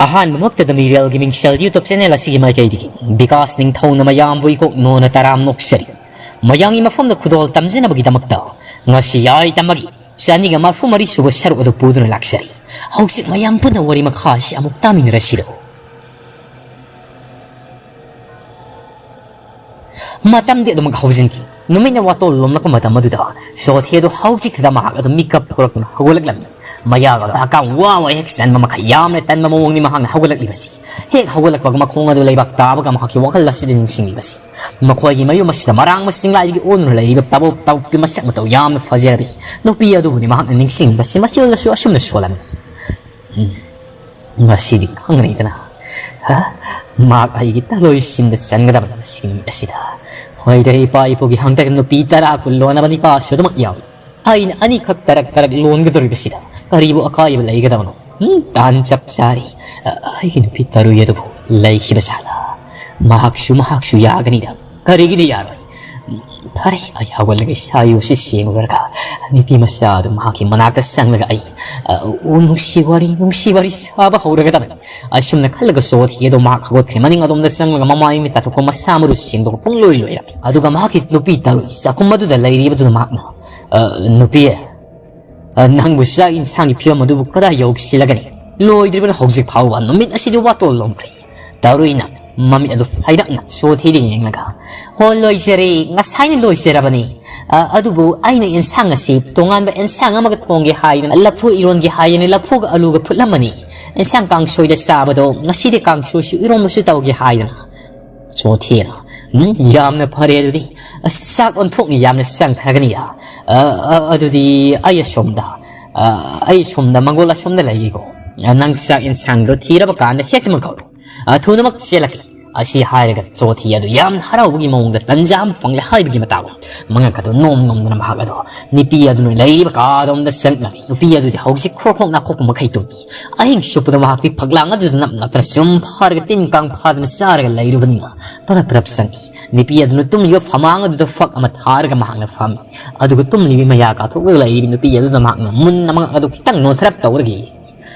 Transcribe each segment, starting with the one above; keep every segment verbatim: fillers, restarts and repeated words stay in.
ꯑꯍꯥꯟꯕꯃꯛꯇꯗ ꯃꯤꯔꯦꯜꯒꯤ ꯃꯤꯡꯁꯦꯜ YouTube channel ꯑꯁꯤꯒꯤ ꯃꯥꯏꯀꯩꯗꯒꯤ ꯕꯤꯀꯥꯁ ꯅꯤꯡꯊꯧꯅ ꯃꯌꯥꯝꯕꯨ ꯏꯀꯣꯛ ꯅꯣꯟꯅ ꯇꯔꯥꯝ ꯅꯣꯛꯆꯔꯤ꯫ ꯃꯌꯥꯝꯒꯤ ꯃꯐꯝꯗ ꯈꯨꯗꯣꯜ ꯇꯝꯖꯅꯕꯒꯤꯗꯃꯛꯇ ꯉꯁꯤ ꯌꯥꯏ ꯇꯝꯕꯒꯤ ꯆꯅꯤꯒ ꯃꯔꯐꯨ ꯃꯔꯤ ꯁꯨꯕ ꯁꯔꯨꯛ ꯑꯗꯨ ꯄꯨꯗꯨꯅ ꯂꯥꯛꯆꯔꯤ꯫ ꯍꯧꯖꯤꯛ ꯃꯌꯥꯝ ꯄꯨꯟꯅ ꯋꯥꯔꯤ ꯃꯈꯥ ꯑꯁꯤ ꯑꯃꯨꯛ ꯇꯥꯃꯤꯟꯅꯔꯁꯤꯔꯣ? ꯃꯇꯝꯗꯤ ꯑꯗꯨꯃꯛ ꯍꯧꯖꯤꯟꯈꯤ꯫ ꯅꯨꯃꯤꯠꯅ ꯋꯥꯇꯣꯜ ꯂꯣꯝꯂꯛꯄ ꯃꯇꯝ ꯑꯗꯨꯗ ꯁꯣꯊꯤ ꯑꯗꯨ ꯍꯧꯖꯤꯛꯇꯗ ꯃꯍꯥꯛ ꯑꯗꯨ ꯃꯤꯀꯞ ꯊꯣꯛꯂꯛꯇꯨꯅ ꯍꯧꯒꯠꯂꯛꯂꯝꯃꯤ꯫ ꯃꯌꯥꯒ ꯑꯗꯨ ꯍꯛꯀꯥꯝ ꯋꯥ ꯋꯥ ꯍꯦꯛ ꯆꯟꯕ ꯃꯈꯩ ꯌꯥꯝꯅ ꯇꯟꯕ ꯃꯑꯣꯡꯅꯤ ꯃꯍꯥꯛꯅ ꯍꯧꯒꯠꯂꯛꯂꯤꯕꯁꯤ꯫ ꯍꯦꯛ ꯍꯧꯒꯠꯂꯛꯄꯒ ꯃꯈꯣꯡ ꯑꯗꯨ ꯂꯩꯕꯥꯛ ꯇꯥꯕꯒ ꯃꯍꯥꯛꯀꯤ ꯋꯥꯈꯜ ꯑꯁꯤꯗ ꯅꯤꯡꯁꯤꯡꯂꯤꯕꯁꯤ ꯃꯈꯣꯏꯒꯤ ꯃꯌꯨꯝ ꯑꯁꯤꯗ ꯃꯔꯥꯡꯕ ꯆꯤꯡꯂꯥꯏꯗꯒꯤ ꯑꯣꯟꯗꯨꯅ ꯂꯩꯔꯤꯕ ꯇꯕꯣꯞ ꯇꯕꯣꯞꯀꯤ ꯃꯁꯛ ꯃꯇꯧ ꯌꯥꯝꯅ ꯐꯖꯔꯕꯤ ꯅꯨꯄꯤ ꯑꯗꯨꯕꯨꯅꯤ ꯃꯍꯥꯛꯅ ꯅꯤꯡꯁꯤꯡꯂꯤꯕꯁꯤ꯫ ꯃꯆꯦꯜꯗꯁꯨ ꯑꯁꯨꯝꯅ ꯁꯣꯜꯂꯝꯃꯤ꯫ ꯎꯝ, ꯉꯁꯤꯗꯤ ꯈꯪꯒꯅꯤꯗꯅ꯫ ꯍꯥ? ꯃꯍꯥꯛ ꯑꯩꯒꯤ ꯇꯂꯣꯏꯁꯤꯟꯗ ꯆꯟꯒꯗꯕꯅꯤ ꯉꯁꯤꯒꯤ ꯅꯨꯃꯤꯠ ꯑꯁꯤꯗ꯫ ꯍꯣꯏꯗ, ꯏꯄꯥ ꯏꯄꯨꯒꯤ ꯍꯥꯡꯇꯛ ꯅꯨꯄꯤ ꯇꯔꯥ ꯀꯨꯟ ꯂꯣꯟꯅꯕ ꯅꯤꯄꯥꯁꯨ ꯑꯗꯨꯃꯛ ꯌꯥꯎꯏ꯫ ꯑꯩꯅ ꯑꯅꯤꯈꯛ ꯇꯔꯛ ꯇꯔꯛ ꯂꯣꯟꯒꯗꯧꯔꯤꯕꯁꯤꯗ ꯀꯔꯤꯕꯨ ꯑꯀꯥꯏꯕ ꯂꯩꯒꯗꯕꯅꯣ? ꯎꯝ, ꯇꯥꯟ ꯆꯞ ꯆꯥꯔꯤ꯫ ꯑ, ꯑꯩꯒꯤ ꯅꯨꯄꯤ ꯇꯔꯨꯏ ꯑꯗꯨꯕꯨ ꯂꯩꯈꯤꯕ ꯖꯥꯠꯂꯥ? ꯃꯍꯥꯛꯁꯨ, ꯃꯍꯥꯛꯁꯨ ꯌꯥꯒꯅꯤꯗ꯫ ꯀꯔꯤꯒꯤꯗꯤ ꯌꯥꯔꯣꯏ? ꯐꯔꯦ, ꯑꯩ ꯍꯧꯒꯠꯂꯒ ꯏꯁꯥ ꯏꯔꯨꯁꯤ ꯁꯦꯡꯉꯨꯔꯒ ꯅꯨꯄꯤ ꯃꯆꯥ ꯑꯗꯨ ꯃꯍꯥꯛꯀꯤ ꯃꯅꯥꯛꯇ ꯆꯪꯂꯒ ꯑꯩ, ꯑ, ꯎ, ꯅꯨꯡꯁꯤ ꯋꯥꯔꯤ, ꯅꯨꯡꯁꯤ ꯋꯥꯔꯤ ꯁꯥꯕ ꯍꯧꯔꯒꯗꯕꯅꯤ꯫ ꯑꯁꯨꯝꯅ ꯈꯜꯂꯒ ꯁꯣꯊꯤ ꯑꯗꯣ ꯃꯍꯥꯛ ꯍꯧꯒꯠꯈ꯭ꯔꯦ꯫ ꯃꯅꯤꯡ ꯑꯗꯣꯝꯗ ꯆꯪꯂꯒ ꯃꯃꯥꯏ ꯃꯤꯠ ꯇꯥꯊꯣꯛꯄ, ꯃꯁꯥ ꯃꯔꯨ ꯁꯦꯡꯗꯣꯛꯄ ꯄꯨꯡꯂꯣꯏ ꯂꯣꯏꯔꯝꯃꯤ꯫ ꯑꯗꯨꯒ ꯃꯍꯥꯛꯀꯤ ꯅꯨꯄꯤ ꯇꯔꯨꯏ ꯆꯥꯛꯈꯨꯝ ꯑꯗꯨꯗ ꯂꯩꯔꯤꯕꯗꯨꯅ ꯃꯍꯥꯛꯅ, "ꯑ, ꯅꯨꯄꯤ, ꯑ, ꯅꯪꯕꯨ ꯆꯥꯛ ꯏꯟꯁꯥꯡꯒꯤ ꯐꯤꯕꯝ ꯑꯗꯨꯕꯨ ꯀꯗꯥꯏ ꯌꯧꯁꯤꯜꯂꯒꯅꯤ? ꯂꯣꯏꯗ꯭ꯔꯤꯕꯅ ꯍꯧꯖꯤꯛ ꯐꯥꯎꯕ꯫ ꯅꯨꯃꯤꯠ ꯑꯁꯤꯗꯤ ꯋꯥꯇꯣꯜ ꯂꯣꯝꯈ꯭ꯔꯦ꯫" ꯇꯔꯨꯏꯅ ꯃꯃꯤꯠ ꯑꯗꯨ ꯐꯩꯔꯞꯅ ꯁꯣꯊꯤꯗ ꯌꯦꯡꯂꯒ, "ꯍꯣ, ꯂꯣꯏꯖꯔꯦ, ꯉꯁꯥꯏꯅ ꯂꯣꯏꯖꯔꯕꯅꯤ꯫ ꯑ, ꯑꯗꯨꯕꯨ ꯑꯩꯅ ꯑꯦꯟꯁꯥꯡ ꯑꯁꯤ ꯇꯣꯉꯥꯟꯕ ꯑꯦꯟꯁꯥꯡ ꯑꯃꯒ ꯊꯣꯡꯒꯦ ꯍꯥꯏꯗꯅ ꯂꯐꯨ ꯏꯔꯣꯟꯒꯦ ꯍꯥꯏꯗꯅ ꯂꯐꯨꯒ ꯑꯂꯨꯒ ꯐꯨꯠꯂꯝꯕꯅꯤ꯫ ꯑꯦꯟꯁꯥꯡ ꯀꯥꯡꯁꯣꯏꯗ ꯆꯥꯕꯗꯣ ꯉꯁꯤꯗꯤ ꯀꯥꯡꯁꯣꯏꯁꯨ ꯏꯔꯣꯟꯕꯁꯨ ꯇꯧꯒꯦ ꯍꯥꯏꯗꯅ꯫" ꯆꯣꯊꯤꯅ, "ꯎꯝ, ꯌꯥꯝꯅ ꯐꯔꯦ ꯑꯗꯨꯗꯤ꯫ ꯑꯁ, ꯆꯥꯛ ꯑꯣꯟꯊꯣꯛꯅ ꯌꯥꯝꯅ ꯆꯪꯈ꯭ꯔꯒꯅꯤꯗ꯫ ꯑ, ꯑ, ꯑꯗꯨꯗꯤ ꯑꯩ ꯑꯁꯣꯝꯗ, ꯑ, ꯑꯩ ꯁꯣꯝꯗ ꯃꯪꯒꯣꯜ ꯑꯁꯣꯝꯗ ꯂꯩꯒꯦꯀꯣ꯫ ꯑ, ꯅꯪ ꯆꯥꯛ ꯌꯦꯟꯁꯥꯡꯗꯣ ꯊꯤꯔꯕ ꯀꯥꯟꯗ ꯍꯦꯛꯇꯃꯛ ꯀꯧꯔꯣ꯫ ꯑ, ꯊꯨꯅꯃꯛ ꯆꯦꯜꯂꯛꯀꯦ꯫" ꯑꯁꯤ ꯍꯥꯏꯔꯒ ꯆꯣꯊꯤ ꯑꯗꯨ ꯌꯥꯝꯅ ꯍꯔꯥꯎꯕꯒꯤ ꯃꯑꯣꯡꯗ ꯇꯟꯖꯥ ꯑꯃ ꯐꯪꯂꯦ ꯍꯥꯏꯕꯒꯤ ꯃꯇꯥꯒꯨꯝ ꯃꯉꯛ ꯑꯗꯨ ꯅꯣꯝ ꯅꯣꯝꯗꯨꯅ ꯃꯍꯥꯛ ꯑꯗꯨ ꯅꯨꯄꯤ ꯑꯗꯨꯅ ꯂꯩꯔꯤꯕ ꯀꯥꯗꯣꯝꯗ ꯆꯪꯂꯝꯃꯤ꯫ ꯅꯨꯄꯤ ꯑꯗꯨꯗꯤ ꯍꯧꯖꯤꯛ ꯈ꯭ꯔꯣꯛ ꯈ꯭ꯔꯣꯛ ꯅꯥꯈꯣꯛꯄ ꯃꯈꯩ ꯇꯨꯝꯃꯤ꯫ ꯑꯍꯤꯡ ꯆꯨꯞꯄꯗ ꯃꯍꯥꯛꯇꯤ ꯐꯛꯂꯥꯡ ꯑꯗꯨꯗ ꯅꯞ ꯅꯞꯇꯅ ꯆꯨꯝ ꯐꯥꯔꯒ ꯇꯤꯟ ꯀꯥꯡ ꯐꯥꯗꯅ ꯆꯥꯔꯒ ꯂꯩꯔꯨꯕꯅꯤꯅ ꯄꯔꯞ ꯄꯔꯞ ꯆꯪꯏ꯫ ꯅꯨꯄꯤ ꯑꯗꯨꯅ ꯇꯨꯝꯂꯤꯕ ꯐꯃꯥꯡ ꯑꯗꯨꯗ ꯐꯛ ꯑꯃ ꯊꯥꯔꯒ ꯃꯍꯥꯛꯅ ꯐꯝꯃꯤ꯫ ꯑꯗꯨꯒ ꯇꯨꯝꯂꯤꯕꯤ ꯃꯌꯥ ꯀꯥꯊꯣꯛꯂꯒ ꯂꯩꯔꯤꯕꯤ ꯅꯨꯄꯤ ꯑꯗꯨꯗ ꯃꯍꯥꯛꯅ ꯃꯨꯟꯅ ꯃꯉꯛ ꯑꯗꯨ ꯈꯤꯇꯪ ꯅꯣꯟꯊꯔꯞ ꯇꯧꯔꯒ ꯌꯦꯡꯏ꯫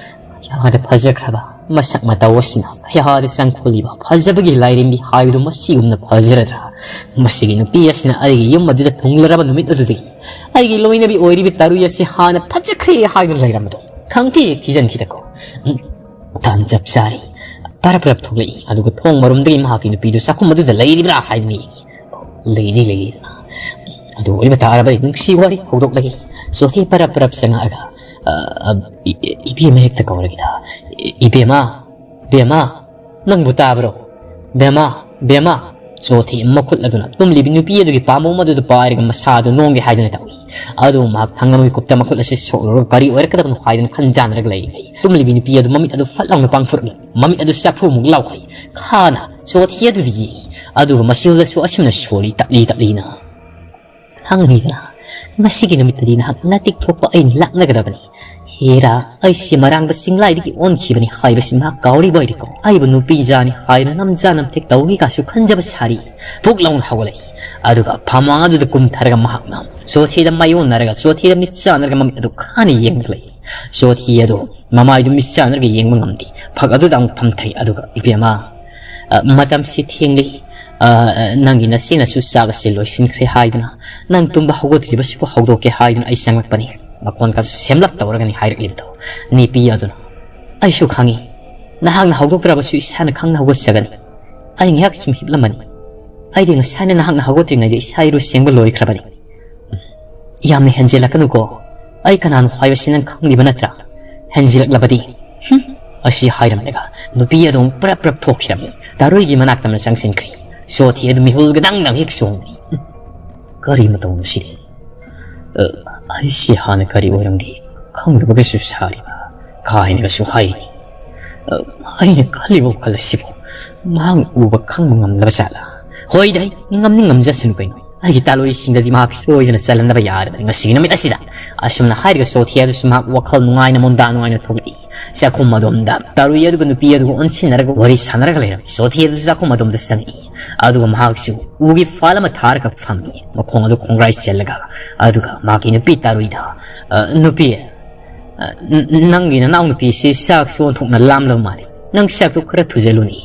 ꯌꯥꯝꯅ ꯐꯖꯈ꯭ꯔꯕ ꯃꯁꯛ ꯃꯇꯧ ꯑꯁꯤꯅ ꯀꯌꯥꯗ ꯆꯪꯈꯣꯜꯂꯤꯕ ꯐꯖꯕꯒꯤ ꯂꯥꯏꯔꯦꯝꯕꯤ ꯍꯥꯏꯕꯗꯨ ꯃꯁꯤꯒꯨꯝꯅ ꯐꯖꯔꯗ꯭ꯔꯥ? ꯃꯁꯤꯒꯤ ꯅꯨꯄꯤ ꯑꯁꯤꯅ ꯑꯩꯒꯤ ꯌꯨꯝ ꯑꯗꯨꯗ ꯊꯨꯡꯂꯔꯕ ꯅꯨꯃꯤꯠ ꯑꯗꯨꯗꯒꯤ ꯑꯩꯒꯤ ꯂꯣꯏꯅꯕꯤ ꯑꯣꯏꯔꯤꯕꯤ ꯇꯔꯨꯏ ꯑꯁꯤ ꯍꯥꯟꯅ ꯐꯖꯈ꯭ꯔꯦ ꯍꯥꯏꯗꯨꯅ ꯂꯩꯔꯝꯕꯗꯣ ꯈꯪꯊꯤ ꯊꯤꯖꯤꯟꯈꯤꯗꯀꯣ꯫ ꯎꯝ, ꯇꯥꯟ ꯆꯞ ꯆꯥꯔꯦ꯫ ꯄꯔꯞ ꯄꯔꯞ ꯊꯣꯛꯂꯛꯏ, ꯑꯗꯨꯒ ꯊꯣꯡ ꯃꯔꯨꯝꯗꯒꯤ ꯃꯍꯥꯛꯀꯤ ꯅꯨꯄꯤꯗꯨ ꯆꯥꯛꯈꯨꯝ ꯑꯗꯨꯗ ꯂꯩꯔꯤꯕ꯭ꯔꯥ ꯍꯥꯏꯗꯨꯅ ꯌꯦꯡꯉꯤ꯫ ꯂꯩꯗꯤ ꯂꯩꯔꯤꯗꯅ꯫ ꯑꯗꯨ ꯑꯣꯏꯕ ꯇꯥꯔꯕꯗꯤ ꯅꯨꯡꯁꯤ ꯋꯥꯔꯤ ꯍꯧꯗꯣꯛꯂꯒꯦ꯫ ꯆꯣꯊꯦ ꯄꯔꯞ ꯄꯔꯞ ꯆꯪꯉꯛꯑꯒ, "ꯑ, ꯑ, ꯏ-, ꯏ-, ꯏꯕꯦꯝꯃ ꯍꯦꯛꯇ ꯀꯧꯔꯒꯦꯗ꯫ ꯏ-, ꯏꯕꯦꯝꯃ, ꯕꯦꯝꯃ, ꯅꯪꯕꯨ ꯇꯥꯕ꯭ꯔꯣ? ꯕꯦꯝꯃ, ꯕꯦꯝꯃ!" ꯆꯣꯊꯦ ꯃꯈꯨꯠ ꯑꯗꯨꯅ ꯇꯨꯝꯂꯤꯕꯤ ꯅꯨꯄꯤ ꯑꯗꯨꯒꯤ ꯄꯥꯝꯕꯣꯝ ꯑꯗꯨꯗ ꯄꯥꯏꯔꯒ ꯃꯁꯥꯗꯨ ꯅꯣꯡꯒꯦ ꯍꯥꯏꯗꯨꯅ ꯇꯧꯏ꯫ ꯑꯗꯨ ꯃꯍꯥꯛ ꯊꯪꯅꯕ ꯃꯤꯀꯨꯞꯇ ꯃꯈꯨꯠ ꯑꯁꯤ ꯁꯣꯛꯂꯨꯔꯒ ꯀꯔꯤ ꯑꯣꯏꯔꯛꯀꯗꯕꯅꯣ ꯍꯥꯏꯗꯨꯅ ꯈꯟꯖꯥꯟꯅꯔꯒ ꯂꯩꯔꯤ꯫ ꯇꯨꯝꯂꯤꯕꯤ ꯅꯨꯄꯤ ꯑꯗꯨ ꯃꯃꯤꯠ ꯑꯗꯨ ꯐꯠ ꯂꯥꯎꯅ ꯄꯥꯡꯊꯣꯔꯛꯂꯤ꯫ ꯃꯃꯤꯠ ꯑꯗꯨ ꯆꯐꯨꯃꯨꯛ ꯂꯥꯎꯈꯩ꯫ ꯈꯥꯅ ꯆꯣꯊꯦ ꯑꯗꯨꯗ ꯌꯦꯡꯏ꯫ ꯑꯗꯨꯒ ꯃꯁꯤꯗꯁꯨ ꯑꯁꯨꯝꯅ ꯁꯣꯜꯂꯤ ꯇꯞꯂꯤ ꯇꯞꯂꯤꯅ꯫ ꯈꯪꯉꯤꯗꯅ, ꯉꯁꯤꯒꯤ ꯅꯨꯃꯤꯠꯇꯗꯤ ꯅꯍꯥꯛ ꯅꯇꯤꯛ ꯊꯣꯛꯄ ꯑꯩꯅ ꯂꯥꯛꯅꯒꯗꯕꯅꯤ꯫ ꯍꯦꯔꯥ, ꯑꯩꯁꯦ ꯃꯔꯥꯡꯕ ꯆꯤꯡꯂꯥꯏꯗꯒꯤ ꯑꯣꯟꯈꯤꯕꯅꯤ ꯍꯥꯏꯕꯁꯤ ꯃꯍꯥꯛ ꯀꯥꯎꯔꯤꯕ ꯑꯣꯏꯔꯦꯀꯣ꯫ ꯑꯩꯕꯨ ꯅꯨꯄꯤ ꯖꯥꯅꯤ ꯍꯥꯏꯗꯨꯅ ꯅꯝꯖꯥ ꯅꯝꯊꯦꯛ ꯇꯧꯏꯒꯁꯨ ꯈꯟꯖꯕ ꯁꯥꯔꯤ꯫ ꯐꯨꯛ ꯂꯥꯎꯅ ꯍꯧꯒꯠꯂꯛꯏ꯫ ꯑꯗꯨꯒ ꯐꯝꯃꯥꯡ ꯑꯗꯨꯗ ꯀꯨꯝꯊꯔꯒ ꯃꯍꯥꯛꯅ ꯆꯣꯊꯦꯗ ꯃꯥꯏꯑꯣꯟꯅꯔꯒ ꯆꯣꯊꯦꯗ ꯃꯤꯠ ꯆꯥꯟꯅꯔꯒ ꯃꯃꯤꯠ ꯑꯗꯨ ꯈꯥꯅ ꯌꯦꯡꯂꯒ ꯂꯩ꯫ ꯆꯣꯊꯦ ꯑꯗꯨ ꯃꯃꯥꯏꯗꯨ ꯃꯤꯠ ꯆꯥꯟꯅꯔꯒ ꯌꯦꯡꯕ ꯉꯝꯗꯦ꯫ ꯐꯛ ꯑꯗꯨꯗ ꯑꯃꯨꯛ ꯐꯝꯊꯩ꯫ ꯑꯗꯨꯒ, "ꯏꯕꯦꯝꯃ, ꯑ, ꯃꯇꯝꯁꯤ ꯊꯦꯡꯂꯤ꯫ ꯑ, ꯑ, ꯅꯪꯒꯤ ꯅꯆꯦꯅꯁꯨ ꯆꯥꯛ ꯑꯁꯤ ꯂꯣꯏꯁꯤꯟꯈ꯭ꯔꯦ ꯍꯥꯏꯗꯨꯅ, ꯅꯪ ꯇꯨꯝꯕ ꯍꯧꯒꯠꯇ꯭ꯔꯤꯕꯁꯤꯕꯨ ꯍꯧꯗꯣꯛꯀꯦ ꯍꯥꯏꯗꯨꯅ ꯑꯩ ꯆꯪꯂꯛꯄꯅꯤ꯫ ꯃꯈꯣꯟ ꯀꯥꯁꯨ ꯁꯦꯝꯂꯞ ꯇꯧꯔꯒꯅꯤ ꯍꯥꯏꯔꯛꯂꯤꯕꯗꯣ꯫" ꯅꯨꯄꯤ ꯑꯗꯨꯅ, "ꯑꯩꯁꯨ ꯈꯪꯏ, ꯅꯍꯥꯛꯅ ꯍꯧꯗꯣꯛꯇ꯭ꯔꯕꯁꯨ ꯏꯁꯥꯅ ꯈꯪꯅ ꯍꯧꯒꯠꯆꯒꯅꯤ꯫ ꯑꯩ ꯉꯥꯏꯍꯥꯛ ꯁꯨꯝ ꯍꯤꯞꯂꯝꯃꯅꯤ꯫ ꯑꯩꯗꯤ ꯉꯁꯥꯏꯅ ꯅꯍꯥꯛꯅ ꯍꯧꯒꯠꯇ꯭ꯔꯤꯉꯩꯗ ꯏꯁꯥ ꯏꯔꯨ ꯁꯦꯡꯕ ꯂꯣꯏꯈ꯭ꯔꯕꯅꯤ꯫" "ꯌꯥꯝꯅ ꯍꯦꯟꯖꯤꯜꯂꯛꯀꯅꯨꯀꯣ꯫ ꯑꯩ ꯀꯅꯥꯅꯣ ꯍꯥꯏꯕꯁꯤ ꯅꯪ ꯈꯪꯂꯤꯕ ꯅꯠꯇ꯭ꯔꯥ? ꯍꯦꯟꯖꯤꯜꯂꯛꯂꯕꯗꯤ꯫" ꯍꯨꯝ! ꯑꯁꯤ ꯍꯥꯏꯔꯝꯂꯒ ꯅꯨꯄꯤ ꯑꯗꯨ ꯄ꯭ꯔꯞ ꯄ꯭ꯔꯞ ꯊꯣꯛꯈꯤꯔꯝꯃꯤ꯫ ꯇꯥꯔꯨꯏꯒꯤ ꯃꯅꯥꯛꯇ ꯑꯃꯅ ꯆꯪꯁꯤꯟꯈ꯭ꯔꯦ꯫ ꯆꯣꯊꯦ ꯑꯗꯨ ꯃꯤꯍꯨꯜꯒ ꯗꯪ ꯗꯪ ꯍꯦꯛ ꯆꯣꯡꯏ꯫ ꯀꯔꯤ ꯃꯇꯧꯅꯣ ꯁꯤꯗꯤ? ꯑ, ꯑꯩꯁꯤ ꯍꯥꯟꯅ ꯀꯔꯤ ꯑꯣꯏꯔꯝꯒꯦ ꯈꯪꯗꯕꯒꯁꯨ ꯁꯥꯔꯤꯕ ꯀꯥꯏꯅꯒꯁꯨ ꯍꯥꯏꯔꯤ꯫ ꯑ, ꯑꯩꯅ ꯈꯜꯂꯤꯕ ꯋꯥꯈꯜ ꯑꯁꯤꯕꯨ ꯃꯍꯥꯛꯅ ꯎꯕ ꯈꯪꯕ ꯉꯝꯂꯕ ꯖꯥꯠꯂꯥ? ꯍꯣꯏꯗ, ꯉꯝꯅꯤ ꯉꯝꯖꯁꯅꯨ ꯀꯩꯅꯣ꯫ ꯑꯩꯒꯤ ꯇꯥꯂꯣꯏꯁꯤꯡꯗꯗꯤ ꯃꯍꯥꯛ ꯁꯣꯏꯗꯅ ꯆꯜꯍꯟꯅꯕ ꯌꯥꯔꯕꯅꯤ ꯉꯁꯤꯒꯤ ꯅꯨꯃꯤꯠ ꯑꯁꯤꯗ꯫ ꯑꯁꯨꯝꯅ ꯍꯥꯏꯔꯒ ꯆꯣꯊꯦ ꯑꯗꯨꯁꯨ ꯃꯍꯥꯛ ꯋꯥꯈꯜ ꯅꯨꯡꯉꯥꯏꯅ ꯃꯣꯟꯗꯥ ꯅꯨꯡꯉꯥꯏꯅ ꯊꯣꯛꯂꯛꯏ꯫ ꯆꯥꯛꯈꯨꯝ ꯑꯗꯣꯝꯗ ꯇꯥꯔꯨꯏ ꯑꯗꯨꯒ ꯅꯨꯄꯤ ꯑꯗꯨꯒ ꯑꯣꯟꯁꯤꯟꯅꯔꯒ ꯋꯥꯔꯤ ꯁꯥꯟꯅꯔꯒ ꯂꯩꯔꯝꯃꯤ꯫ ꯆꯣꯊꯦ ꯑꯗꯨꯁꯨ ꯆꯥꯛꯈꯨꯝ ꯑꯗꯣꯝꯗ ꯆꯪꯉꯛꯏ꯫ ꯑꯗꯨꯒ ꯃꯍꯥꯛꯁꯨ ꯎꯒꯤ ꯐꯥꯜ ꯑꯃ ꯊꯥꯔꯒ ꯐꯝꯃꯤ꯫ ꯃꯈꯣꯡ ꯑꯗꯨ ꯈꯣꯡꯒ꯭ꯔꯥꯏ ꯆꯜꯂꯒ꯫ ꯑꯗꯨꯒ ꯃꯍꯥꯛꯀꯤ ꯅꯨꯄꯤ ꯇꯥꯔꯨꯏꯗ, "ꯑ, ꯅꯨꯄꯤ, "ꯅꯪꯒꯤ ꯅꯅꯥꯎꯅꯨꯄꯤꯁꯤ ꯆꯥꯛꯁꯨ ꯑꯣꯟꯊꯣꯛꯅ ꯂꯥꯝꯂꯕ ꯃꯥꯜꯂꯤ꯫ ꯅꯪ ꯆꯥꯛꯇꯨ ꯈꯔ ꯊꯨꯖꯜꯂꯨꯅꯤ꯫"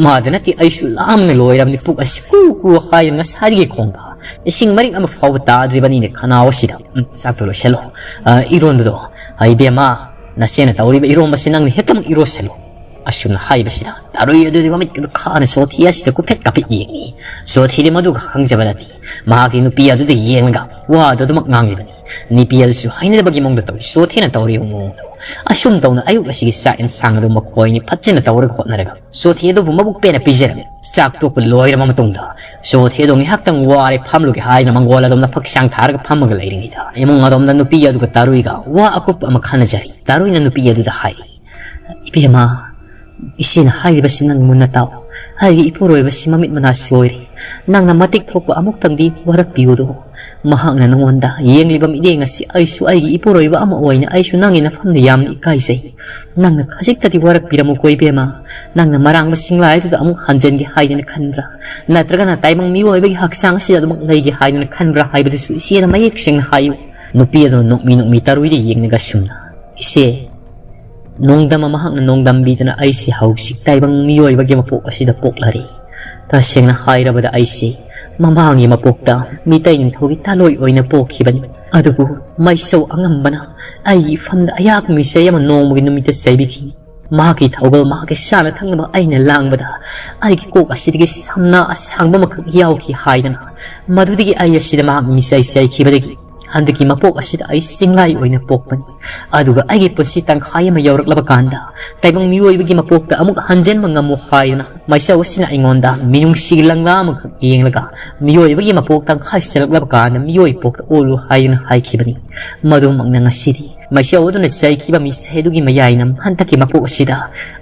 "ꯃꯥꯗ ꯅꯠꯇꯦ, ꯑꯩꯁꯨ ꯂꯥꯝꯅ ꯂꯣꯏꯔꯕꯅꯤ꯫ ꯄꯨꯛ ꯑꯁꯤ ꯀꯨ ꯀꯨ ꯍꯥꯏꯗꯅ ꯉꯁꯥꯏꯗꯒꯤ ꯈꯣꯡꯕ꯫ ꯏꯁꯤꯡ ꯃꯔꯤꯛ ꯑꯃ ꯐꯥꯎꯕ ꯇꯥꯗ꯭ꯔꯤꯕꯅꯤꯅꯦ ꯈꯅꯥꯎ ꯑꯁꯤꯗ꯫ ꯎꯝ, ꯆꯥꯛꯇꯣ ꯂꯣꯏꯁꯜꯂꯣ꯫ ꯑ, ꯏꯔꯣꯟꯕꯗꯣ, ꯑ, ꯏꯕꯦꯝꯃ, ꯅꯆꯦꯅ ꯇꯧꯔꯤꯕ ꯏꯔꯣꯝꯕꯁꯤ ꯅꯪꯅ ꯍꯦꯛꯇꯃꯛ ꯏꯔꯣꯁꯜꯂꯨ꯫" ꯑꯁꯨꯝꯅ ꯍꯥꯏꯕꯁꯤꯗ ꯇꯥꯔꯨꯏ ꯑꯗꯨꯗꯤ ꯃꯃꯤꯠꯀꯗꯨ ꯈꯥꯅ ꯁꯣꯊꯤ ꯑꯁꯤꯗ ꯀꯨꯐꯦꯠ ꯀꯥꯐꯦꯠ ꯌꯦꯡꯉꯤ꯫ ꯁꯣꯊꯤꯗꯤ ꯃꯗꯨꯒ ꯈꯪꯖꯕ ꯅꯠꯇꯦ꯫ ꯃꯍꯥꯛꯇꯤ ꯅꯨꯄꯤ ꯑꯗꯨꯗ ꯌꯦꯡꯂꯒ ꯋꯥꯗꯨ ꯑꯗꯨꯃꯛ ꯉꯥꯡꯂꯤꯕꯅꯤ꯫ ꯅꯨꯄꯤ ꯑꯗꯨꯁꯨ ꯍꯩꯅꯗꯕꯒꯤ ꯃꯑꯣꯡꯗ ꯇꯧꯏ꯫ ꯁꯣꯊꯤꯅ ꯇꯧꯔꯤꯕ ꯃꯑꯣꯡꯗꯣ꯫ ꯑꯁꯨꯝ ꯇꯧꯅ ꯑꯌꯨꯛ ꯑꯁꯤꯒꯤ ꯆꯥꯛ ꯌꯦꯟꯁꯥꯡ ꯑꯗꯨ ꯃꯈꯣꯏꯅꯤ ꯐꯖꯅ ꯇꯧꯔꯒ ꯍꯣꯠꯅꯔꯒ ꯁꯣꯊꯤ ꯑꯗꯨꯕꯨ ꯃꯕꯨꯛ ꯄꯦꯟꯅ ꯄꯤꯖꯔꯝꯃꯤ꯫ ꯆꯥꯛ ꯇꯣꯛꯄ ꯂꯣꯏꯔꯕ ꯃꯇꯨꯡꯗ ꯁꯣꯊꯤ ꯑꯗꯨ ꯉꯥꯏꯍꯥꯛꯇꯪ ꯋꯥꯔꯦ, ꯐꯝꯂꯨꯒꯦ ꯍꯥꯏꯗꯨꯅ ꯃꯪꯒꯣꯜ ꯑꯗꯣꯝꯗ ꯐꯛꯁꯥꯡ ꯊꯥꯔꯒ ꯐꯝꯃꯒ ꯂꯩꯔꯤꯉꯩꯗ ꯏꯃꯨꯡ ꯑꯗꯣꯝꯗ ꯅꯨꯄꯤ ꯑꯗꯨꯒ ꯇꯥꯔꯨꯏꯒ ꯋꯥ ꯑꯀꯨꯞꯄ ꯑꯃ ꯈꯟꯅꯖꯔꯤ꯫ ꯇꯥꯔꯨꯏꯅ ꯅꯨꯄꯤ ꯑꯗꯨꯗ ꯍꯥꯏꯔꯤ, "ꯏꯕꯦꯝꯃ, ꯏꯆꯦꯅ ꯍꯥꯏꯔꯤꯕꯁꯤ ꯅꯪ ꯃꯨꯟꯅ ꯇꯥꯎ꯫ ꯑꯩꯒꯤ ꯏꯄꯨꯔꯣꯏꯕꯁꯤ ꯃꯃꯤꯠ ꯃꯅꯥ ꯁꯣꯏꯔꯦ꯫ ꯅꯪꯅ ꯃꯇꯤꯛ ꯊꯣꯛꯄ ꯑꯃꯨꯛꯇꯪꯗꯤ ꯋꯥꯔꯛꯄꯤꯌꯨꯗꯣ꯫ ꯃꯍꯥꯛꯅ ꯅꯉꯣꯟꯗ ꯌꯦꯡꯂꯤꯕ ꯃꯤꯠꯌꯦꯡ ꯑꯁꯤ ꯑꯩꯁꯨ ꯑꯩꯒꯤ ꯏꯄꯨꯔꯣꯏꯕ ꯑꯃ ꯑꯣꯏꯅ ꯑꯩꯁꯨ ꯅꯪꯒꯤ ꯅꯐꯝꯗ ꯌꯥꯝꯅ ꯏꯀꯥꯏꯖꯩ꯫ ꯅꯪꯅ ꯈꯖꯤꯛꯇꯗꯤ ꯋꯥꯔꯛꯄꯤꯔꯝꯃꯨꯀꯣ ꯏꯕꯦꯝꯃ꯫ ꯅꯪꯅ ꯃꯔꯥꯡꯕ ꯁꯤꯡꯂꯥꯏ ꯑꯗꯨꯗ ꯑꯃꯨꯛ ꯍꯟꯖꯤꯟꯒꯦ ꯍꯥꯏꯗꯅ ꯈꯟꯕ꯭ꯔꯥ? ꯅꯠꯇ꯭ꯔꯒꯅ ꯇꯥꯏꯕꯪ ꯃꯤꯑꯣꯏꯕꯒꯤ ꯍꯛꯆꯥꯡ ꯑꯁꯤꯗ ꯑꯗꯨꯃꯛ ꯂꯩꯒꯦ ꯍꯥꯏꯗꯅ ꯈꯟꯕ꯭ꯔꯥ ꯍꯥꯏꯕꯗꯨꯁꯨ ꯏꯆꯦꯗ ꯃꯌꯦꯛ ꯁꯦꯡꯅ ꯍꯥꯏꯌꯨ꯫" ꯅꯨꯄꯤ ꯑꯗꯨꯅ ꯅꯣꯛꯃꯤ ꯅꯣꯛꯃꯤ ꯇꯔꯨꯏꯗ ꯌꯦꯡꯂꯒ ꯑꯁꯨꯝꯅ, "ꯏꯆꯦ, ꯅꯣꯡꯗꯝ ꯑꯃ ꯃꯍꯥꯛꯅ ꯅꯣꯡꯗꯝꯕꯤꯗꯅ ꯑꯩꯁꯤ ꯍꯧꯖꯤꯛ ꯇꯥꯏꯕꯪ ꯃꯤꯑꯣꯏꯕꯒꯤ ꯃꯄꯣꯛ ꯑꯁꯤꯗ ꯄꯣꯛꯂꯔꯦ꯫ ꯇꯁꯦꯡꯅ ꯍꯥꯏꯔꯕꯗ ꯑꯩꯁꯤ ꯃꯃꯥꯡꯒꯤ ꯃꯄꯣꯛꯇ ꯃꯤꯇꯩ ꯅꯤꯡꯊꯧꯒꯤ ꯇꯥꯂꯣꯏ ꯑꯣꯏꯅ ꯄꯣꯛꯈꯤꯕꯅꯤ꯫ ꯑꯗꯨꯕꯨ ꯃꯩꯁꯧ ꯑꯉꯝꯕꯅ ꯑꯩꯒꯤ ꯏꯐꯝꯗ ꯑꯌꯥꯛꯄ ꯃꯤꯁꯩ ꯑꯃ ꯅꯣꯡꯃꯒꯤ ꯅꯨꯃꯤꯠꯇ ꯆꯩꯕꯤꯈꯤ꯫ ꯃꯍꯥꯛꯀꯤ ꯊꯧꯒꯜ, ꯃꯍꯥꯛꯀꯤ ꯆꯥꯅ ꯊꯛꯅꯕ ꯑꯩꯅ ꯂꯥꯡꯕꯗ ꯑꯩꯒꯤ ꯀꯣꯛ ꯑꯁꯤꯗꯒꯤ ꯁꯝꯅꯥ ꯑꯁꯥꯡꯕ ꯑꯃꯈꯛ ꯌꯥꯎꯈꯤ ꯍꯥꯏꯗꯅ ꯃꯗꯨꯗꯒꯤ ꯑꯩ ꯑꯁꯤꯗ ꯃꯍꯥꯛ ꯃꯤꯁꯩ ꯆꯩꯈꯤꯕꯗꯒꯤ ꯍꯟꯗꯛꯀꯤ ꯃꯄꯣꯛ ꯑꯁꯤꯗ ꯑꯩ ꯆꯤꯡꯂꯥꯏ ꯑꯣꯏꯅ ꯄꯣꯛꯄꯅꯤ꯫ ꯑꯗꯨꯒ ꯑꯩꯒꯤ ꯄꯨꯟꯁꯤ ꯇꯪꯈꯥꯏ ꯑꯃ ꯌꯧꯔꯛꯂꯕ ꯀꯥꯟꯗ ꯇꯥꯏꯕꯪ ꯃꯤꯑꯣꯏꯕꯒꯤ ꯃꯄꯣꯛꯇ ꯑꯃꯨꯛ ꯍꯟꯖꯤꯟꯕ ꯉꯝꯃꯨ ꯍꯥꯏꯗꯅ ꯃꯩꯁꯧ ꯑꯁꯤꯅ ꯑꯩꯉꯣꯟꯗ ꯃꯤꯅꯨꯡꯁꯤꯒꯤ ꯂꯪꯂꯥ ꯑꯃꯈꯛ ꯌꯦꯡꯂꯒ ꯃꯤꯑꯣꯏꯕꯒꯤ ꯃꯄꯣꯛ ꯇꯪꯈꯥꯏ ꯆꯜꯂꯛꯂꯕ ꯀꯥꯟꯗ ꯃꯤꯑꯣꯏ ꯄꯣꯛꯇ ꯑꯣꯜꯂꯨ ꯍꯥꯏꯗꯨꯅ ꯍꯥꯏꯈꯤꯕꯅꯤ꯫ ꯃꯗꯨꯃꯛꯅ ꯉꯁꯤꯗꯤ ꯃꯩꯁꯧ ꯑꯗꯨꯅ ꯆꯩꯈꯤꯕ ꯃꯤꯁꯛ ꯑꯗꯨꯒꯤ ꯃꯌꯥꯏꯅ ꯍꯟꯗꯛꯀꯤ ꯃꯄꯣꯛ ꯑꯁꯤꯗ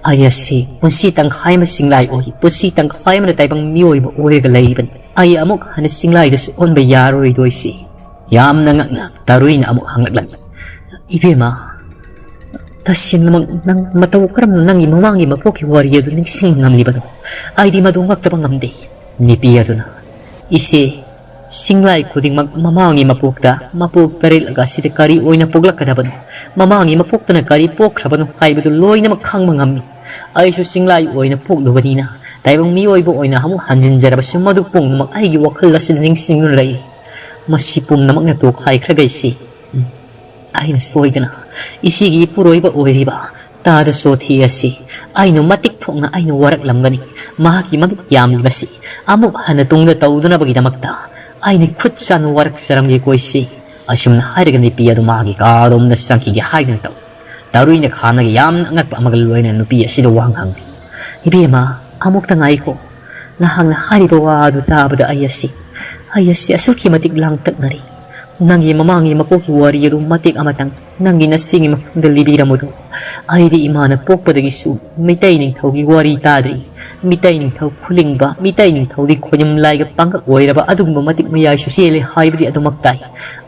ꯑꯩ ꯑꯁꯤ ꯄꯨꯟꯁꯤ ꯇꯪꯈꯥꯏ ꯑꯃ ꯆꯤꯡꯂꯥꯏ ꯑꯣꯏ, ꯄꯨꯟꯁꯤ ꯇꯪꯈꯥꯏ ꯑꯃꯅ ꯇꯥꯏꯕꯪ ꯃꯤꯑꯣꯏꯕ ꯑꯣꯏꯔꯒ ꯂꯩꯔꯤꯕꯅꯤ꯫ ꯑꯩ ꯑꯃꯨꯛ ꯍꯟꯅ ꯆꯤꯡꯂꯥꯏꯗꯁꯨ ꯑꯣꯟꯕ ꯌꯥꯔꯣꯏꯗꯣꯏꯁꯤ꯫" ꯌꯥꯝꯅ ꯉꯛꯅ ꯇꯔꯨꯏꯅ ꯑꯃꯨꯛ ꯍꯪꯂꯛꯂꯝꯃꯤ, "ꯏꯕꯦꯝꯃ, ꯇꯁꯦꯡꯅꯃꯛ ꯅꯪ ꯃꯇꯧ ꯀꯔꯝꯅ ꯅꯪꯒꯤ ꯃꯃꯥꯡꯒꯤ ꯃꯄꯣꯛꯀꯤ ꯋꯥꯔꯤ ꯑꯗꯨ ꯅꯤꯡꯁꯤꯡ ꯉꯝꯂꯤꯕꯅꯣ? ꯑꯩꯗꯤ ꯃꯗꯨ ꯉꯛꯇꯕ ꯉꯝꯗꯦ꯫" ꯅꯨꯄꯤ ꯑꯗꯨꯅ, "ꯏꯆꯦ, ꯆꯤꯡꯂꯥꯏ ꯈꯨꯗꯤꯡꯃꯛ ꯃꯃꯥꯡꯒꯤ ꯃꯄꯣꯛꯇ ꯃꯄꯣꯛ ꯇꯔꯦꯠꯂꯒ ꯑꯁꯤꯗ ꯀꯔꯤ ꯑꯣꯏꯅ ꯄꯣꯛꯂꯛꯀꯗꯕꯅꯣ, ꯃꯃꯥꯡꯒꯤ ꯃꯄꯣꯛꯇꯅ ꯀꯔꯤ ꯄꯣꯛꯈ꯭ꯔꯕꯅꯣ ꯍꯥꯏꯕꯗꯨ ꯂꯣꯏꯅꯃꯛ ꯈꯪꯕ ꯉꯝꯃꯤ꯫ ꯑꯩꯁꯨ ꯆꯤꯡꯂꯥꯏ ꯑꯣꯏꯅ ꯄꯣꯛꯂꯨꯕꯅꯤꯅ, ꯇꯥꯏꯕꯪ ꯃꯤꯑꯣꯏꯕ ꯑꯣꯏꯅ ꯑꯃꯨꯛ ꯍꯟꯖꯤꯟꯖꯔꯕꯁꯨ, ꯃꯗꯨ ꯄꯨꯝꯅꯃꯛ ꯑꯩꯒꯤ ꯋꯥꯈꯜ ꯑꯁꯤꯗ ꯅꯤꯡꯁꯤꯡꯗꯨꯅ ꯂꯩ꯫ ꯃꯁꯤ ꯄꯨꯝꯅꯃꯛꯅ ꯇꯣꯈꯥꯏꯈ꯭ꯔꯒꯩꯁꯤ, ꯎꯝ, ꯑꯩꯅ ꯁꯣꯏꯗꯅ ꯏꯆꯦꯒꯤ ꯏꯄꯨꯔꯣꯏꯕ ꯑꯣꯏꯔꯤꯕ ꯇꯥꯗ ꯁꯣꯊꯤ ꯑꯁꯤ ꯑꯩꯅ ꯃꯇꯤꯛ ꯊꯣꯛꯅ ꯑꯩꯅ ꯋꯥꯔꯛꯂꯝꯒꯅꯤ꯫ ꯃꯍꯥꯛꯀꯤ ꯃꯃꯤꯠ ꯌꯥꯝꯂꯤꯕꯁꯤ ꯑꯃꯨꯛ ꯍꯟꯅ ꯇꯨꯡꯗ ꯇꯧꯗꯅꯕꯒꯤꯗꯃꯛꯇ ꯑꯩꯅ ꯈꯨꯠ ꯁꯥꯅ ꯋꯥꯔꯛꯆꯔꯝꯒꯦꯀꯣ ꯏꯆꯦ꯫ ꯑꯁꯨꯝꯅ ꯍꯥꯏꯔꯒ ꯅꯨꯄꯤ ꯑꯗꯨ ꯃꯍꯥꯛꯀꯤ ꯀꯥꯔꯣꯝꯗ ꯆꯪꯈꯤꯒꯦ ꯍꯥꯏꯗꯨꯅ ꯇꯧꯏ꯫ ꯇꯔꯨꯏꯅ ꯈꯥꯝꯂꯒ ꯌꯥꯝꯅ ꯑꯉꯛꯄ ꯑꯃꯒ ꯂꯣꯏꯅꯅ ꯅꯨꯄꯤ ꯑꯁꯤꯗ ꯋꯥ ꯉꯥꯡꯂꯤ꯫ "ꯏꯕꯦꯝꯃ, ꯑꯃꯨꯛꯇ ꯉꯥꯏꯈꯣ꯫ ꯅꯍꯥꯛꯅ ꯍꯥꯏꯔꯤꯕ ꯋꯥ ꯑꯗꯨ ꯇꯥꯕꯗ ꯑꯩ ꯑꯁꯤ, ꯑꯩ ꯑꯁꯤ ꯑꯁꯨꯛꯀꯤ ꯃꯇꯤꯛ ꯂꯥꯡꯇꯛꯅꯔꯤ꯫ ꯅꯪꯒꯤ ꯃꯃꯥꯡꯒꯤ ꯃꯄꯣꯛꯀꯤ ꯋꯥꯔꯤ ꯑꯗꯨ ꯃꯇꯦꯛ ꯑꯃꯇꯪ ꯅꯪꯒꯤ ꯅꯆꯦꯒꯤ ꯃꯐꯝꯗ ꯂꯤꯕꯤꯔꯝꯃꯨꯗꯣ꯫ ꯑꯩꯗꯤ ꯏꯃꯥꯅ ꯄꯣꯛꯄꯗꯒꯤꯁꯨ ꯃꯤꯇꯩ ꯅꯤꯡꯊꯧꯒꯤ ꯋꯥꯔꯤ ꯇꯥꯗ꯭ꯔꯤ꯫ ꯃꯤꯇꯩ ꯅꯤꯡꯊꯧ ꯈꯨꯂꯤꯡꯕ, ꯃꯤꯇꯩ ꯅꯤꯡꯊꯧꯗꯤ ꯈꯣꯌꯨꯝ ꯂꯥꯏꯒ ꯄꯥꯡꯒꯛ ꯑꯣꯏꯔꯕ ꯑꯗꯨꯒꯨꯝꯕ ꯃꯇꯤꯛ ꯃꯌꯥꯏꯁꯨ ꯆꯦꯜꯂꯦ ꯍꯥꯏꯕꯗꯤ ꯑꯗꯨꯃꯛ ꯇꯥꯏ꯫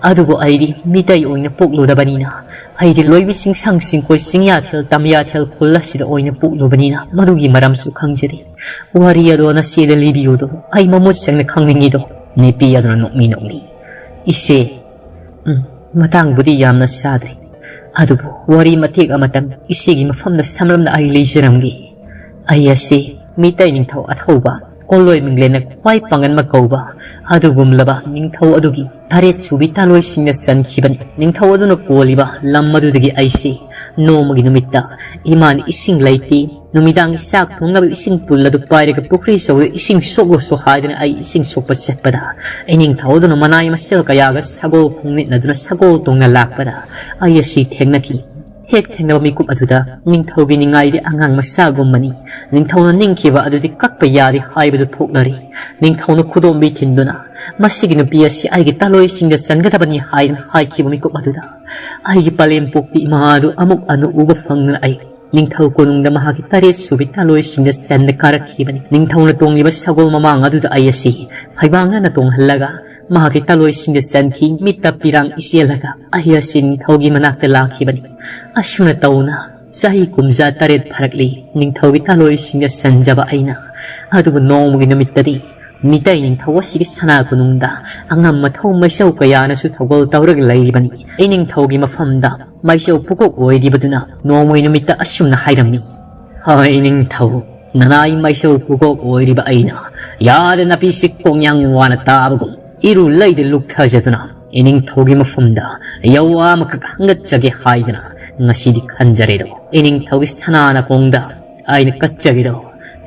ꯑꯗꯨꯕꯨ ꯑꯩꯗꯤ ꯃꯤꯇꯩ ꯑꯣꯏꯅ ꯄꯣꯛꯂꯨꯗꯕꯅꯤꯅ, ꯑꯩꯗꯤ ꯂꯣꯏꯕꯤ ꯆꯤꯡꯁꯥꯡ ꯆꯤꯡꯀꯣꯏ ꯆꯤꯡꯌꯥꯊꯦꯜ ꯇꯝꯌꯥꯊꯦꯜ ꯈꯨꯜ ꯑꯁꯤꯗ ꯑꯣꯏꯅ ꯄꯣꯛꯂꯨꯕꯅꯤꯅ ꯃꯗꯨꯒꯤ ꯃꯔꯝꯁꯨ ꯈꯪꯖꯗꯦ꯫ ꯋꯥꯔꯤ ꯑꯗꯣ ꯅꯆꯦꯗ ꯂꯤꯕꯤꯌꯨꯗꯣ, ꯑꯩ ꯃꯃꯨꯠ ꯁꯦꯡꯅ ꯈꯪꯅꯤꯡꯉꯤꯗꯣ꯫" ꯅꯨꯄꯤ ꯑꯗꯨꯅ ꯅꯣꯛꯃꯤ ꯅꯣꯛꯃꯤ, "ꯏꯆꯦ, ꯎꯝ, ꯃꯇꯥꯡꯕꯨꯗꯤ ꯌꯥꯝꯅ ꯆꯥꯗ꯭ꯔꯤ, ꯑꯗꯨꯕꯨ ꯋꯥꯔꯤ ꯃꯇꯦꯛ ꯑꯃꯇꯪ ꯏꯆꯦꯒꯤ ꯃꯐꯝꯗ ꯁꯝꯂꯞꯅ ꯑꯩ ꯂꯤꯖꯔꯝꯒꯦ꯫ ꯑꯩ ꯑꯁꯤ ꯃꯤꯇꯩ ꯅꯤꯡꯊꯧ ꯑꯊꯧꯕ ꯀꯣꯜꯂꯣꯏ ꯃꯤꯡꯂꯦꯟꯅ ꯈ꯭ꯋꯥꯏ ꯄꯥꯡꯒꯟꯕ ꯀꯧꯕ ꯑꯗꯨꯒꯨꯝꯂꯕ ꯅꯤꯡꯊꯧ ꯑꯗꯨꯒꯤ ꯇꯔꯦꯠ ꯁꯨꯕꯤ ꯇꯥꯂꯣꯏꯁꯤꯡꯅ ꯆꯟꯈꯤꯕꯅꯤ꯫ ꯅꯤꯡꯊꯧ ꯑꯗꯨꯅ ꯀꯣꯜꯂꯤꯕ ꯂꯝ ꯑꯗꯨꯗꯒꯤ ꯑꯩꯁꯤ ꯅꯣꯡꯃꯒꯤ ꯅꯨꯃꯤꯠꯇ ꯏꯃꯥꯅ ꯏꯁꯤꯡ ꯂꯩꯇꯦ, ꯅꯨꯃꯤꯗꯥꯡꯒꯤ ꯆꯥꯛ ꯊꯣꯡꯅꯕ ꯏꯁꯤꯡ ꯄꯨꯜ ꯑꯗꯨ ꯄꯥꯏꯔꯒ ꯄꯨꯈ꯭ꯔꯤ ꯑꯆꯧꯕꯗ ꯏꯁꯤꯡ ꯁꯣꯛꯂꯨꯁꯨ ꯍꯥꯏꯗꯨꯅ ꯑꯩ ꯏꯁꯤꯡ ꯁꯣꯛꯄ ꯆꯠꯄꯗ, ꯏꯅꯤꯡꯊꯧ ꯑꯗꯨꯅ ꯃꯅꯥꯏ ꯃꯁꯤꯜ ꯀꯌꯥꯒ ꯁꯒꯣꯜ ꯈꯣꯡꯅꯤꯠꯅꯗꯨꯅ ꯁꯒꯣꯜ ꯇꯣꯡꯅ ꯂꯥꯛꯄꯗ ꯑꯩ ꯑꯁꯤ ꯊꯦꯡꯅꯈꯤ꯫ ꯍꯦꯛ ꯊꯦꯡꯅꯕ ꯃꯤꯀꯨꯞ ꯑꯗꯨꯗ ꯅꯤꯡꯊꯧꯒꯤ ꯅꯤꯡꯉꯥꯏꯗꯤ ꯑꯉꯥꯡ ꯃꯆꯥꯒꯨꯝꯕꯅꯤ꯫ ꯅꯤꯡꯊꯧꯅ ꯅꯤꯡꯈꯤꯕ ꯑꯗꯨꯗꯤ ꯀꯛꯄ ꯌꯥꯗꯦ ꯍꯥꯏꯕꯗꯨ ꯊꯣꯛꯂꯔꯤ꯫ ꯅꯤꯡꯊꯧꯅ ꯈꯨꯗꯣꯝꯕꯤ ꯊꯤꯟꯗꯨꯅ, "ꯃꯁꯤꯒꯤ ꯅꯨꯄꯤ ꯑꯁꯤ ꯑꯩꯒꯤ ꯇꯥꯂꯣꯏꯁꯤꯡꯗ ꯆꯟꯒꯗꯕꯅꯤ" ꯍꯥꯏꯗꯨꯅ ꯍꯥꯏꯈꯤꯕ ꯃꯤꯀꯨꯞ ꯑꯗꯨꯗ ꯑꯩꯒꯤ ꯄꯥꯂꯦꯝ ꯄꯣꯛꯄꯤ ꯏꯃꯥ ꯑꯗꯨ ꯑꯃꯨꯛ ꯍꯟꯅ ꯎꯕ ꯐꯪꯗꯨꯅ ꯑꯩ ꯅꯤꯡꯊꯧ ꯀꯣꯅꯨꯡꯗ ꯃꯍꯥꯛꯀꯤ ꯇꯔꯦꯠ ꯁꯨꯕꯤ ꯇꯥꯂꯣꯏꯁꯤꯡꯗ ꯆꯟꯗ ꯀꯥꯔꯛꯈꯤꯕꯅꯤ꯫ ꯅꯤꯡꯊꯧꯅ ꯇꯣꯡꯂꯤꯕ ꯁꯒꯣꯜ ꯃꯃꯥꯡ ꯑꯗꯨꯗ ꯑꯩ ꯑꯁꯤ ꯐꯩꯕꯥꯛꯅꯅ ꯇꯣꯡꯍꯜꯂꯒ ꯃꯍꯥꯛꯀꯤ ꯇꯥꯂꯣꯏꯁꯤꯡꯗ ꯆꯟꯈꯤ꯫ ꯃꯤꯠꯇ ꯄꯤꯔꯥꯡ ꯏꯆꯦꯜꯂꯒ ꯑꯩ ꯑꯁꯤ ꯅꯤꯡꯊꯧꯒꯤ ꯃꯅꯥꯛꯇ ꯂꯥꯛꯈꯤꯕꯅꯤ꯫ ꯑꯁꯨꯝꯅ ꯇꯧꯅ ꯆꯍꯤ ꯀꯨꯝꯖꯥ ꯇꯔꯦꯠ ꯐꯥꯔꯛꯂꯤ ꯅꯤꯡꯊꯧꯒꯤ ꯇꯥꯂꯣꯏꯁꯤꯡꯗ ꯆꯟꯖꯕ ꯑꯩꯅ꯫ ꯑꯗꯨꯕꯨ ꯅꯣꯡꯃꯒꯤ ꯅꯨꯃꯤꯠꯇꯗꯤ ꯃꯤꯇꯩ ꯅꯤꯡꯊꯧ ꯑꯁꯤꯒꯤ ꯁꯅꯥ ꯀꯣꯅꯨꯡꯗ ꯑꯉꯝ ꯑꯊꯧ ꯃꯩꯆꯧ ꯀꯌꯥꯅꯁꯨ ꯊꯧꯒꯜ ꯇꯧꯔꯒ ꯂꯩꯔꯤꯕꯅꯤ꯫ ꯏꯅꯤꯡꯊꯧꯒꯤ ꯃꯐꯝꯗ ꯃꯩꯆꯧ ꯄꯨꯀꯣꯛ ꯑꯣꯏꯔꯤꯕꯗꯨꯅ ꯅꯣꯡꯃꯩ ꯅꯨꯃꯤꯠꯇ ꯑꯁꯨꯝꯅ ꯍꯥꯏꯔꯝꯃꯤ, "ꯍꯣꯏ ꯏꯅꯤꯡꯊꯧ, ꯅꯅꯥꯏ ꯃꯩꯆꯧ ꯄꯨꯀꯣꯛ ꯑꯣꯏꯔꯤꯕ ꯑꯩꯅ ꯌꯥꯗ ꯅꯥꯄꯤꯁꯤ ꯀꯣꯡꯌꯥꯡ ꯋꯥꯅ ꯇꯥꯕꯒꯨꯝ ꯏꯔꯨ ꯂꯩꯗ ꯂꯨꯞꯊꯖꯗꯨꯅ ꯏꯅꯤꯡꯊꯧꯒꯤ ꯃꯐꯝꯗ ꯌꯋꯥ ꯑꯃꯈꯛ ꯍꯪꯒꯠꯆꯒꯦ ꯍꯥꯏꯗꯅ ꯉꯁꯤꯗꯤ ꯈꯟꯖꯔꯦꯗꯣ꯫ ꯏꯅꯤꯡꯊꯧꯒꯤ ꯁꯅꯥ ꯅꯥꯀꯣꯡꯗ ꯑꯩꯅ ꯀꯠꯆꯒꯦꯗꯣ꯫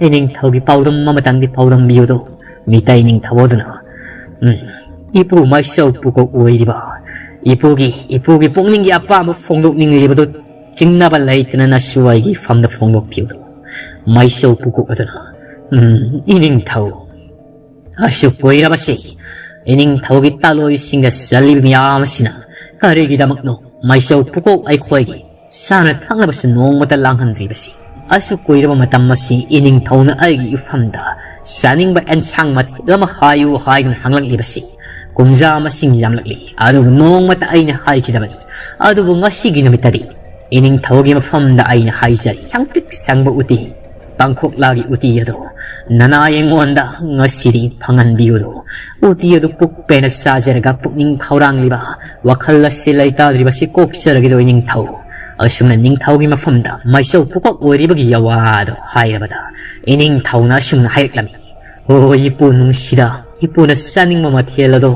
ꯏꯅꯤꯡꯊꯧꯒꯤ ꯄꯥꯎꯗꯝ ꯑꯃꯇꯪꯗꯤ ꯄꯥꯎꯗꯝꯕꯤꯌꯨꯗꯣ꯫ ꯃꯤꯇꯩ ꯅꯤꯡꯊꯧ ꯑꯗꯨꯅ, ꯎꯝ, ꯏꯄꯨ ꯃꯩꯆꯧ ꯄꯨꯀꯣꯛ ꯑꯣꯏꯔꯤꯕ ꯏꯄꯨꯒꯤ, ꯏꯄꯨꯒꯤ ꯄꯨꯛꯅꯤꯡꯒꯤ ꯑꯄꯥꯝꯕ ꯐꯣꯡꯗꯣꯛꯅꯤꯡꯂꯤꯕꯗꯨ ꯆꯤꯡꯅꯕ ꯂꯩꯇꯅ ꯅꯁꯨ ꯑꯩꯒꯤ ꯏꯐꯝꯗ ꯐꯣꯡꯗꯣꯛꯄꯤꯌꯨꯗꯣ꯫" ꯃꯩꯆꯧ ꯄꯨꯀꯣꯛ ꯑꯗꯨꯅ, ꯎꯝ, ꯏꯅꯤꯡꯊꯧ, ꯑꯁꯨꯛ ꯀꯨꯏꯔꯕꯁꯤ ꯏꯅꯤꯡꯊꯧꯒꯤ ꯇꯥꯂꯣꯏꯁꯤꯡꯗ ꯆꯠꯂꯤꯕ ꯃꯤꯌꯥꯝ ꯑꯁꯤꯅ ꯀꯔꯤꯒꯤꯗꯃꯛꯅꯣ ꯃꯩꯆꯧ ꯄꯨꯀꯣꯛ ꯑꯩꯈꯣꯏꯒꯤ ꯆꯥꯅ ꯊꯛꯅꯕꯁꯨ ꯅꯣꯡꯃꯇ ꯂꯥꯡꯍꯟꯗ꯭ꯔꯤꯕꯁꯤ? ꯑꯁꯨꯛ ꯀꯨꯏꯔꯕ ꯃꯇꯝ ꯑꯁꯤ ꯏꯅꯤꯡꯊꯧꯅ ꯑꯩꯒꯤ ꯏꯐꯝꯗ ꯆꯥꯅꯤꯡꯕ ꯑꯦꯟꯁꯥꯡ ꯃꯊꯦꯜ ꯑꯃ ꯍꯥꯏꯌꯨ ꯍꯥꯏꯗꯨꯅ ꯍꯪꯂꯛꯂꯤꯕꯁꯤ ꯀꯨꯝꯖꯥ ꯃꯁꯤꯡ ꯌꯥꯝꯂꯛꯂꯤ꯫ ꯑꯗꯨꯕꯨ ꯅꯣꯡꯃꯇ ꯑꯩꯅ ꯍꯥꯏꯈꯤꯗꯕꯅꯤ꯫ ꯑꯗꯨꯕꯨ ꯉꯁꯤꯒꯤ ꯅꯨꯃꯤꯠꯇꯗꯤ ꯏꯅꯤꯡꯊꯧꯒꯤ ꯃꯐꯝꯗ ꯑꯩꯅ ꯍꯥꯏꯖꯔꯤ, ꯁꯪꯇ꯭ꯔꯤꯛ ꯁꯪꯕ ꯎꯇꯤ, ꯄꯥꯡꯈꯣꯛꯂꯥꯒꯤ ꯎꯇꯤ ꯑꯗꯨ ꯅꯅꯥ ꯑꯩꯉꯣꯟꯗ ꯉꯁꯤꯗꯤ ꯐꯪꯍꯟꯕꯤꯌꯨꯗꯣ꯫ ꯎꯇꯤ ꯑꯗꯨ ꯄꯨꯛ ꯄꯦꯟꯅ ꯆꯥꯖꯔꯒ ꯄꯨꯛꯅꯤꯡ ꯈꯧꯔꯥꯡꯂꯤꯕ, ꯋꯥꯈꯜ ꯑꯁꯤ ꯂꯩꯇꯥꯗ꯭ꯔꯤꯕꯁꯤ ꯀꯣꯛꯆꯔꯒꯦꯗꯣ ꯏꯅꯤꯡꯊꯧ꯫ ꯑꯁꯨꯝꯅ ꯅꯤꯡꯊꯧꯒꯤ ꯃꯐꯝꯗ ꯃꯩꯆꯧ ꯄꯨꯀꯣꯛ ꯑꯣꯏꯔꯤꯕꯒꯤ ꯌꯋꯥꯗꯣ ꯍꯥꯏꯔꯕꯗ ꯏꯅꯤꯡꯊꯧꯅ ꯑꯁꯨꯝꯅ ꯍꯥꯏꯔꯛꯂꯝꯃꯤ, "ꯑꯣ ꯏꯄꯨ ꯅꯨꯡꯁꯤꯗ, ꯏꯄꯨꯅ ꯆꯥꯅꯤꯡꯕ ꯃꯊꯦꯜ ꯑꯗꯣ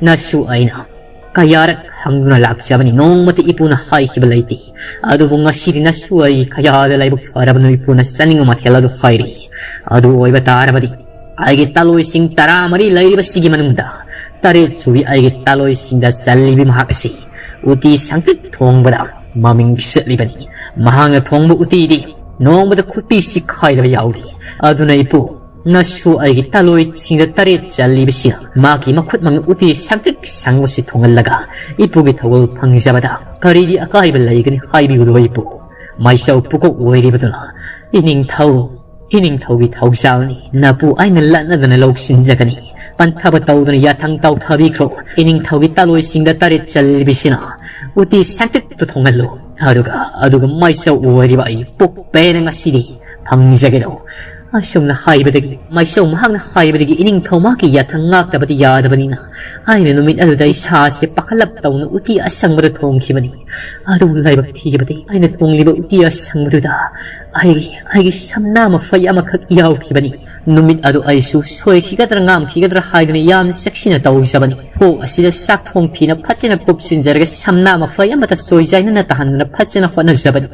ꯅꯁꯨ ꯑꯩꯅ ꯀꯌꯥꯔꯛ ꯍꯪꯗꯨꯅ ꯂꯥꯛꯆꯕꯅꯤ, ꯅꯣꯡꯃꯇ ꯏꯄꯨꯅ ꯍꯥꯏꯈꯤꯕ ꯂꯩꯇꯦ꯫ ꯑꯗꯨꯕꯨ ꯉꯁꯤꯗꯤ ꯅꯁꯨ ꯑꯩ ꯀꯌꯥꯗ ꯂꯥꯏꯕꯛ ꯐꯔꯕꯅꯣ ꯏꯄꯨꯅ ꯆꯥꯅꯤꯡꯕ ꯃꯊꯦꯜ ꯑꯗꯨ ꯍꯥꯏꯔꯤ꯫ ꯑꯗꯨ ꯑꯣꯏꯕ ꯇꯥꯔꯕꯗꯤ ꯑꯩꯒꯤ ꯇꯥꯂꯣꯏꯁꯤꯡ ꯇꯔꯥꯃꯔꯤ ꯂꯩꯔꯤꯕꯁꯤꯒꯤ ꯃꯅꯨꯡꯗ ꯇꯔꯦꯠ ꯁꯨꯕꯤ ꯑꯩꯒꯤ ꯇꯥꯂꯣꯏꯁꯤꯡꯗ ꯆꯜꯂꯤꯕꯤ ꯃꯍꯥꯛ ꯑꯁꯤ ꯎꯇꯤ ꯁꯪꯇ꯭ꯔꯤꯛ ꯊꯣꯡꯕꯗ ꯃꯃꯤꯡ ꯆꯠꯂꯤꯕꯅꯤ꯫ ꯃꯍꯥꯛꯅ ꯊꯣꯡꯕ ꯎꯇꯤꯗꯤ ꯅꯣꯡꯃꯗ ꯈꯨꯠꯄꯤ ꯁꯤꯈꯥꯏꯗꯕ ꯌꯥꯎꯗꯦ꯫ ꯑꯗꯨꯅ ꯏꯄꯨ, ꯅꯁꯨ ꯑꯩꯒꯤ ꯇꯥꯂꯣꯏꯁꯤꯡꯗ ꯇꯔꯦꯠ ꯆꯜꯂꯤꯕꯁꯤꯅ ꯃꯍꯥꯛꯀꯤ ꯃꯈꯨꯠ ꯃꯉꯥ ꯎꯇꯤ ꯁꯪꯇ꯭ꯔꯤꯛ ꯁꯪꯕꯁꯤ ꯊꯣꯡꯍꯜꯂꯒ ꯏꯄꯨꯒꯤ ꯊꯧꯒꯜ ꯐꯪꯖꯕꯗ ꯀꯔꯤꯗꯤ ꯑꯀꯥꯏꯕ ꯂꯩꯒꯅꯤ ꯍꯥꯏꯕꯤꯌꯨꯗꯣ ꯏꯄꯨ?" ꯃꯩꯆꯧ ꯄꯨꯀꯣꯛ ꯑꯣꯏꯔꯤꯕꯗꯨꯅ, "ꯏꯅꯤꯡꯊꯧ, ꯏꯅꯤꯡꯊꯧꯒꯤ ꯊꯧꯖꯥꯜꯅꯤ꯫ ꯅꯄꯨ ꯑꯩꯅ ꯂꯠꯅꯗꯅ ꯂꯧꯁꯤꯟꯖꯒꯅꯤ꯫ ꯄꯟꯊꯕ ꯇꯧꯗꯨꯅ ꯌꯥꯊꯪ ꯇꯧꯊꯕꯤꯈ꯭ꯔꯣ꯫ ꯏꯅꯤꯡꯊꯧꯒꯤ ꯇꯥꯂꯣꯏꯁꯤꯡꯗ ꯇꯔꯦꯠ ꯆꯜꯂꯤꯕꯁꯤꯅ ꯎꯇꯤ ꯁꯪꯇ꯭ꯔꯤꯛꯇꯨ ꯊꯣꯡꯍꯜꯂꯨ꯫ ꯑꯗꯨꯒ, ꯑꯗꯨꯒ ꯃꯩꯆꯧ ꯑꯣꯏꯔꯤꯕ ꯑꯩ ꯄꯨꯛ ꯄꯦꯟꯅ ꯉꯁꯤꯗꯤ ꯐꯪꯖꯒꯦꯗꯣ꯫ ꯑꯁꯨꯝꯅ ꯍꯥꯏꯕꯗꯒꯤ, ꯃꯥꯏꯁꯧ ꯃꯍꯥꯛꯅ ꯍꯥꯏꯕꯗꯒꯤ ꯏꯅꯤꯡꯊꯧ ꯃꯍꯥꯛꯀꯤ ꯌꯥꯊꯪ ꯉꯥꯛꯇꯕꯗꯤ ꯌꯥꯗꯕꯅꯤꯅ, ꯑꯩꯅ ꯅꯨꯃꯤꯠ ꯑꯗꯨꯗ ꯏꯁꯥꯁꯦ ꯄꯥꯈꯠꯂꯞ ꯇꯧꯅ ꯎꯇꯤ ꯑꯁꯪꯕꯗꯨ ꯊꯣꯡꯈꯤꯕꯅꯤ꯫ ꯑꯗꯨꯕꯨ ꯂꯥꯏꯕꯛ ꯊꯤꯕꯗꯤ ꯑꯩꯅ ꯊꯣꯡꯂꯤꯕ ꯎꯇꯤ ꯑꯁꯪꯕꯗꯨꯗ ꯑꯩꯒꯤ, ꯑꯩꯒꯤ ꯁꯝꯅꯥ ꯃꯐꯩ ꯑꯃꯈꯛ ꯌꯥꯎꯈꯤꯕꯅꯤ꯫ ꯅꯨꯃꯤꯠ ꯑꯗꯨ ꯑꯩꯁꯨ ꯁꯣꯏꯈꯤꯒꯗ꯭ꯔꯥ ꯉꯥꯝꯈꯤꯒꯗ꯭ꯔꯥ ꯍꯥꯏꯗꯨꯅ ꯌꯥꯝꯅ ꯆꯦꯛꯁꯤꯟꯅ ꯇꯧꯖꯕꯅꯤ꯫ ꯀꯣꯛ ꯑꯁꯤꯗ ꯆꯥꯛ ꯊꯣꯡ ꯐꯤꯅ ꯐꯖꯅ ꯀꯨꯞꯁꯤꯟꯖꯔꯒ ꯁꯝꯅꯥ ꯃꯐꯩ ꯑꯃꯠꯇ ꯆꯣꯏꯖꯥꯏꯅꯅ ꯇꯥꯍꯟꯗꯅ ꯐꯖꯅ ꯍꯣꯠꯅꯖꯕꯅꯤ꯫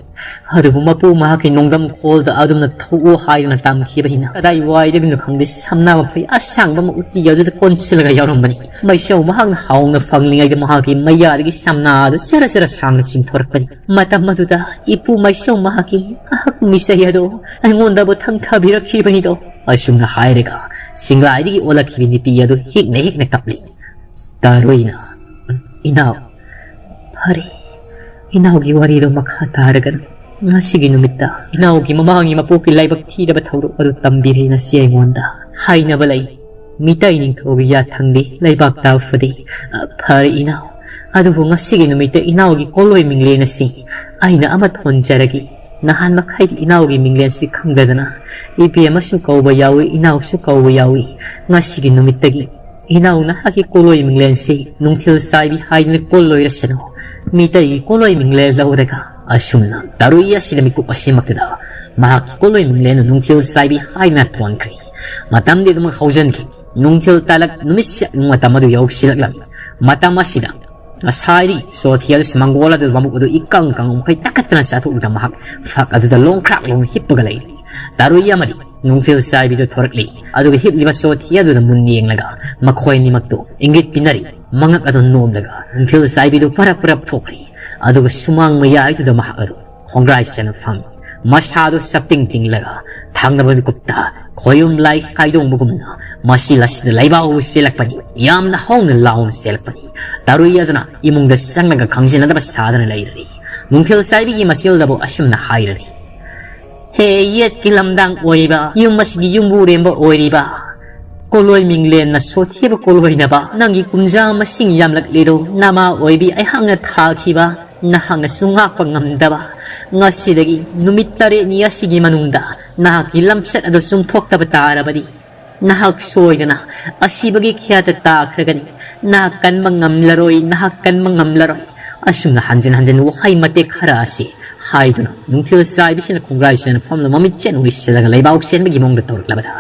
ꯑꯗꯨꯕꯨ ꯃꯄꯨ ꯃꯍꯥꯛꯀꯤ ꯅꯣꯡꯗꯝ ꯈꯣꯜꯗ ꯑꯗꯨꯝꯅ ꯊꯣꯛꯎ ꯍꯥꯏꯗꯨꯅ ꯇꯝꯈꯤꯕꯅꯤꯅ, ꯀꯗꯥꯏ ꯋꯥꯏꯗꯒꯤꯅꯣ ꯈꯪꯗꯦ, ꯁꯝꯅꯥ ꯃꯐꯩ ꯑꯁꯥꯡꯕ ꯑꯃ ꯎꯇꯤ ꯑꯗꯨꯗ ꯀꯣꯟꯁꯤꯜꯂꯒ ꯌꯥꯎꯔꯝꯕꯅꯤ꯫ ꯃꯩꯁꯧ ꯃꯍꯥꯛꯅ ꯍꯥꯎꯅ ꯐꯪꯂꯤꯉꯩꯗ ꯃꯍꯥꯛꯀꯤ ꯃꯌꯥꯗꯒꯤ ꯁꯝꯅꯥ ꯑꯗꯨ ꯆꯔ ꯆꯔ ꯁꯥꯡꯅ ꯆꯤꯡꯊꯣꯔꯛꯄꯅꯤ꯫ ꯃꯇꯝ ꯑꯗꯨꯗ ꯏꯄꯨ ꯃꯩꯁꯧ ꯃꯍꯥꯛꯀꯤ ꯑꯍꯛꯄ ꯃꯤꯆꯩ ꯑꯗꯨ ꯑꯩꯉꯣꯟꯗꯕꯨ ꯊꯪꯊꯕꯤꯔꯛꯈꯤꯕꯅꯤꯗꯣ꯫ ꯑꯁꯨꯝꯅ ꯍꯥꯏꯔꯒ ꯁꯤꯡꯂꯥꯏꯗꯒꯤ ꯑꯣꯜꯂꯛꯈꯤꯕ ꯅꯨꯄꯤ ꯑꯗꯨ ꯍꯤꯛꯅ ꯍꯤꯛꯅ ꯀꯞꯂꯤ꯫ ꯇꯥꯔꯣꯏꯅ, "ꯏꯅꯥꯎ, ꯐꯔꯦ, ꯏꯅꯥꯎꯒꯤ ꯋꯥꯔꯤꯗꯣ ꯃꯈꯥ ꯇꯥꯔꯒꯅꯨ꯫ ꯉꯁꯤꯒꯤ ꯅꯨꯃꯤꯠꯇ ꯏꯅꯥꯎꯒꯤ ꯃꯃꯥꯡꯒꯤ ꯃꯄꯣꯛꯀꯤ ꯂꯥꯏꯕꯛ ꯊꯤꯔꯕ ꯊꯧꯗꯣꯛ ꯑꯗꯨ ꯇꯝꯕꯤꯔꯦ ꯉꯁꯤ ꯑꯩꯉꯣꯟꯗ꯫ ꯍꯥꯏꯅꯕ ꯂꯩ, ꯃꯤꯇꯩ ꯅꯤꯡꯊꯧꯒꯤ ꯌꯥꯊꯪꯗꯤ ꯂꯩꯕꯥꯛ ꯇꯥꯕ ꯐꯗꯦ꯫ ꯑ, ꯐꯔꯦ ꯏꯅꯥꯎ, ꯑꯗꯨꯕꯨ ꯉꯁꯤꯒꯤ ꯅꯨꯃꯤꯠꯇ ꯏꯅꯥꯎꯒꯤ ꯀꯣꯂꯣꯏ ꯃꯤꯡꯂꯦꯟ ꯑꯁꯤ ꯑꯩꯅ ꯑꯃ ꯊꯣꯟꯖꯔꯒꯦ꯫ ꯅꯍꯥꯟ ꯃꯈꯩꯗꯤ ꯏꯅꯥꯎꯒꯤ ꯃꯤꯡꯂꯦꯟꯁꯤ ꯈꯪꯗꯗꯅ ꯏꯕꯦꯝꯃꯁꯨ ꯀꯧꯕ ꯌꯥꯎꯏ, ꯏꯅꯥꯎꯁꯨ ꯀꯧꯕ ꯌꯥꯎꯏ꯫ ꯉꯁꯤꯒꯤ ꯅꯨꯃꯤꯠꯇꯒꯤ ꯏꯅꯥꯎ ꯅꯍꯥꯛꯀꯤ ꯀꯣꯂꯣꯏ ꯃꯤꯡꯂꯦꯟꯁꯤ ꯅꯨꯡꯊꯤꯜ ꯆꯥꯏꯕꯤ ꯍꯥꯏꯗꯨꯅ ꯀꯣꯜꯂꯣꯏꯔꯁꯅꯨ꯫ ꯃꯤꯇꯩꯒꯤ ꯀꯣꯂꯣꯏ ꯃꯤꯡꯂꯦꯟ ꯂꯧꯔꯒ ꯑꯁꯨꯝꯅ ꯇꯔꯨꯏ ꯑꯁꯤꯅ ꯃꯤꯀꯨꯞ ꯑꯁꯤꯃꯛꯇꯗ ꯃꯍꯥꯛꯀꯤ ꯀꯣꯂꯣꯏ ꯃꯤꯡꯂꯦꯟ ꯅꯨꯡꯊꯤꯜ ꯆꯥꯏꯕꯤ ꯍꯥꯏꯗꯨꯅ ꯊꯣꯟꯈ꯭ꯔꯦ꯫ ꯃꯇꯝꯗꯤ ꯑꯗꯨꯃꯛ ꯍꯧꯖꯤꯟꯈꯤ꯫ ꯅꯨꯡꯊꯤꯜ ꯇꯥꯂꯛ ꯅꯨꯃꯤꯠ ꯁꯦꯛ ꯃꯇꯝ ꯑꯗꯨ ꯌꯧꯁꯤꯜꯂꯛꯂꯝꯃꯤ꯫ ꯃꯇꯝ ꯑꯁꯤꯗ ꯉꯁꯥꯏꯗꯤ ꯁꯣꯊꯤ ꯑꯗꯨ ꯁꯨꯃꯥꯡꯒꯣꯜ ꯑꯗꯨ ꯃꯕꯨꯛ ꯑꯗꯨ ꯏꯀꯪ ꯀꯪꯕ ꯃꯈꯩ ꯇꯛꯈꯠꯇꯅ ꯆꯥꯊꯣꯛꯂꯒ ꯃꯍꯥꯛ ꯐꯛ ꯑꯗꯨꯗ ꯂꯣꯡꯈ꯭ꯔꯥꯛ ꯂꯣꯡ ꯍꯤꯞꯄꯒ ꯂꯩꯔꯤ꯫ ꯇꯔꯨꯏ ꯑꯃꯗꯤ ꯅꯨꯡꯊꯤꯜ ꯆꯥꯏꯕꯤꯗꯨ ꯊꯣꯔꯛꯂꯤ꯫ ꯑꯗꯨꯒ ꯍꯤꯞꯂꯤꯕ ꯁꯣꯊꯤ ꯑꯗꯨꯗ ꯃꯨꯟꯅ ꯌꯦꯡꯂꯒ ꯃꯈꯣꯏ ꯑꯅꯤꯃꯛꯇꯨ ꯏꯪꯒꯤꯠ ꯄꯤꯅꯔꯤ꯫ ꯃꯉꯛ ꯑꯗꯨ ꯅꯣꯝꯂꯒ ꯅꯨꯡꯊꯤꯜ ꯆꯥꯏꯕꯤꯗꯨ ꯄꯔꯞ ꯄꯔꯞ ꯊꯣꯛꯈ꯭ꯔꯤ꯫ ꯑꯗꯨꯒ ꯁꯨꯃꯥꯡ ꯃꯌꯥꯏꯗꯨꯗ ꯃꯍꯥꯛ ꯑꯗꯨ ꯈꯣꯡꯒ꯭ꯔꯥꯏ ꯆꯟꯅ ꯐꯝꯃꯤ꯫ ꯃꯁꯥꯗꯨ ꯆꯞꯇꯤꯡ ꯇꯤꯡꯂꯒ ꯊꯪꯅꯕ ꯃꯤꯀꯨꯞꯇ ꯈꯣꯌꯨꯝ ꯂꯥꯏ ꯀꯥꯏꯗꯣꯡꯕꯒꯨꯝꯅ ꯃꯁꯤ ꯂꯁꯤꯗ ꯂꯩꯕꯥꯛ ꯍꯧꯕ ꯆꯦꯜꯂꯛꯄꯅꯤ꯫ ꯌꯥꯝꯅ ꯍꯧꯅ ꯂꯥꯎꯅ ꯆꯦꯜꯂꯛꯄꯅꯤ꯫ ꯇꯔꯨꯏ ꯑꯗꯨꯅ ꯏꯃꯨꯡꯗ ꯆꯪꯂꯒ ꯈꯪꯖꯤꯟꯅꯗꯕ ꯁꯥꯗꯅ ꯂꯩꯔꯔꯤ꯫ ꯅꯨꯡꯊꯤꯜ ꯆꯥꯏꯕꯤꯒꯤ ꯃꯆꯤꯜꯗꯕꯨ ꯑꯁꯨꯝꯅ ꯍꯥꯏꯔꯔꯤ, "ꯍꯦ ꯌꯦꯠꯀꯤ ꯂꯝꯗꯥꯡ ꯑꯣꯏꯔꯤꯕ, ꯌꯨꯝ ꯑꯁꯤꯒꯤ ꯌꯨꯝꯕꯨꯔꯦꯝꯕ ꯑꯣꯏꯔꯤꯕ, ꯀꯣꯂꯣꯏ ꯃꯤꯡꯂꯦꯟꯅ ꯁꯣꯊꯤꯕ ꯀꯣꯂꯣꯏꯅꯕ, ꯅꯪꯒꯤ ꯀꯨꯝꯖꯥ ꯃꯁꯤꯡ ꯌꯥꯝꯂꯛꯂꯤꯗꯣ ꯅꯃꯥ ꯑꯣꯏꯕꯤ ꯑꯩꯍꯥꯛꯅ ꯊꯥꯈꯤꯕ, ꯅꯍꯥꯛꯅꯁꯨ ꯉꯥꯛꯄ ꯉꯝꯗꯕ꯫ ꯉꯁꯤꯗꯒꯤ ꯅꯨꯃꯤꯠ ꯇꯔꯦꯠꯅꯤ ꯑꯁꯤꯒꯤ ꯃꯅꯨꯡꯗ ꯅꯍꯥꯛꯀꯤ ꯂꯝꯆꯠ ꯑꯗꯨ ꯆꯨꯝꯊꯣꯛꯇꯕ ꯇꯥꯔꯕꯗꯤ, ꯅꯍꯥꯛ ꯁꯣꯏꯗꯅ ꯑꯁꯤꯕꯒꯤ ꯈ꯭ꯌꯥꯠꯇ ꯇꯥꯈ꯭ꯔꯒꯅꯤ꯫ ꯅꯍꯥꯛ ꯀꯟꯕ ꯉꯝꯂꯔꯣꯏ, ꯅꯍꯥꯛ ꯀꯟꯕ ꯉꯝꯂꯔꯣꯏ꯫ ꯑꯁꯨꯝꯅ ꯍꯟꯖꯤꯟ ꯍꯟꯖꯤꯟ ꯋꯥꯍꯩ ꯃꯇꯦꯛ ꯈꯔ ꯑꯁꯤ ꯍꯥꯏꯗꯨꯅ ꯅꯨꯡꯊꯤꯜ ꯆꯥꯏꯕꯤꯁꯤꯅ ꯈꯣꯡꯒ꯭ꯔꯥꯏ ꯆꯦꯟꯅ ꯐꯝꯂꯒ ꯃꯃꯤꯠ ꯆꯦꯠꯅ ꯎꯏꯁꯤꯜꯂꯒ ꯂꯩꯕꯥꯛ ꯆꯦꯟꯕꯒꯤ ꯃꯑꯣꯡꯗ ꯇꯧꯔꯛꯂꯕꯗ,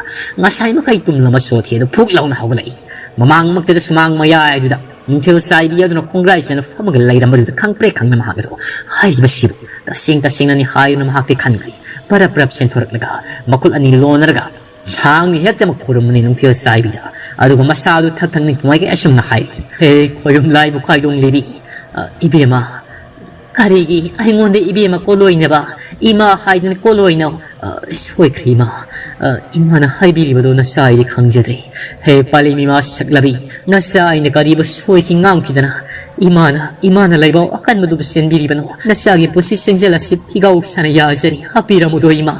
ꯉꯁꯥꯏ ꯃꯈꯩ ꯇꯨꯝꯂꯝꯕ ꯁꯣꯊꯤ ꯑꯗꯨ ꯐꯨꯛ ꯂꯥꯎꯅ ꯍꯧꯒꯠꯂꯛꯏ꯫ ꯃꯃꯥꯡꯃꯛꯇꯗ ꯁꯨꯃꯥꯡ ꯃꯌꯥꯏꯗꯨꯗ ꯅꯨꯡꯊꯤꯜ ꯆꯥꯏꯕꯤ ꯑꯗꯨꯅ ꯈꯣꯡꯒ꯭ꯔꯥꯏ ꯆꯦꯟꯅ ꯐꯝꯃꯒ ꯂꯩꯔꯝꯕꯗꯨꯗ ꯈꯪꯄ꯭ꯔꯦꯛ ꯈꯪꯅ ꯃꯍꯥꯛ ꯑꯗꯨ ꯍꯥꯏꯔꯤꯕꯁꯤꯕꯨ ꯇꯁꯦꯡ ꯇꯁꯦꯡꯅꯅꯤ ꯍꯥꯏꯗꯨꯅ ꯃꯍꯥꯛꯇꯤ ꯈꯟꯈ꯭ꯔꯦ꯫ ꯄꯔꯞ ꯄꯔꯞ ꯆꯦꯟꯊꯣꯔꯛꯂꯒ ꯃꯈꯨꯠ ꯑꯅꯤ ꯂꯣꯟꯅꯔꯒ ꯁꯥꯡꯅ ꯍꯦꯛꯇꯃꯛ ꯈꯨꯔꯨꯝꯕꯅꯤ ꯅꯨꯡꯊꯤꯜ ꯆꯥꯏꯕꯤꯗ꯫ ꯑꯗꯨꯒ ꯃꯁꯥꯗꯨ ꯊꯛ ꯊꯛ ꯅꯤꯡꯊꯤꯉꯥꯏꯒꯤ ꯑꯁꯨꯝꯅ ꯍꯥꯏꯔꯤ, "ꯍꯦ ꯈꯣꯏꯔꯨꯝ ꯂꯥꯏꯕꯨ ꯈꯥꯏꯗꯣꯡꯂꯤꯕꯤ, ꯑ, ꯏꯕꯦꯝꯃ, ꯀꯔꯤꯒꯤ ꯑꯩꯉꯣꯟꯗ ꯏꯕꯦꯝꯃ ꯀꯣꯂꯣꯏꯅꯕ, ꯏꯃꯥ ꯍꯥꯏꯗꯨꯅ ꯀꯣꯂꯣꯏꯅ, ꯑ, ꯁꯣꯏꯈ꯭ꯔꯦ ꯏꯃꯥ꯫ ꯑ, ꯏꯃꯥꯅ ꯍꯥꯏꯕꯤꯔꯤꯕꯗꯣ ꯅꯆꯥ ꯑꯩꯗꯤ ꯈꯪꯖꯗ꯭ꯔꯦ꯫ ꯍꯦ ꯄꯥꯂꯤ ꯃꯤꯃꯥ ꯁꯛꯂꯕꯤ, ꯅꯆꯥ ꯑꯩꯅ ꯀꯔꯤꯕꯨ ꯁꯣꯏꯈꯤ ꯉꯥꯡꯈꯤꯗꯅ? ꯏꯃꯥꯅ, ꯏꯃꯥꯅ ꯂꯩꯕꯥꯛ ꯑꯀꯟꯕꯗꯨꯕꯨ ꯆꯦꯟꯕꯤꯔꯤꯕꯅꯣ? ꯅꯆꯥꯒꯤ ꯄꯨꯟꯁꯤ ꯆꯦꯡꯖꯦꯜ ꯑꯁꯤ ꯐꯤꯒꯥꯎ ꯁꯥꯅ ꯌꯥꯖꯔꯤ, ꯍꯥꯞꯄꯤꯔꯝꯃꯨꯗꯣ ꯏꯃꯥ"꯫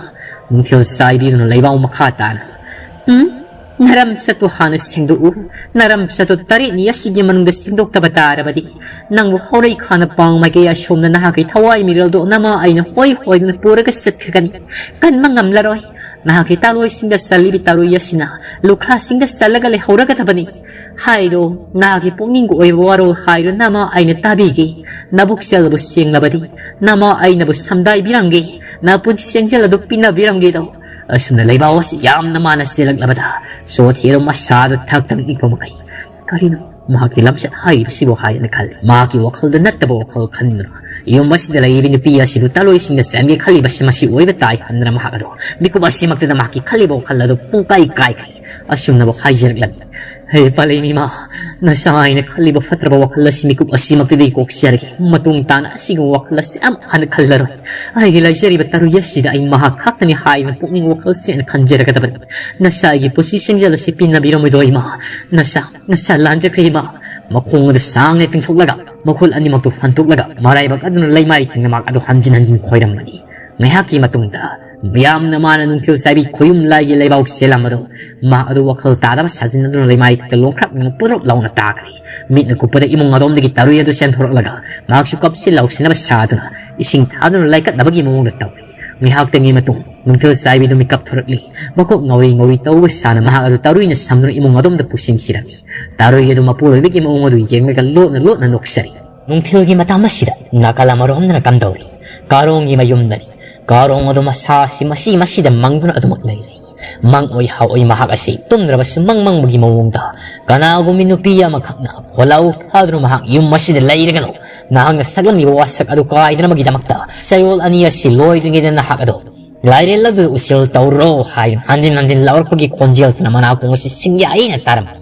ꯅꯨꯡꯊꯤꯜ ꯆꯥꯏꯕꯤꯗꯨꯅ ꯂꯩꯕꯥꯛ ꯃꯈꯥ ꯇꯥꯅ, "ꯎꯝ? ꯅꯔꯝꯆꯠꯇꯨ ꯍꯥꯟꯅ ꯁꯦꯡꯗꯣꯛꯎ꯫ ꯅꯔꯝꯆꯠꯇꯨ ꯇꯔꯦꯠꯅꯤ ꯑꯁꯤꯒꯤ ꯃꯅꯨꯡꯗ ꯁꯦꯡꯗꯣꯛꯇꯕ ꯇꯥꯔꯕꯗꯤ, ꯅꯪꯕꯨ ꯍꯧꯔꯩ ꯈꯥꯅ ꯄꯥꯡ ꯃꯥꯏꯀꯩ ꯑꯁꯣꯝꯗ ꯅꯍꯥꯛꯀꯤ ꯊꯋꯥꯏ ꯃꯤꯔꯣꯜꯗꯨ ꯅꯃꯥ ꯑꯩꯅ ꯍꯣꯏ ꯍꯣꯏꯗꯨꯅ ꯄꯨꯔꯒ ꯆꯠꯈ꯭ꯔꯒꯅꯤ꯫ ꯀꯟꯕ ꯉꯝꯂꯔꯣꯏ꯫ ꯅꯍꯥꯛꯀꯤ ꯇꯥꯂꯣꯏꯁꯤꯡꯗ ꯆꯜꯂꯤꯕꯤ ꯇꯥꯔꯣꯏ ꯑꯁꯤꯅ ꯂꯨꯈ꯭ꯔꯥꯁꯤꯡꯗ ꯆꯜꯂꯒ ꯂꯩꯍꯧꯔꯒꯗꯕꯅꯤ꯫ ꯍꯥꯏꯔꯣ, ꯅꯍꯥꯛꯀꯤ ꯄꯨꯛꯅꯤꯡꯒꯤ ꯑꯣꯏꯕ ꯋꯥꯔꯣꯜ ꯍꯥꯏꯔꯣ, ꯅꯃꯥ ꯑꯩꯅ ꯇꯥꯕꯤꯒꯦ꯫ ꯅꯕꯨꯛꯆꯦꯜꯕꯨ ꯁꯦꯡꯂꯕꯗꯤ ꯅꯃꯥ ꯑꯩꯅꯕꯨ ꯁꯝꯗꯥꯏꯕꯤꯔꯝꯒꯦ꯫ ꯅꯄꯨꯟꯁꯤ ꯆꯦꯡꯖꯦꯜ ꯑꯗꯨ ꯄꯤꯅꯕꯤꯔꯝꯒꯦꯗꯣ"꯫ ꯑꯁꯨꯝꯅ ꯂꯩꯕꯥꯛ ꯑꯁꯤ ꯌꯥꯝꯅ ꯃꯥꯅ ꯆꯦꯜꯂꯛꯂꯕꯗ ꯁꯣꯊꯤ ꯑꯗꯨ ꯃꯁꯥꯗꯨ ꯊꯛ ꯊꯛ ꯅꯤꯛꯄ ꯃꯈꯩ, "ꯀꯔꯤꯅꯣ ꯃꯍꯥꯛꯀꯤ ꯂꯝꯆꯠ ꯍꯥꯏꯔꯤꯕꯁꯤꯕꯨ?" ꯍꯥꯏꯗꯅ ꯈꯜꯂꯤ꯫ ꯃꯍꯥꯛꯀꯤ ꯋꯥꯈꯜꯗ ꯅꯠꯇꯕ ꯋꯥꯈꯜ ꯈꯟꯗꯨꯅ ꯌꯨꯝ ꯑꯁꯤꯗ ꯂꯩꯔꯤꯕ ꯅꯨꯄꯤ ꯑꯁꯤꯕꯨ ꯇꯥꯂꯣꯏꯁꯤꯡꯗ ꯆꯦꯟꯒꯦ ꯈꯜꯂꯤꯕꯁꯤ ꯃꯁꯤ ꯑꯣꯏꯕ ꯇꯥꯏ ꯈꯟꯗꯨꯅ ꯃꯍꯥꯛ ꯑꯗꯨ ꯃꯤꯀꯨꯞ ꯑꯁꯤꯃꯛꯇꯗ ꯃꯍꯥꯛꯀꯤ ꯈꯜꯂꯤꯕ ꯋꯥꯈꯜ ꯑꯗꯨ ꯄꯨꯡꯀꯥꯏ ꯀꯥꯏꯈ꯭ꯔꯦ꯫ ꯑꯁꯨꯝꯅꯕꯨ ꯍꯥꯏꯖꯔꯛꯂꯝꯃꯤ꯫ "ꯍꯦ ꯄꯥꯂꯩꯃ ꯏꯃꯥ, ꯅꯆꯥ ꯑꯩꯅ ꯈꯜꯂꯤꯕ ꯐꯠꯇ꯭ꯔꯕ ꯋꯥꯈꯜ ꯑꯁꯤ ꯃꯤꯀꯨꯞ ꯑꯁꯤꯃꯛꯇꯗꯤ ꯀꯣꯛꯆꯔꯒꯦ꯫ ꯃꯇꯨꯡ ꯇꯥꯅ ꯑꯁꯤꯒꯨꯝꯕ ꯋꯥꯈꯜ ꯑꯁꯤ ꯑꯃꯨꯛ ꯍꯟꯅ ꯈꯜꯂꯔꯣꯏ꯫ ꯑꯩꯒꯤ ꯂꯩꯖꯔꯤꯕ ꯇꯔꯨꯏ ꯑꯁꯤꯗ ꯑꯩ ꯃꯍꯥꯛ ꯈꯛꯇꯅꯤ ꯍꯥꯏꯗꯨꯅ ꯄꯨꯛꯅꯤꯡ ꯋꯥꯈꯜ ꯁꯦꯡꯅ ꯈꯟꯖꯔꯒꯗꯕꯅꯤ꯫ ꯅꯆꯥ ꯑꯩꯒꯤ ꯄꯨꯟꯁꯤ ꯆꯦꯡꯖꯦꯜ ꯑꯁꯤ ꯄꯤꯅꯕꯤꯔꯝꯃꯣꯏꯗꯣ ꯏꯃꯥ꯫ ꯅꯆꯥ, ꯅꯆꯥ ꯂꯥꯟꯖꯈ꯭ꯔꯦ ꯏꯃꯥ"꯫ ꯃꯈꯣꯡ ꯑꯗꯨ ꯁꯥꯡꯅ ꯇꯤꯡꯊꯣꯛꯂꯒ ꯃꯈꯨꯜ ꯑꯅꯤꯃꯛꯇꯨ ꯐꯟꯇꯣꯛꯂꯒ ꯃꯔꯥꯏꯕꯛ ꯑꯗꯨꯅ ꯂꯩꯃꯥꯏ ꯊꯦꯡꯅ ꯃꯍꯥꯛ ꯑꯗꯨ ꯍꯟꯖꯤꯟ ꯍꯟꯖꯤꯟ ꯈꯣꯏꯔꯝꯕꯅꯤ꯫ ꯉꯥꯏꯍꯥꯛꯀꯤ ꯃꯇꯨꯡꯗ ꯌꯥꯝꯅ ꯃꯥꯅ ꯅꯨꯡꯊꯤꯜ ꯆꯥꯏꯕꯤ ꯈꯣꯌꯨꯝ ꯂꯥꯏꯒꯤ ꯂꯩꯕꯥꯛ ꯆꯦꯜꯂꯝꯕꯗꯨ ꯃꯍꯥꯛ ꯑꯗꯨ ꯋꯥꯈꯜ ꯇꯥꯗꯕ ꯁꯥꯖꯤꯟꯅꯗꯨꯅ ꯂꯩꯃꯥꯏ ꯊꯛꯇ ꯂꯣꯡꯈ꯭ꯔꯞ ꯄꯨꯔꯞ ꯂꯥꯎꯅ ꯇꯥꯈ꯭ꯔꯦ꯫ ꯃꯤꯠꯅ ꯀꯨꯞꯄꯗ ꯏꯃꯨꯡ ꯑꯗꯣꯝꯗꯒꯤ ꯇꯔꯨꯏ ꯑꯗꯨ ꯆꯦꯟꯊꯣꯔꯛꯂꯒ ꯃꯍꯥꯛꯁꯨ ꯀꯞꯁꯤ ꯂꯥꯎꯁꯤꯟꯅꯕ ꯁꯥꯗꯨꯅ ꯏꯁꯤꯡ ꯊꯥꯗꯨꯅ ꯂꯥꯏꯀꯠꯅꯕꯒꯤ ꯃꯑꯣꯡꯗ ꯇꯧꯔꯤ꯫ ꯉꯥꯏꯍꯥꯛꯇꯪꯒꯤ ꯃꯇꯨꯡ ꯅꯨꯡꯊꯤꯜ ꯆꯥꯏꯕꯤꯗꯨ ꯃꯤꯀꯞ ꯊꯣꯔꯛꯂꯤ꯫ ꯃꯀꯣꯛ ꯉꯧꯔꯤ ꯉꯧꯔꯤ ꯇꯧꯕ ꯁꯥꯅ ꯃꯍꯥꯛ ꯑꯗꯨ ꯇꯥꯔꯨꯏꯅ ꯁꯝꯗꯨꯅ ꯏꯃꯨꯡ ꯑꯗꯣꯝꯗ ꯄꯨꯁꯤꯟꯈꯤꯔꯝꯃꯤ꯫ ꯇꯥꯔꯨꯏ ꯑꯗꯨ ꯃꯄꯨꯔꯣꯏꯕꯒꯤ ꯃꯑꯣꯡ ꯑꯗꯨ ꯌꯦꯡꯂꯒ ꯂꯣꯠꯅ ꯂꯣꯠꯅ ꯅꯣꯛꯆꯔꯤ꯫ ꯅꯨꯡꯊꯤꯜꯒꯤ ꯃꯇꯝ ꯑꯁꯤꯗ ꯅꯥꯀꯜ ꯑꯃꯔꯣꯝꯗꯅ ꯀꯝꯗꯧꯔꯤ? ꯀꯥꯔꯣꯡꯒꯤ ꯃꯌꯨꯝꯗꯅꯤ꯫ ꯀꯥꯔꯣꯡ ꯑꯗꯨ ꯃꯁꯥꯁꯤ ꯃꯁꯤ ꯃꯁꯤꯗ ꯃꯪꯗꯨꯅ ꯑꯗꯨꯃꯛ ꯂꯩꯔꯤ꯫ ꯃꯪ ꯑꯣꯏ ꯍꯥ ꯑꯣꯏ ꯃꯍꯥꯛ ꯑꯁꯤ ꯇꯨꯝꯗ꯭ꯔꯕꯁꯨ ꯃꯪ ꯃꯪꯕꯒꯤ ꯃꯑꯣꯡꯗ ꯀꯅꯥꯒꯨꯝꯕꯤ ꯅꯨꯄꯤ ꯑꯃꯈꯛꯅ ꯈꯣꯜꯂꯥꯎ ꯊꯥꯗꯨꯅ ꯃꯍꯥꯛ ꯌꯨꯝ ꯑꯁꯤꯗ ꯂꯩꯔꯒꯅꯨ, ꯅꯍꯥꯛꯅ ꯁꯛꯂꯝꯂꯤꯕ ꯋꯥꯁꯛ ꯑꯗꯨ ꯀꯥꯏꯗꯅꯕꯒꯤꯗꯃꯛꯇ ꯆꯌꯣꯜ ꯑꯅꯤ ꯑꯁꯤ ꯂꯣꯏꯗ꯭ꯔꯤꯉꯩꯗ ꯅꯍꯥꯛ ꯑꯗꯨ ꯂꯥꯏꯔꯦꯜ ꯑꯗꯨ ꯎꯁꯤꯜ ꯇꯧꯔꯣ ꯍꯥꯏꯗꯨꯅ ꯍꯟꯖꯤꯟ ꯍꯟꯖꯤꯟ ꯂꯥꯎꯔꯛꯄꯒꯤ ꯈꯣꯟꯖꯦꯜꯁꯤꯅ ꯃꯅꯥꯀꯣꯡ ꯑꯁꯤ ꯁꯤꯡꯌꯥꯏꯅ ꯇꯥꯔꯝꯃꯤ꯫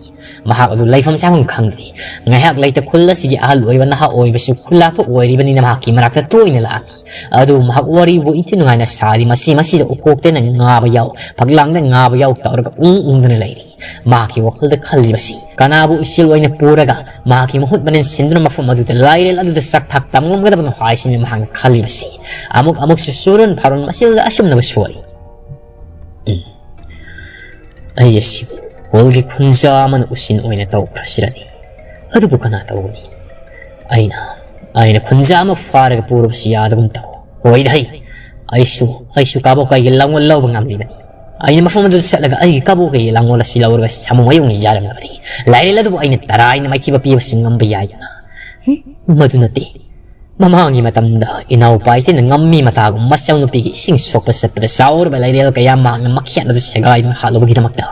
ꯃꯍꯥꯛ ꯑꯗꯨ ꯂꯩꯐꯝ ꯆꯥꯐꯝ ꯈꯪꯗ꯭ꯔꯦ꯫ ꯉꯥꯏꯍꯥꯛ ꯂꯩꯇ ꯈꯨꯜ ꯑꯁꯤꯒꯤ ꯑꯍꯜ ꯑꯣꯏꯕ ꯅꯍꯥ ꯑꯣꯏꯕꯁꯨ ꯈꯨꯜꯂꯥꯛꯄ ꯑꯣꯏꯔꯤꯕꯅꯤꯅ ꯃꯍꯥꯛꯀꯤ ꯃꯅꯥꯛꯇ ꯇꯣꯏꯅ ꯂꯥꯛꯏ꯫ ꯑꯗꯨ ꯃꯍꯥꯛ ꯋꯥꯔꯤꯕꯨ ꯏꯟꯊꯤ ꯅꯨꯡꯉꯥꯏꯅ ꯁꯥꯔꯤ꯫ ꯃꯁꯤ ꯃꯁꯤꯗ ꯎꯀꯣꯛꯇꯅ ꯉꯥꯕ ꯌꯥꯎ, ꯐꯛꯂꯥꯡꯗ ꯉꯥꯕ ꯌꯥꯎ ꯇꯧꯔꯒ ꯎꯪ ꯎꯪꯗꯨꯅ ꯂꯩꯔꯤ꯫ ꯃꯍꯥꯛꯀꯤ ꯋꯥꯈꯜꯗ ꯈꯜꯂꯤꯕꯁꯤ ꯀꯅꯥꯕꯨ ꯏꯆꯦꯜ ꯑꯣꯏꯅ ꯄꯨꯔꯒ ꯃꯍꯥꯛꯀꯤ ꯃꯍꯨꯠ ꯃꯅꯦꯟ ꯁꯤꯟꯗꯨꯅ ꯃꯐꯝ ꯑꯗꯨꯗ ꯂꯥꯏꯔꯦꯜ ꯑꯗꯨꯗ ꯆꯥꯛ ꯊꯥꯛ ꯇꯝꯂꯝꯒꯗꯕꯅꯣ ꯍꯥꯏꯁꯤꯅꯤ ꯃꯍꯥꯛꯅ ꯈꯜꯂꯤꯕꯁꯤ꯫ ꯑꯃꯨꯛ ꯑꯃꯨꯛꯁꯨ ꯆꯨꯔꯨꯟ ꯐꯥꯔꯨꯟ ꯃꯆꯤꯜꯗ ꯑꯁꯨꯝꯅꯕ ꯁꯣꯛꯏ꯫ ꯎꯝ꯫ ꯑꯩ ꯑꯁꯤꯕꯨ ꯈꯨꯜꯒꯤ ꯈꯨꯟꯖꯥ ꯑꯃꯅ ꯎꯁꯤꯟ ꯑꯣꯏꯅ ꯇꯧꯈ꯭ꯔꯁꯤꯔꯅꯤ꯫ ꯑꯗꯨꯕꯨ ꯀꯅꯥ ꯇꯧꯒꯅꯤ? ꯑꯩꯅ, ꯑꯩꯅ ꯈꯨꯟꯖꯥ ꯑꯃ ꯐꯥꯔꯒ ꯄꯨꯔꯕꯁꯨ ꯌꯥꯗꯒꯨꯝ ꯇꯧ꯫ ꯍꯣꯏꯗ ꯍꯩ, ꯑꯩꯁꯨ, ꯑꯩꯁꯨ ꯀꯥꯕꯣꯛꯀꯥꯏꯒꯤ ꯂꯥꯡꯒꯣꯜ ꯂꯧꯕ ꯉꯝꯂꯤꯕꯅꯤ꯫ ꯑꯩꯅ ꯃꯐꯝ ꯑꯗꯨꯗ ꯆꯠꯂꯒ ꯑꯩꯒꯤ ꯀꯥꯕꯣꯛꯀꯥꯏꯒꯤ ꯂꯥꯡꯒꯣꯜ ꯑꯁꯤ ꯂꯧꯔꯒ ꯁꯥꯃꯨ ꯃꯌꯨꯡ ꯌꯥꯔꯝꯂꯕꯗꯤ ꯂꯥꯏꯔꯦꯜ ꯑꯗꯨꯕꯨ ꯑꯩꯅ ꯇꯔꯥꯏꯅ ꯃꯥꯏꯊꯤꯕ ꯄꯤꯕꯁꯨ ꯉꯝꯕ ꯌꯥꯏꯗꯅ꯫ ꯍꯨꯝ, ꯃꯗꯨ ꯅꯠꯇꯦ꯫ ꯃꯃꯥꯡꯒꯤ ꯃꯇꯝꯗ ꯏꯅꯥꯎꯄꯥ ꯏꯇꯦꯟꯅ ꯉꯝꯃꯤ ꯃꯇꯥꯒꯨꯝ ꯃꯆꯥꯅꯨꯄꯤꯒꯤ ꯏꯁꯤꯡ ꯁꯣꯛꯄ ꯆꯠꯄꯗ ꯆꯥꯎꯔꯕ ꯂꯥꯏꯔꯦꯜ ꯀꯌꯥ ꯃꯍꯥꯛꯅ ꯃꯈꯦꯠ ꯑꯗꯨ ꯁꯦꯒꯥꯏꯗꯨꯅ ꯍꯥꯠꯂꯨꯕꯒꯤꯗꯃꯛꯇ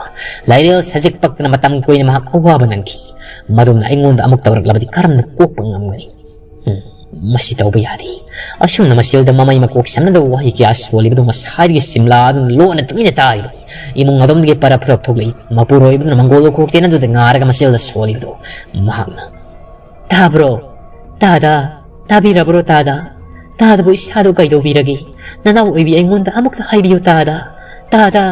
ꯂꯥꯏꯔꯦꯜ ꯁꯖꯤꯛ ꯄꯛꯇꯅ ꯃꯇꯝ ꯀꯨꯏꯅ ꯃꯍꯥꯛ ꯑꯋꯥꯕ ꯅꯪꯈꯤ꯫ ꯃꯗꯨꯝꯅ ꯑꯩꯉꯣꯟꯗ ꯑꯃꯨꯛ ꯇꯧꯔꯛꯂꯕꯗꯤ ꯀꯔꯝꯅ ꯀꯣꯛꯄ ꯉꯝꯒꯅꯤ? ꯎꯝ, ꯃꯁꯤ ꯇꯧꯕ ꯌꯥꯗꯦ꯫ ꯑꯁꯨꯝꯅ ꯃꯁꯤꯗ ꯃꯃꯩ ꯃꯀꯣꯛ ꯁꯝꯅꯗꯕ ꯋꯥꯍꯩ ꯀꯌꯥ ꯁꯣꯜꯂꯤꯕꯗꯨ ꯉꯁꯥꯏꯗꯒꯤ ꯁꯤꯝꯂꯥ ꯑꯗꯨꯅ ꯂꯣꯟꯅ ꯇꯨꯃꯤꯟꯅ ꯇꯥꯔꯤꯕꯅꯤ꯫ ꯏꯃꯨꯡ ꯑꯗꯣꯝꯗꯒꯤ ꯄꯔꯞ ꯄꯔꯞ ꯊꯣꯛꯂꯛꯏ꯫ ꯃꯄꯨꯔꯣꯏꯕꯗꯨꯅ ꯃꯪꯒꯣꯜ ꯎꯀꯣꯛꯇꯦꯟ ꯑꯗꯨꯗ ꯉꯥꯔꯒ ꯃꯁꯤꯗ ꯁꯣꯜꯂꯤꯕꯗꯨ ꯃꯍꯥꯛꯅ "ꯇꯥꯕ꯭ꯔꯣ? ꯇꯥꯗ? ꯇꯥꯕꯤꯔꯕ꯭ꯔꯣ ꯇꯥꯗ? ꯇꯥꯗꯕꯨ ꯏꯁꯥꯗꯣ ꯀꯩꯗꯧꯕꯤꯔꯒꯦ? ꯅꯅꯥꯎ ꯑꯣꯏꯕꯤ ꯑꯩꯉꯣꯟꯗ ꯑꯃꯨꯛꯇ ꯍꯥꯏꯕꯤꯌꯨ ꯇꯥꯗ? ꯇꯥꯗ?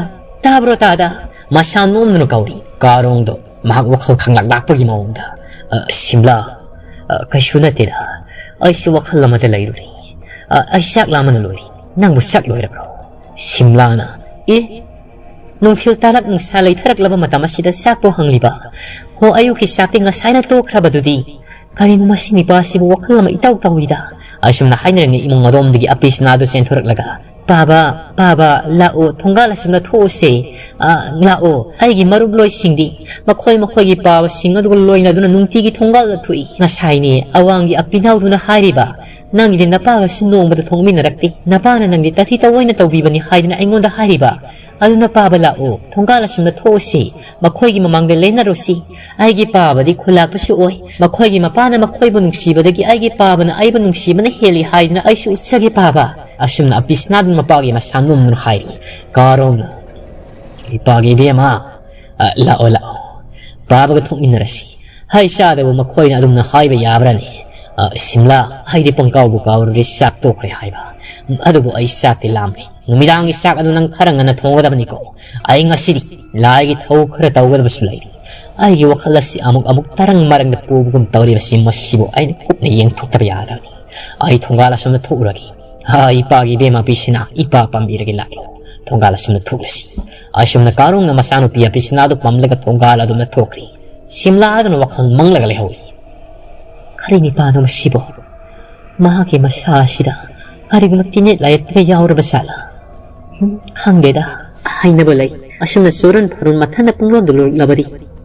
ꯇꯥꯕ꯭ꯔꯣ ꯇꯥꯗ?" ꯃꯁꯥ ꯅꯣꯝꯗꯨꯅ ꯀꯧꯔꯤ꯫ ꯀꯥꯔꯣꯡꯗꯣ ꯃꯍꯥꯛ ꯋꯥꯈꯜ ꯈꯪꯂꯥꯛ ꯂꯥꯛꯄꯒꯤ ꯃꯑꯣꯡꯗ, "ꯑ, ꯁꯤꯝꯂꯥ, ꯑ, ꯀꯩꯁꯨ ꯅꯠꯇꯦꯗ꯫ ꯑꯩꯁꯨ ꯋꯥꯈꯜ ꯑꯃꯗ ꯂꯩꯔꯨꯔꯦ꯫ ꯑ, ꯑꯩ ꯆꯥꯛ ꯂꯥꯝꯕꯅ ꯂꯣꯏꯔꯦ꯫ ꯅꯪꯕꯨ ꯆꯥꯛ ꯂꯣꯏꯔꯕ꯭ꯔꯣ?" ꯁꯤꯝꯂꯥꯅ, "ꯑꯦ, ꯅꯨꯡꯊꯤꯜ ꯇꯥꯂꯛ ꯅꯨꯡꯁꯥ ꯂꯩꯊꯔꯛꯂꯕ ꯃꯇꯝ ꯑꯁꯤꯗ ꯆꯥꯛꯄꯨ ꯍꯪꯂꯤꯕ? ꯍꯣ, ꯑꯌꯨꯛꯀꯤ ꯆꯥꯛꯇꯤ ꯉꯁꯥꯏꯅ ꯇꯣꯛꯈ꯭ꯔꯕꯗꯨꯗꯤ꯫ ꯀꯔꯤꯅꯣ ꯃꯁꯤ ꯅꯤꯄꯥꯁꯤꯕꯨ ꯋꯥꯈꯜ ꯑꯃ ꯏꯇꯧ ꯇꯧꯔꯤꯗ?" ꯑꯁꯨꯝꯅ ꯍꯥꯏꯅꯔꯤꯉꯩ ꯏꯃꯨꯡ ꯑꯗꯣꯝꯗꯒꯤ ꯑꯄꯤꯁꯅꯥꯗꯨ ꯆꯦꯟꯊꯣꯔꯛꯂꯒ, "ꯄꯥꯕ, ꯄꯥꯕ, ꯂꯥꯛꯑꯣ, ꯊꯣꯡꯒꯥꯜ ꯑꯁꯨꯝꯅ ꯊꯣꯛꯎꯁꯦ꯫ ꯑ, ꯂꯥꯛꯑꯣ, ꯑꯩꯒꯤ ꯃꯔꯨꯞ ꯂꯣꯏꯁꯤꯡꯗꯤ ꯃꯈꯣꯏ ꯃꯈꯣꯏꯒꯤ ꯄꯥꯕꯁꯤꯡ ꯑꯗꯨꯒ ꯂꯣꯏꯅꯗꯨꯅ ꯅꯨꯡꯇꯤꯒꯤ ꯊꯣꯡꯒꯥꯜꯗ ꯊꯣꯛꯏ꯫ ꯉꯁꯥꯏꯅꯦ ꯑꯋꯥꯡꯒꯤ ꯑꯄꯤꯅꯥꯎꯗꯨꯅ ꯍꯥꯏꯔꯤꯕ, ꯅꯪꯒꯤꯗꯤ ꯅꯄꯥꯒꯁꯨ ꯅꯣꯡꯃꯗ ꯊꯣꯛꯃꯤꯟꯅꯔꯛꯇꯦ, ꯅꯄꯥꯅ ꯅꯪꯗꯤ ꯇꯥꯊꯤ ꯇꯧꯑꯣꯏꯅ ꯇꯧꯕꯤꯕꯅꯤ ꯍꯥꯏꯗꯅ ꯑꯩꯉꯣꯟꯗ ꯍꯥꯏꯔꯤꯕ꯫ ꯑꯗꯨꯅ ꯄꯥꯕ ꯂꯥꯛꯑꯣ, ꯊꯣꯡꯒꯥꯜ ꯑꯁꯨꯝꯅ ꯊꯣꯛꯎꯁꯤ, ꯃꯈꯣꯏꯒꯤ ꯃꯃꯥꯡꯗ ꯂꯦꯟꯅꯔꯨꯁꯤ꯫ ꯑꯩꯒꯤ ꯄꯥꯕꯗꯤ ꯈꯨꯂꯥꯛꯄꯁꯨ ꯑꯣꯏ꯫ ꯃꯈꯣꯏꯒꯤ ꯃꯄꯥꯅ ꯃꯈꯣꯏꯕꯨ ꯅꯨꯡꯁꯤꯕꯗꯒꯤ ꯑꯩꯒꯤ ꯄꯥꯕꯅ ꯑꯩꯕꯨ ꯅꯨꯡꯁꯤꯕꯅ ꯍꯦꯜꯂꯤ ꯍꯥꯏꯗꯅ ꯑꯩꯁꯨ ꯎꯠꯆꯒꯦ ꯄꯥꯕ꯫" ꯑꯁꯨꯝꯅ ꯑꯄꯤ ꯁꯅꯥꯗꯨꯅ ꯃꯄꯥꯒꯤ ꯃꯁꯥ ꯅꯣꯝꯗꯨꯅ ꯍꯥꯏꯔꯤ꯫ ꯀꯥꯔꯣꯡꯅ, "ꯏꯄꯥꯒꯤ ꯏꯕꯦꯝꯃ, ꯑ, ꯂꯥꯛꯑꯣ, ꯂꯥꯛꯑꯣ꯫ ꯄꯥꯕꯒ ꯊꯣꯛꯃꯤꯟꯅꯔꯁꯤ꯫ ꯍꯩ ꯆꯥꯗꯕ ꯃꯈꯣꯏꯅ ꯑꯗꯨꯝꯅ ꯍꯥꯏꯕ ꯌꯥꯕ꯭ꯔꯥꯅꯦ? ꯑ, ꯁꯤꯝꯂꯥ, ꯑꯩꯗꯤ ꯄꯪꯀꯥꯎꯕꯨ ꯀꯥꯎꯔꯨꯔꯦ ꯆꯥꯛ ꯇꯣꯛꯈ꯭ꯔꯦ ꯍꯥꯏꯕ꯫ ꯑꯗꯨꯕꯨ ꯑꯩ ꯆꯥꯛꯇꯤ ꯂꯥꯝꯃꯦ꯫ ꯅꯨꯃꯤꯗꯥꯡꯒꯤ ꯆꯥꯛ ꯑꯗꯨ ꯅꯪ ꯈꯔ ꯉꯟꯅ ꯊꯣꯡꯒꯗꯕꯅꯤꯀꯣ꯫ ꯑꯩ ꯉꯁꯤꯗꯤ ꯂꯥꯏꯒꯤ ꯊꯧ ꯈꯔ ꯇꯧꯒꯗꯕꯁꯨ ꯂꯩꯔꯤ꯫ ꯑꯩꯒꯤ ꯋꯥꯈꯜ ꯑꯁꯤ ꯑꯃꯨꯛ ꯑꯃꯨꯛ ꯇꯔꯪ ꯃꯔꯪꯗ ꯄꯨꯕꯒꯨꯝ ꯇꯧꯔꯤꯕꯁꯤ ꯃꯁꯤꯕꯨ ꯑꯩꯅ ꯀꯨꯞꯅ ꯌꯦꯡꯊꯣꯛꯇꯕ ꯌꯥꯗꯕꯅꯤ꯫ ꯑꯩ ꯊꯣꯡꯒꯥꯜ ꯑꯁꯣꯝꯗ ꯊꯣꯛꯎꯔꯒꯦ꯫ ꯑ, ꯏꯄꯥꯒꯤ ꯏꯕꯦꯝꯃ ꯄꯤꯁꯤꯅ ꯏꯄꯥ ꯄꯥꯝꯕꯤꯔꯒꯦ ꯂꯥꯛꯂꯣ꯫ ꯊꯣꯡꯒꯥꯜ ꯑꯁꯣꯝꯗ ꯊꯣꯛꯂꯁꯤ꯫" ꯑꯁꯨꯝꯅ ꯀꯥꯔꯣꯡꯅ ꯃꯆꯥꯅꯨꯄꯤ ꯑꯄꯤꯁꯤꯅꯥꯗꯨ ꯄꯝꯂꯒ ꯊꯣꯡꯒꯥꯜ ꯑꯗꯣꯝꯗ ꯊꯣꯛꯈ꯭ꯔꯤ꯫ ꯁꯤꯝꯂꯥ ꯑꯗꯨꯅ ꯋꯥꯈꯜ ꯃꯪꯂꯒ ꯂꯩꯍꯧꯏ꯫ "ꯀꯔꯤꯅꯤ ꯄꯥꯗꯣ ꯃꯁꯤꯕꯣ? ꯃꯍꯥꯛꯀꯤ ꯃꯁꯥ ꯑꯁꯤꯗ ꯀꯔꯤꯒꯨꯝꯕ ꯇꯤꯟꯌꯦꯠ ꯂꯥꯏꯌꯦꯠꯄꯒ ꯌꯥꯎꯔꯕ ꯖꯥꯠꯂꯥ? ꯎꯝ, ꯈꯪꯗꯦꯗ꯫ ꯍꯥꯏꯅꯕ ꯂꯩ, ꯑꯁꯨꯝꯅ ꯆꯨꯔꯨꯟ ꯐꯔꯨꯟ ꯃꯊꯟꯇ ꯄꯨꯡꯂꯣꯟꯗ ꯂꯣꯏꯔꯛꯂꯕꯗꯤ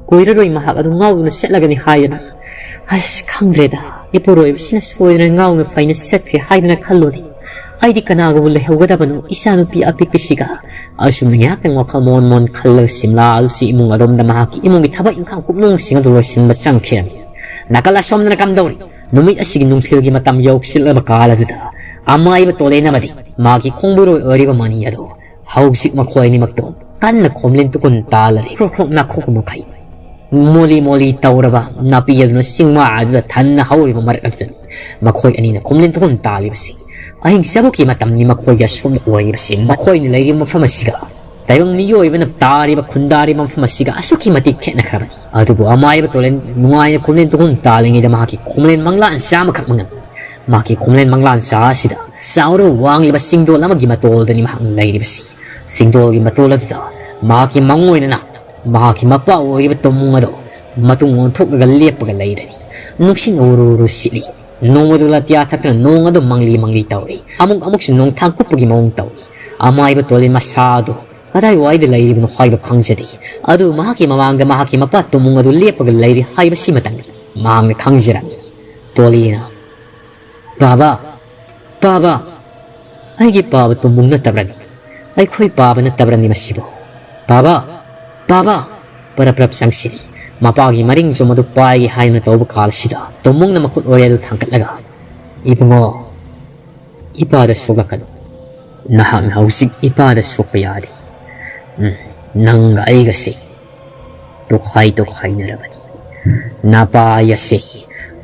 ꯀꯨꯏꯔꯔꯣꯏ ꯃꯍꯥꯛ ꯑꯗꯨ ꯉꯥꯎꯗꯨꯅ ꯆꯠꯂꯒꯅꯤ ꯍꯥꯏꯗꯅ꯫ ꯑꯁ, ꯈꯪꯗ꯭ꯔꯦꯗ꯫ ꯏꯄꯨꯔꯣꯏꯕꯁꯤꯅ ꯁꯣꯏꯗꯅ ꯉꯥꯎꯅ ꯐꯩꯅ ꯆꯠꯈ꯭ꯔꯦ ꯍꯥꯏꯗꯅ ꯈꯜꯂꯨꯅꯦ꯫ ꯑꯩꯗꯤ ꯀꯅꯥꯒꯕꯨ ꯂꯩꯍꯧꯒꯗꯕꯅꯣ ꯏꯆꯥꯅꯨꯄꯤ ꯑꯄꯤꯛꯄꯤꯁꯤꯒ?" ꯑꯁꯨꯝꯅ ꯉꯥꯏꯍꯥꯛꯇꯪ ꯋꯥꯈꯜ ꯃꯣꯟ ꯃꯣꯟ ꯈꯜꯂꯒ ꯁꯤꯝꯂꯥ ꯑꯗꯨꯁꯨ ꯏꯃꯨꯡ ꯑꯗꯣꯝꯗ ꯃꯍꯥꯛꯀꯤ ꯏꯃꯨꯡꯒꯤ ꯊꯕꯛ ꯏꯪꯈꯥꯡ ꯀꯨꯞꯅꯣꯝꯁꯤꯡ ꯑꯗꯨ ꯂꯣꯏꯁꯤꯟꯕ ꯆꯪꯈꯤꯔꯝꯃꯤ꯫ ꯅꯥꯀꯜ ꯑꯁꯣꯝꯗꯅ ꯀꯝꯗꯧꯔꯤ? ꯅꯨꯃꯤꯠ ꯑꯁꯤꯒꯤ ꯅꯨꯡꯊꯤꯜꯒꯤ ꯃꯇꯝ ꯌꯧꯁꯤꯜꯂꯕ ꯀꯥꯜ ꯑꯗꯨꯗ ꯑꯃꯥꯏꯕ ꯇꯣꯂꯦꯟ ꯑꯃꯗꯤ ꯃꯥꯒꯤ ꯈꯣꯡꯕꯨꯔꯣꯏ ꯑꯣꯏꯔꯤꯕ ꯃꯅꯤ ꯑꯗꯣ ꯍꯧꯖꯤꯛ ꯃꯈꯣꯏ ꯑꯅꯤꯃꯛꯇꯣ ꯀꯟꯅ ꯈꯣꯝꯂꯦꯟ ꯇꯨꯀꯨꯟ ꯇꯥꯜꯂꯔꯤ꯫ ꯈ꯭ꯔꯣꯛ ꯈ꯭ꯔꯣꯛ ꯅꯥꯈꯣꯛꯄ ꯃꯈꯩ ꯃꯣꯂꯤ ꯃꯣꯂꯤ ꯇꯧꯔꯕ ꯅꯥꯄꯤ ꯑꯗꯨꯅ ꯆꯤꯡꯃꯥ ꯑꯗꯨꯗ ꯊꯟꯅ ꯍꯧꯔꯤꯕ ꯃꯔꯛ ꯑꯗꯨꯗꯅꯤ ꯃꯈꯣꯏ ꯑꯅꯤꯅ ꯈꯣꯝꯂꯦꯟ ꯇꯨꯀꯨꯟ ꯇꯥꯜꯂꯤꯕꯁꯤ꯫ ꯑꯍꯤꯡ ꯆꯕꯨꯛꯀꯤ ꯃꯇꯝꯅꯤ ꯃꯈꯣꯏꯒꯤ ꯑꯁꯣꯝꯗ ꯑꯣꯏꯔꯤꯕꯁꯤ꯫ ꯃꯈꯣꯏꯅ ꯂꯩꯔꯤꯕ ꯃꯐꯝ ꯑꯁꯤꯒ ꯇꯥꯏꯕꯪ ꯃꯤꯑꯣꯏꯕꯅ ꯇꯥꯔꯤꯕ ꯈꯨꯟꯗꯥꯔꯤꯕ ꯃꯐꯝ ꯑꯁꯤꯒ ꯑꯁꯨꯛꯀꯤ ꯃꯇꯤꯛ ꯈꯦꯠꯅꯈ꯭ꯔꯕꯅꯤ꯫ ꯑꯗꯨꯕꯨ ꯑꯃꯥꯏꯕ ꯇꯣꯂꯦꯟ ꯅꯨꯡꯉꯥꯏꯅ ꯈꯣꯝꯂꯦꯟ ꯇꯨꯀꯨꯟ ꯇꯥꯜꯂꯤꯉꯩꯗ ꯃꯍꯥꯛꯀꯤ ꯈꯣꯝꯂꯦꯟ ꯃꯪꯂꯥꯟ ꯆꯥ ꯑꯃꯈꯛ ꯃꯉꯝ ꯃꯍꯥꯛꯀꯤ ꯈꯣꯝꯂꯦꯟ ꯃꯪꯂꯥꯟ ꯆꯥ ꯑꯁꯤꯗ ꯆꯥꯎꯔꯕ ꯋꯥꯡꯂꯤꯕ ꯆꯤꯡꯗꯣꯜ ꯑꯃꯒꯤ ꯃꯇꯣꯜꯗꯅꯤ ꯃꯍꯥꯛꯅ ꯂꯩꯔꯤꯕꯁꯤ꯫ ꯆꯤꯡꯗꯣꯜꯒꯤ ꯃꯇꯣꯜ ꯑꯗꯨꯗ ꯃꯍꯥꯛꯀꯤ ꯃꯪ ꯑꯣꯏꯅꯅ ꯃꯍꯥꯛꯀꯤ ꯃꯄꯥ ꯑꯣꯏꯔꯤꯕ ꯇꯣꯃꯨꯡ ꯑꯗꯣ ꯃꯇꯨꯡ ꯑꯣꯟꯊꯣꯛꯂꯒ ꯂꯦꯞꯄꯒ ꯂꯩꯔꯅꯤ꯫ ꯅꯨꯡꯁꯤꯠꯅ ꯎꯔꯨ ꯎꯔꯨ ꯁꯤꯠꯂꯤ꯫ ꯅꯣꯡꯃꯗꯨ ꯂꯥꯇꯤꯌꯥ ꯊꯛꯇꯨꯅ ꯅꯣꯡ ꯑꯗꯨꯝ ꯃꯪꯂꯤ ꯃꯪꯂꯤ ꯇꯧꯔꯤ꯫ ꯑꯃꯨꯛ ꯑꯃꯨꯛꯁꯨ ꯅꯣꯡꯊꯥꯡ ꯀꯨꯞꯄꯒꯤ ꯃꯑꯣꯡ ꯇꯧꯏ꯫ ꯑꯃꯥꯏꯕ ꯇꯣꯂꯦꯟ ꯃꯁꯥ ꯑꯗꯨ ꯀꯗꯥꯏꯋꯥꯏꯗ ꯂꯩꯔꯤꯕꯅꯣ ꯍꯥꯏꯕ ꯈꯪꯖꯗꯦ꯫ ꯑꯗꯨ ꯃꯍꯥꯛꯀꯤ ꯃꯃꯥꯡꯗ ꯃꯍꯥꯛꯀꯤ ꯃꯄꯥ ꯇꯨꯝꯃꯨꯡ ꯑꯗꯨ ꯂꯦꯞꯄꯒ ꯂꯩꯔꯤ ꯍꯥꯏꯕꯁꯤꯃꯇꯪ ꯃꯍꯥꯛꯅ ꯈꯪꯖꯔꯝꯃꯤ꯫ ꯇꯣꯂꯦꯟꯅ, "ꯄꯥꯕ, ꯄꯥꯕ, ꯑꯩꯒꯤ ꯄꯥꯕ ꯇꯨꯝꯃꯨꯡ ꯅꯠꯇꯕ꯭ꯔꯅꯤ? ꯑꯩꯈꯣꯏ ꯄꯥꯕ ꯅꯠꯇꯕ꯭ꯔꯅꯤ ꯃꯁꯤꯕꯨ? ꯄꯥꯕ, ꯄꯥꯕ!" ꯄꯔꯞ ꯄꯔꯞ ꯆꯪꯁꯤꯜꯂꯤ꯫ ꯃꯄꯥꯒꯤ ꯃꯔꯤꯡ ꯆꯨꯝ ꯑꯗꯨ ꯄꯥꯏꯒꯦ ꯍꯥꯏꯗꯨꯅ ꯇꯧꯕ ꯀꯥꯜꯁꯤꯗ ꯇꯨꯝꯃꯨꯡꯅ ꯃꯈꯨꯠ ꯑꯣꯏ ꯑꯗꯨ ꯊꯥꯡꯒꯠꯂꯒ, "ꯏꯕꯨꯡꯉꯣ, ꯏꯄꯥꯗ ꯁꯣꯛꯂꯛꯀꯅꯨ꯫ ꯅꯍꯥꯛꯅ ꯍꯧꯖꯤꯛ ꯏꯄꯥꯗ ꯁꯣꯛꯄ ꯌꯥꯗꯦ꯫ ꯎꯝ, ꯅꯪꯒ ꯑꯩꯒꯁꯦ ꯇꯣꯈꯥꯏ ꯇꯣꯈꯥꯏꯅꯔꯕꯅꯤ꯫ ꯅꯄꯥ ꯑꯁꯦ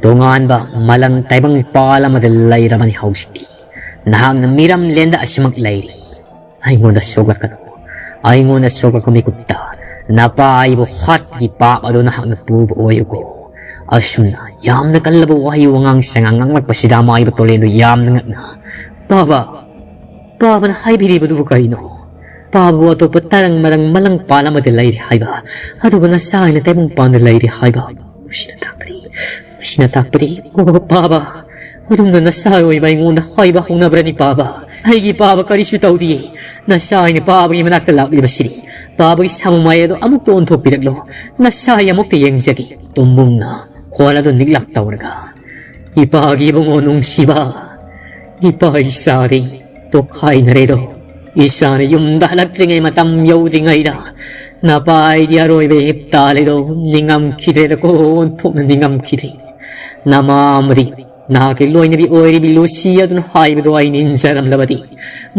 ꯇꯣꯉꯥꯟꯕ ꯃꯂꯪ ꯇꯥꯏꯕꯪ ꯄꯥꯜ ꯑꯃꯗ ꯂꯩꯔꯕꯅꯤ ꯍꯧꯖꯤꯛꯇꯤ꯫ ꯅꯍꯥꯛꯅ ꯃꯤꯔꯝꯂꯦꯟꯗ ꯑꯁꯤꯃꯛ ꯂꯩꯔꯤ꯫ ꯑꯩꯉꯣꯟꯗ ꯁꯣꯛꯂꯛꯀꯅꯨ꯫ ꯑꯩꯉꯣꯟꯗ ꯁꯣꯛꯂꯛꯄ ꯃꯤꯀꯨꯞꯇ ꯅꯄꯥ ꯑꯩꯕꯨ ꯍꯥꯠꯄꯒꯤ ꯄꯥꯞ ꯑꯗꯨ ꯅꯍꯥꯛꯅ ꯄꯨꯕ ꯑꯣꯏꯌꯨꯀꯣ꯫" ꯑꯁꯨꯝꯅ ꯌꯥꯝꯅ ꯀꯜꯂꯕ ꯋꯥꯍꯩ ꯋꯥꯉꯥꯡ ꯁꯉꯥꯡ ꯉꯥꯡꯂꯛꯄꯁꯤꯗ ꯑꯃꯥꯏꯕ ꯇꯣꯂꯦꯟꯗꯨ ꯌꯥꯝꯅ ꯉꯛꯅ, "ꯄꯥꯕ, ꯄꯥꯕꯅ ꯍꯥꯏꯕꯤꯔꯤꯕꯗꯨꯕꯨ ꯀꯔꯤꯅꯣ? ꯄꯥꯕꯕꯨ ꯑꯇꯣꯞꯄ ꯇꯔꯪ ꯃꯔꯪ ꯃꯂꯪ ꯄꯥꯜ ꯑꯃꯗ ꯂꯩꯔꯤ ꯍꯥꯏꯕ, ꯑꯗꯨꯒ ꯅꯆꯥ ꯑꯩꯅ ꯇꯥꯏꯕꯪ ꯄꯥꯟꯗ ꯂꯩꯔꯤ ꯍꯥꯏꯕ꯫ ꯃꯁꯤꯅ ꯇꯥꯛꯄꯗꯤ, ꯃꯁꯤꯅ ꯇꯥꯛꯄꯗꯤ, ꯑꯣ ꯄꯥꯕ, ꯑꯗꯨꯝꯅ ꯅꯆꯥ ꯑꯣꯏꯕ ꯑꯩꯉꯣꯟꯗ ꯍꯥꯏꯕ ꯍꯧꯅꯕ꯭ꯔꯅꯤ ꯄꯥꯕ? ꯑꯩꯒꯤ ꯄꯥꯕ ꯀꯔꯤꯁꯨ ꯇꯧꯗꯤꯌꯦ꯫ ꯅꯆꯥ ꯑꯩꯅ ꯄꯥꯕꯒꯤ ꯃꯅꯥꯛꯇ ꯂꯥꯛꯂꯤꯕꯁꯤꯗꯤ ꯄꯥꯕꯒꯤ ꯁꯥꯃꯨ ꯃꯥꯏ ꯑꯗꯣ ꯑꯃꯨꯛꯇ ꯑꯣꯟꯊꯣꯛꯄꯤꯔꯛꯂꯣ꯫ ꯅꯆꯥ ꯑꯩ ꯑꯃꯨꯛꯇ ꯌꯦꯡꯖꯒꯦ꯫" ꯇꯨꯝꯕꯨꯡꯅ ꯈꯣꯟ ꯑꯗꯨ ꯅꯤꯛꯂꯞ ꯇꯧꯔꯒ, "ꯏꯄꯥꯒꯤ ꯏꯕꯨꯡꯉꯣ ꯅꯨꯡꯁꯤꯕ, ꯏꯄꯥ ꯏꯆꯥꯗꯤ ꯇꯣꯈꯥꯏꯅꯔꯦꯗꯣ꯫ ꯏꯆꯥꯅ ꯌꯨꯝꯗ ꯍꯜꯂꯛꯇ꯭ꯔꯤꯉꯩ ꯃꯇꯝ ꯌꯧꯗ꯭ꯔꯤꯉꯩꯗ ꯅꯄꯥꯏꯗꯤ ꯑꯔꯣꯏꯕ ꯍꯤꯞ ꯇꯥꯔꯦꯗꯣ, ꯅꯤꯡꯉꯝꯈꯤꯗ꯭ꯔꯦꯗꯀꯣ, ꯑꯣꯟꯊꯣꯛꯅ ꯅꯤꯡꯉꯝꯈꯤꯗ꯭ꯔꯦ꯫ ꯅꯃꯥ ꯑꯃꯗꯤ ꯅꯍꯥꯛꯀꯤ ꯂꯣꯏꯅꯕꯤ ꯑꯣꯏꯔꯤꯕꯤ ꯂꯨꯁꯤ ꯑꯗꯨꯅ ꯍꯥꯏꯕꯗꯣ ꯑꯩ ꯅꯤꯡꯖꯔꯝꯂꯕꯗꯤ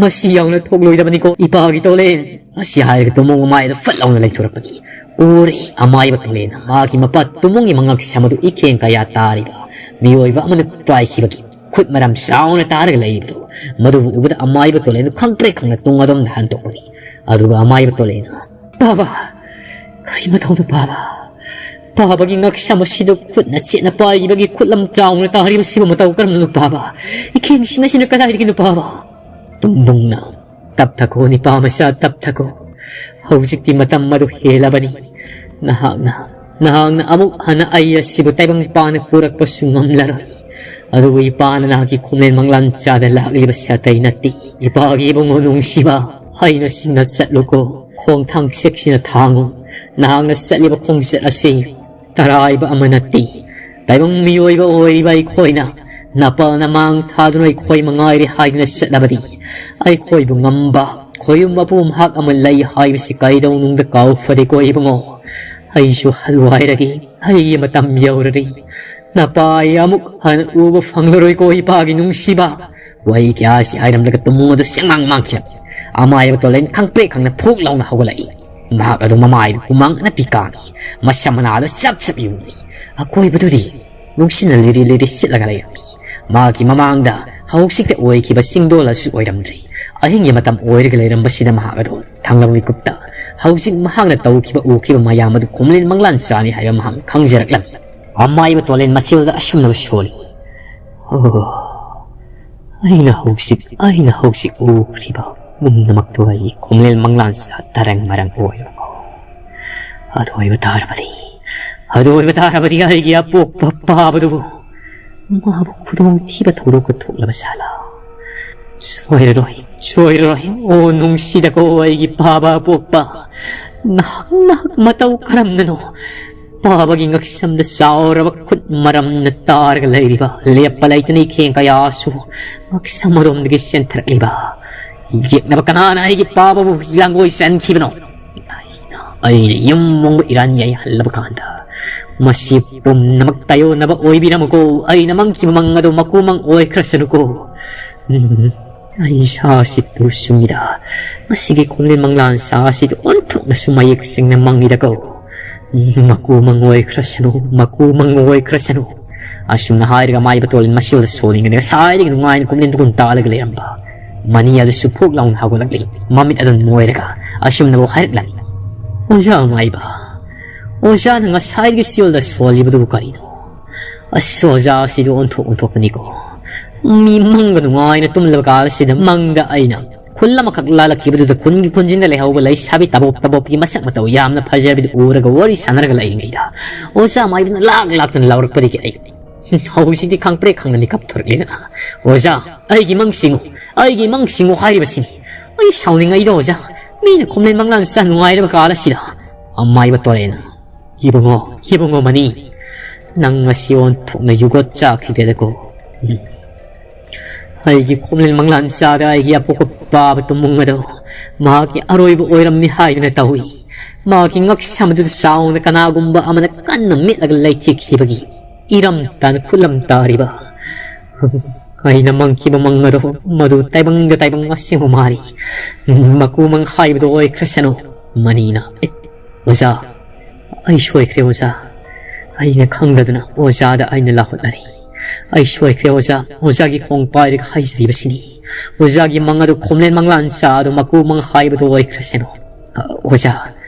ꯃꯁꯤ ꯌꯥꯎꯅ ꯊꯣꯛꯂꯣꯏꯗꯕꯅꯤꯀꯣ ꯏꯄꯥꯒꯤ ꯇꯣꯂꯦꯟ꯫" ꯑꯁꯤ ꯍꯥꯏꯔꯒ ꯇꯨꯃꯣꯡ ꯃꯃꯥꯏꯗ ꯐꯠ ꯂꯥꯎꯅ ꯂꯩꯊꯣꯔꯛꯄꯅꯤ꯫ ꯎꯔꯦ ꯑꯃꯥꯏꯕ ꯇꯣꯂꯦꯟꯅ ꯃꯍꯥꯛꯀꯤ ꯃꯄꯥ ꯇꯨꯃꯣꯡꯒꯤ ꯃꯉꯛ ꯁꯝ ꯑꯗꯨ ꯏꯈꯦꯡ ꯀꯌꯥ ꯇꯥꯔꯤꯕ ꯃꯤꯑꯣꯏꯕ ꯑꯃꯅ ꯄꯥꯏꯈꯤꯕꯒꯤ ꯈꯨꯠ ꯃꯔꯝ ꯆꯥꯎꯅ ꯇꯥꯔꯒ ꯂꯩꯔꯤꯕꯗꯨ꯫ ꯃꯗꯨꯕꯨ ꯎꯕꯗ ꯑꯃꯥꯏꯕ ꯇꯣꯂꯦꯟꯗꯨ ꯈꯪꯄ꯭ꯔꯦꯛ ꯈꯪꯅ ꯇꯨꯡ ꯑꯗꯣꯝꯗ ꯍꯟꯗꯣꯛꯄꯅꯤ꯫ ꯑꯗꯨꯒ ꯑꯃꯥꯏꯕ ꯇꯣꯂꯦꯟꯅ, "ꯄꯥꯕ, ꯀꯔꯤ ꯃꯇꯧꯅꯣ ꯄꯥꯕ? ꯄꯥꯕꯒꯤ ꯉꯛꯁꯝ ꯑꯁꯤꯗ ꯈꯨꯠꯅ ꯆꯦꯠꯅ ꯄꯥꯏꯈꯤꯕꯒꯤ ꯈꯨꯠꯂꯝ ꯆꯥꯎꯅ ꯇꯥꯔꯤꯕꯁꯤꯕꯨ ꯃꯇꯧ ꯀꯔꯝꯅꯅꯣ ꯄꯥꯕ? ꯏꯈꯦꯡꯁꯤꯡ ꯑꯁꯤꯅ ꯀꯗꯥꯏꯗꯒꯤꯅꯣ ꯄꯥꯕ?" ꯇꯨꯝꯕꯨꯡꯅ ꯇꯞꯊꯈꯣ ꯅꯤꯄꯥ ꯃꯆꯥ, ꯇꯞꯊꯈꯣ꯫ ꯍꯧꯖꯤꯛꯇꯤ ꯃꯇꯝ ꯑꯗꯨ ꯍꯦꯜꯂꯕꯅꯤ꯫ ꯅꯍꯥꯛꯅ, ꯅꯍꯥꯛꯅ ꯑꯃꯨꯛ ꯍꯟꯅ ꯑꯩ ꯑꯁꯤꯕꯨ ꯇꯥꯏꯕꯪ ꯄꯥꯟꯅ ꯄꯨꯔꯛꯄꯁꯨ ꯉꯝꯂꯔꯣꯏ꯫ ꯑꯗꯨꯕꯨ ꯏꯄꯥꯅ ꯅꯍꯥꯛꯀꯤ ꯈꯣꯝꯂꯦꯟ ꯃꯪꯂꯥꯟ ꯆꯥꯗ ꯂꯥꯛꯂꯤꯕꯁꯦ ꯑꯇꯩ ꯅꯠꯇꯦ꯫ ꯏꯄꯥꯒꯤ ꯏꯕꯨꯡꯉꯣ ꯅꯨꯡꯁꯤꯕ, ꯍꯩꯅ ꯁꯤꯡꯅ ꯆꯠꯂꯨꯀꯣ, ꯈꯣꯡꯊꯥꯡ ꯁꯦꯛꯁꯤꯅ ꯊꯥꯡꯉꯨ꯫ ꯅꯍꯥꯛꯅ ꯆꯠꯂꯤꯕ ꯈꯣꯡꯆꯠ ꯑꯁꯤ ꯇꯔꯥꯏꯕ ꯑꯃ ꯅꯠꯇꯦ꯫ ꯇꯥꯏꯕꯪ ꯃꯤꯑꯣꯏꯕ ꯑꯣꯏꯔꯤꯕ ꯑꯩꯈꯣꯏꯅ ꯅꯄꯥꯜ ꯅꯃꯥꯡ ꯊꯥꯗꯨꯅ ꯑꯩꯈꯣꯏ ꯃꯉꯥꯏꯔꯦ ꯍꯥꯏꯗꯨꯅ ꯆꯠꯂꯕꯗꯤ, ꯑꯩꯈꯣꯏꯕꯨ ꯉꯝꯕ ꯈꯣꯌꯨꯝ ꯃꯄꯨ ꯃꯍꯥꯛ ꯑꯃ ꯂꯩ ꯍꯥꯏꯕꯁꯤ ꯀꯩꯗꯧꯅꯨꯡꯗ ꯀꯥꯎ ꯐꯗꯦꯀꯣ ꯏꯕꯨꯡꯉꯣ꯫ ꯑꯩꯁꯨ ꯍꯜꯂꯨ ꯍꯥꯏꯔꯒꯦ, ꯑꯩꯒꯤ ꯃꯇꯝ ꯌꯧꯔꯔꯤ꯫ ꯅꯄꯥ ꯑꯩ ꯑꯃꯨꯛ ꯍꯟꯅ ꯎꯕ ꯐꯪꯂꯔꯣꯏꯀꯣ ꯏꯄꯥꯒꯤ ꯅꯨꯡꯁꯤꯕ꯫ ꯋꯥꯍꯩ ꯀꯌꯥꯁꯤ ꯍꯥꯏꯔꯝꯂꯒ ꯇꯨꯃꯨ ꯑꯗꯨ ꯁꯦꯡꯃꯥꯡ ꯃꯥꯡꯈꯤꯔꯝꯃꯤ꯫ ꯑꯃꯥꯏꯕ ꯇꯣꯂꯦꯟ ꯈꯪꯄ꯭ꯔꯦꯛ ꯈꯪꯅ ꯐꯨꯛ ꯂꯥꯎꯅ ꯍꯧꯒꯠꯂꯛꯏ꯫ ꯃꯍꯥꯛ ꯑꯗꯨ ꯃꯃꯥꯏꯗꯨ ꯍꯨꯃꯥꯡ ꯑꯅꯞꯄꯤ ꯀꯥꯡꯏ꯫ ꯃꯁꯝ ꯃꯅꯥꯗꯨ ꯆꯞ ꯆꯞ ꯌꯨꯡꯏ꯫ ꯑꯀꯣꯏꯕꯗꯨꯗꯤ ꯅꯨꯡꯁꯤꯠꯅ ꯂꯤꯔꯤ ꯂꯤꯔꯤ ꯁꯤꯠꯂꯒ ꯂꯩꯔꯝꯃꯤ꯫ ꯃꯍꯥꯛꯀꯤ ꯃꯃꯥꯡꯗ ꯍꯧꯖꯤꯛꯇ ꯑꯣꯏꯈꯤꯕ ꯆꯤꯡꯗꯣꯜ ꯑꯁꯨ ꯑꯣꯏꯔꯝꯗ꯭ꯔꯦ꯫ ꯑꯍꯤꯡꯒꯤ ꯃꯇꯝ ꯑꯣꯏꯔꯒ ꯂꯩꯔꯝꯕꯁꯤꯗ ꯃꯍꯥꯛ ꯑꯗꯨ ꯊꯪꯂꯕ ꯃꯤꯀꯨꯞꯇ ꯍꯧꯖꯤꯛ ꯃꯍꯥꯛꯅ ꯇꯧꯈꯤꯕ ꯎꯈꯤꯕ ꯃꯌꯥꯝ ꯑꯗꯨ ꯈꯣꯝꯂꯦꯟ ꯃꯪꯂꯥꯟ ꯆꯥꯅꯤ ꯍꯥꯏꯕ ꯃꯍꯥꯛꯅ ꯈꯪꯖꯔꯛꯂꯝꯃꯤ꯫ ꯑꯃꯥꯏꯕ ꯇꯣꯂꯦꯟ ꯃꯆꯤꯜꯗ ꯑꯁꯨꯝꯅ ꯁꯣꯜꯂꯤ꯫ ꯑꯣ, ꯑꯩꯅ ꯍꯧꯖꯤꯛ, ꯑꯩꯅ ꯍꯧꯖꯤꯛ ꯎꯈ꯭ꯔꯤꯕ ꯄꯨꯝꯅꯃꯛꯇꯣ ꯑꯩꯒꯤ ꯈꯣꯝꯂꯦꯟ ꯃꯪꯂꯥꯟ ꯁꯥ ꯇꯔꯪ ꯃꯔꯪ ꯑꯣꯏꯔꯕꯀꯣ꯫ ꯑꯗꯨ ꯑꯣꯏꯕ ꯇꯥꯔꯕꯗꯤ, ꯑꯗꯨ ꯑꯣꯏꯕ ꯇꯥꯔꯕꯗꯤ ꯑꯩꯒꯤ ꯑꯄꯣꯛꯄ ꯄꯥꯕꯗꯨꯕꯨ ꯃꯥꯕꯨ ꯈꯨꯗꯣꯡꯊꯤꯕ ꯊꯧꯗꯣꯛꯀ ꯊꯣꯛꯂꯕ ꯁꯥꯂꯥ? ꯁꯣꯏꯔꯔꯣꯏ, ꯁꯣꯏꯔꯔꯣꯏ꯫ ꯑꯣ ꯅꯨꯡꯁꯤꯗꯀꯣ ꯑꯩꯒꯤ ꯄꯥꯕ ꯑꯄꯣꯛꯄ, ꯅꯍꯥꯛ, ꯅꯍꯥꯛ ꯃꯇꯧ ꯀꯔꯝꯅꯅꯣ ꯄꯥꯕꯒꯤ ꯉꯛꯁꯝꯗ ꯆꯥꯎꯔꯕ ꯈꯨꯠ ꯃꯔꯝꯅ ꯇꯥꯔꯒ ꯂꯩꯔꯤꯕ, ꯂꯦꯞꯄ ꯂꯩꯇꯅ ꯏꯈꯦꯡ ꯀꯌꯥꯁꯨ ꯉꯛꯁꯝ ꯑꯗꯣꯝꯗꯒꯤ ꯆꯦꯟꯊꯔꯛꯂꯤꯕ? ꯌꯦꯛꯅꯕ ꯀꯅꯥꯅ ꯑꯩꯒꯤ ꯄꯥꯕꯕꯨ ꯂꯥꯡꯒꯣꯏ ꯆꯟꯈꯤꯕꯅꯣ? ꯑꯩꯅ, ꯑꯩꯅ ꯌꯨꯝ ꯃꯣꯡꯕ ꯏꯔꯥꯟ ꯌꯥꯏꯍꯜꯂꯕ ꯀꯥꯟꯗ, ꯃꯁꯤ ꯄꯨꯝꯅꯃꯛ ꯇꯥꯏꯌꯣꯟꯅꯕ ꯑꯣꯏꯕꯤꯔꯝꯃꯨꯀꯣ꯫ ꯑꯩꯅ ꯃꯪꯈꯤꯕ ꯃꯪ ꯑꯗꯨ ꯃꯀꯨ ꯃꯪ ꯑꯣꯏꯈ꯭ꯔꯁꯅꯨꯀꯣ꯫ ꯎꯝ, ꯑꯩ ꯏꯁꯥꯁꯤ ꯇꯨꯁꯨꯃꯤꯗ꯫ ꯃꯁꯤꯒꯤ ꯈꯣꯝꯂꯦꯟ ꯃꯪꯂꯥꯟ ꯁꯥ ꯑꯁꯤꯗꯤ ꯑꯣꯟꯊꯣꯛꯅꯁꯨ ꯃꯌꯦꯛ ꯁꯦꯡꯅ ꯃꯪꯉꯤꯗꯀꯣ꯫ ꯎꯝ, ꯃꯀꯨ ꯃꯪ ꯑꯣꯏꯈ꯭ꯔꯁꯅꯨ, ꯃꯀꯨ ꯃꯪ ꯑꯣꯏꯈ꯭ꯔꯁꯅꯨ꯫ ꯑꯁꯨꯝꯅ ꯍꯥꯏꯔꯒ ꯃꯥꯏꯕ ꯇꯣꯂꯦꯟ ꯃꯆꯤꯜꯗ ꯁꯣꯜꯂꯤꯉꯩꯗ ꯉꯁꯥꯏꯗꯒꯤ ꯅꯨꯡꯉꯥꯏꯅ ꯀꯨꯝꯂꯦꯟ ꯇꯨꯒꯨꯝ ꯇꯥꯜꯂꯒ ꯂꯩꯔꯝꯕ ꯃꯅꯤ ꯑꯗꯨꯁꯨ ꯐꯨꯛ ꯂꯥꯎꯅ ꯍꯧꯒꯠꯂꯛꯂꯤ꯫ ꯃꯃꯤꯠ ꯑꯗꯨ ꯅꯣꯏꯔꯒ ꯑꯁꯨꯝꯅꯕꯨ ꯍꯥꯏꯔꯛꯂꯝꯃꯤ꯫ ꯑꯣꯖꯥ ꯃꯥꯏꯕ, ꯑꯣꯖꯥꯅ ꯉꯁꯥꯏꯒꯤ ꯆꯤꯜꯗ ꯁꯣꯜꯂꯤꯕꯗꯨꯕꯨ ꯀꯔꯤꯅꯣ? ꯑꯁ, ꯑꯣꯖꯥ ꯑꯁꯤꯗꯤ ꯑꯣꯟꯊꯣꯛ ꯑꯣꯟꯊꯣꯛꯄꯅꯤꯀꯣ꯫ ꯃꯤ ꯃꯪꯒ ꯅꯨꯡꯉꯥꯏꯅ ꯇꯨꯝꯂꯕ ꯀꯥꯟꯁꯤꯗ ꯃꯪꯗ ꯑꯩꯅ ꯈꯨꯜ ꯑꯃꯈꯛ ꯂꯥꯜꯂꯛꯈꯤꯕꯗꯨꯗ ꯈꯨꯟꯒꯤ ꯈꯨꯟꯖꯤꯟꯗ ꯂꯩꯍꯧꯕ ꯂꯩꯁꯥꯕꯤ ꯇꯕꯣꯞ ꯇꯕꯣꯞꯀꯤ ꯃꯁꯛ ꯃꯇꯧ ꯌꯥꯝꯅ ꯐꯖꯕꯤꯗꯨ ꯎꯔꯒ ꯋꯥꯔꯤ ꯁꯥꯟꯅꯔꯒ ꯂꯩꯔꯤꯉꯩꯗ ꯑꯣꯖꯥ ꯃꯥꯏꯕꯅ ꯂꯥꯛ ꯂꯥꯛꯇꯅ ꯂꯥꯎꯔꯛꯄꯗꯒꯤ ꯑꯩ ꯍꯧꯖꯤꯛꯇꯤ ꯈꯪꯄ꯭ꯔꯦꯛ ꯈꯪꯅ ꯃꯤꯀꯞ ꯊꯣꯔꯛꯂꯦꯗꯅ꯫ "ꯑꯣꯖꯥ, ꯑꯩꯒꯤ ꯃꯪ ꯁꯤꯡꯉꯨ, ꯑꯩꯒꯤ ꯃꯪ ꯁꯤꯡꯉꯨ ꯍꯥꯏꯔꯤꯕꯁꯤꯅꯤ꯫ ꯑꯩ ꯁꯥꯎꯅꯤꯡꯉꯩꯗ ꯑꯣꯖꯥ, ꯃꯤꯅ ꯈꯣꯝꯂꯦꯟ ꯃꯪꯂꯥꯟ ꯆꯥ ꯅꯨꯡꯉꯥꯏꯔꯕ ꯀꯥꯂ ꯑꯁꯤꯗ ꯑꯃꯥꯏꯕ ꯇꯣꯔꯦꯅ꯫ ꯏꯕꯨꯡꯉꯣ, ꯏꯕꯨꯡꯉꯣ ꯃꯅꯤ, ꯅꯪ ꯉꯁꯤ ꯑꯣꯟꯊꯣꯛꯅ ꯌꯨꯒꯣꯠ ꯆꯥꯈꯤꯗꯦꯗꯀꯣ꯫ ꯎꯝ꯫ ꯑꯩꯒꯤ ꯈꯣꯝꯂꯦꯟ ꯃꯪꯂꯥꯟ ꯆꯥꯗ ꯑꯩꯒꯤ ꯑꯄꯣꯛꯄ ꯄꯥꯕ ꯇꯨꯝꯃꯨꯡ ꯑꯗꯣ ꯃꯍꯥꯛꯀꯤ ꯑꯔꯣꯏꯕ ꯑꯣꯏꯔꯝꯃꯤ ꯍꯥꯏꯗꯨꯅ ꯇꯧꯏ꯫ ꯃꯍꯥꯛꯀꯤ ꯉꯛꯁꯝ ꯑꯗꯨꯗ ꯆꯥꯎꯅ ꯀꯅꯥꯒꯨꯝꯕ ꯑꯃꯅ ꯀꯟꯅ ꯃꯦꯠꯂꯒ ꯂꯩꯊꯦꯛꯈꯤꯕꯒꯤ ꯏꯔꯝ ꯇꯥꯅ ꯈꯨꯠꯂꯝ ꯇꯥꯔꯤꯕ ꯑꯩꯅ ꯃꯪꯈꯤꯕ ꯃꯪ ꯑꯗꯣ ꯃꯗꯨ ꯇꯥꯏꯕꯪꯗ ꯇꯥꯏꯕꯪ ꯑꯁꯦꯡꯕ ꯃꯥꯔꯤ꯫ ꯃꯀꯨ ꯃꯪ ꯍꯥꯏꯕꯗꯣ ꯑꯣꯏꯈ꯭ꯔꯁꯅꯨ꯫ ꯃꯅꯤꯅ, "ꯑꯦ, ꯑꯣꯖꯥ, ꯑꯩ ꯁꯣꯏꯈ꯭ꯔꯦ ꯑꯣꯖꯥ꯫ ꯑꯩꯅ ꯈꯪꯗꯗꯅ ꯑꯣꯖꯥꯗ ꯑꯩꯅ ꯂꯥꯍꯨꯠꯅꯔꯦ꯫ ꯑꯩ ꯁꯣꯏꯈ꯭ꯔꯦ ꯑꯣꯖꯥ꯫ ꯑꯣꯖꯥꯒꯤ ꯈꯣꯡ ꯄꯥꯏꯔꯒ ꯍꯥꯏꯖꯔꯤꯕꯁꯤꯅꯤ꯫ ꯑꯣꯖꯥꯒꯤ ꯃꯪ ꯑꯗꯨ ꯈꯣꯝꯂꯦꯟ ꯃꯪꯂꯥꯟ ꯆꯥ ꯑꯗꯨ ꯃꯀꯨ ꯃꯪ ꯍꯥꯏꯕꯗꯨ ꯑꯣꯏꯈ꯭ꯔꯁꯅꯨ꯫ ꯑ, ꯑꯣꯖꯥ,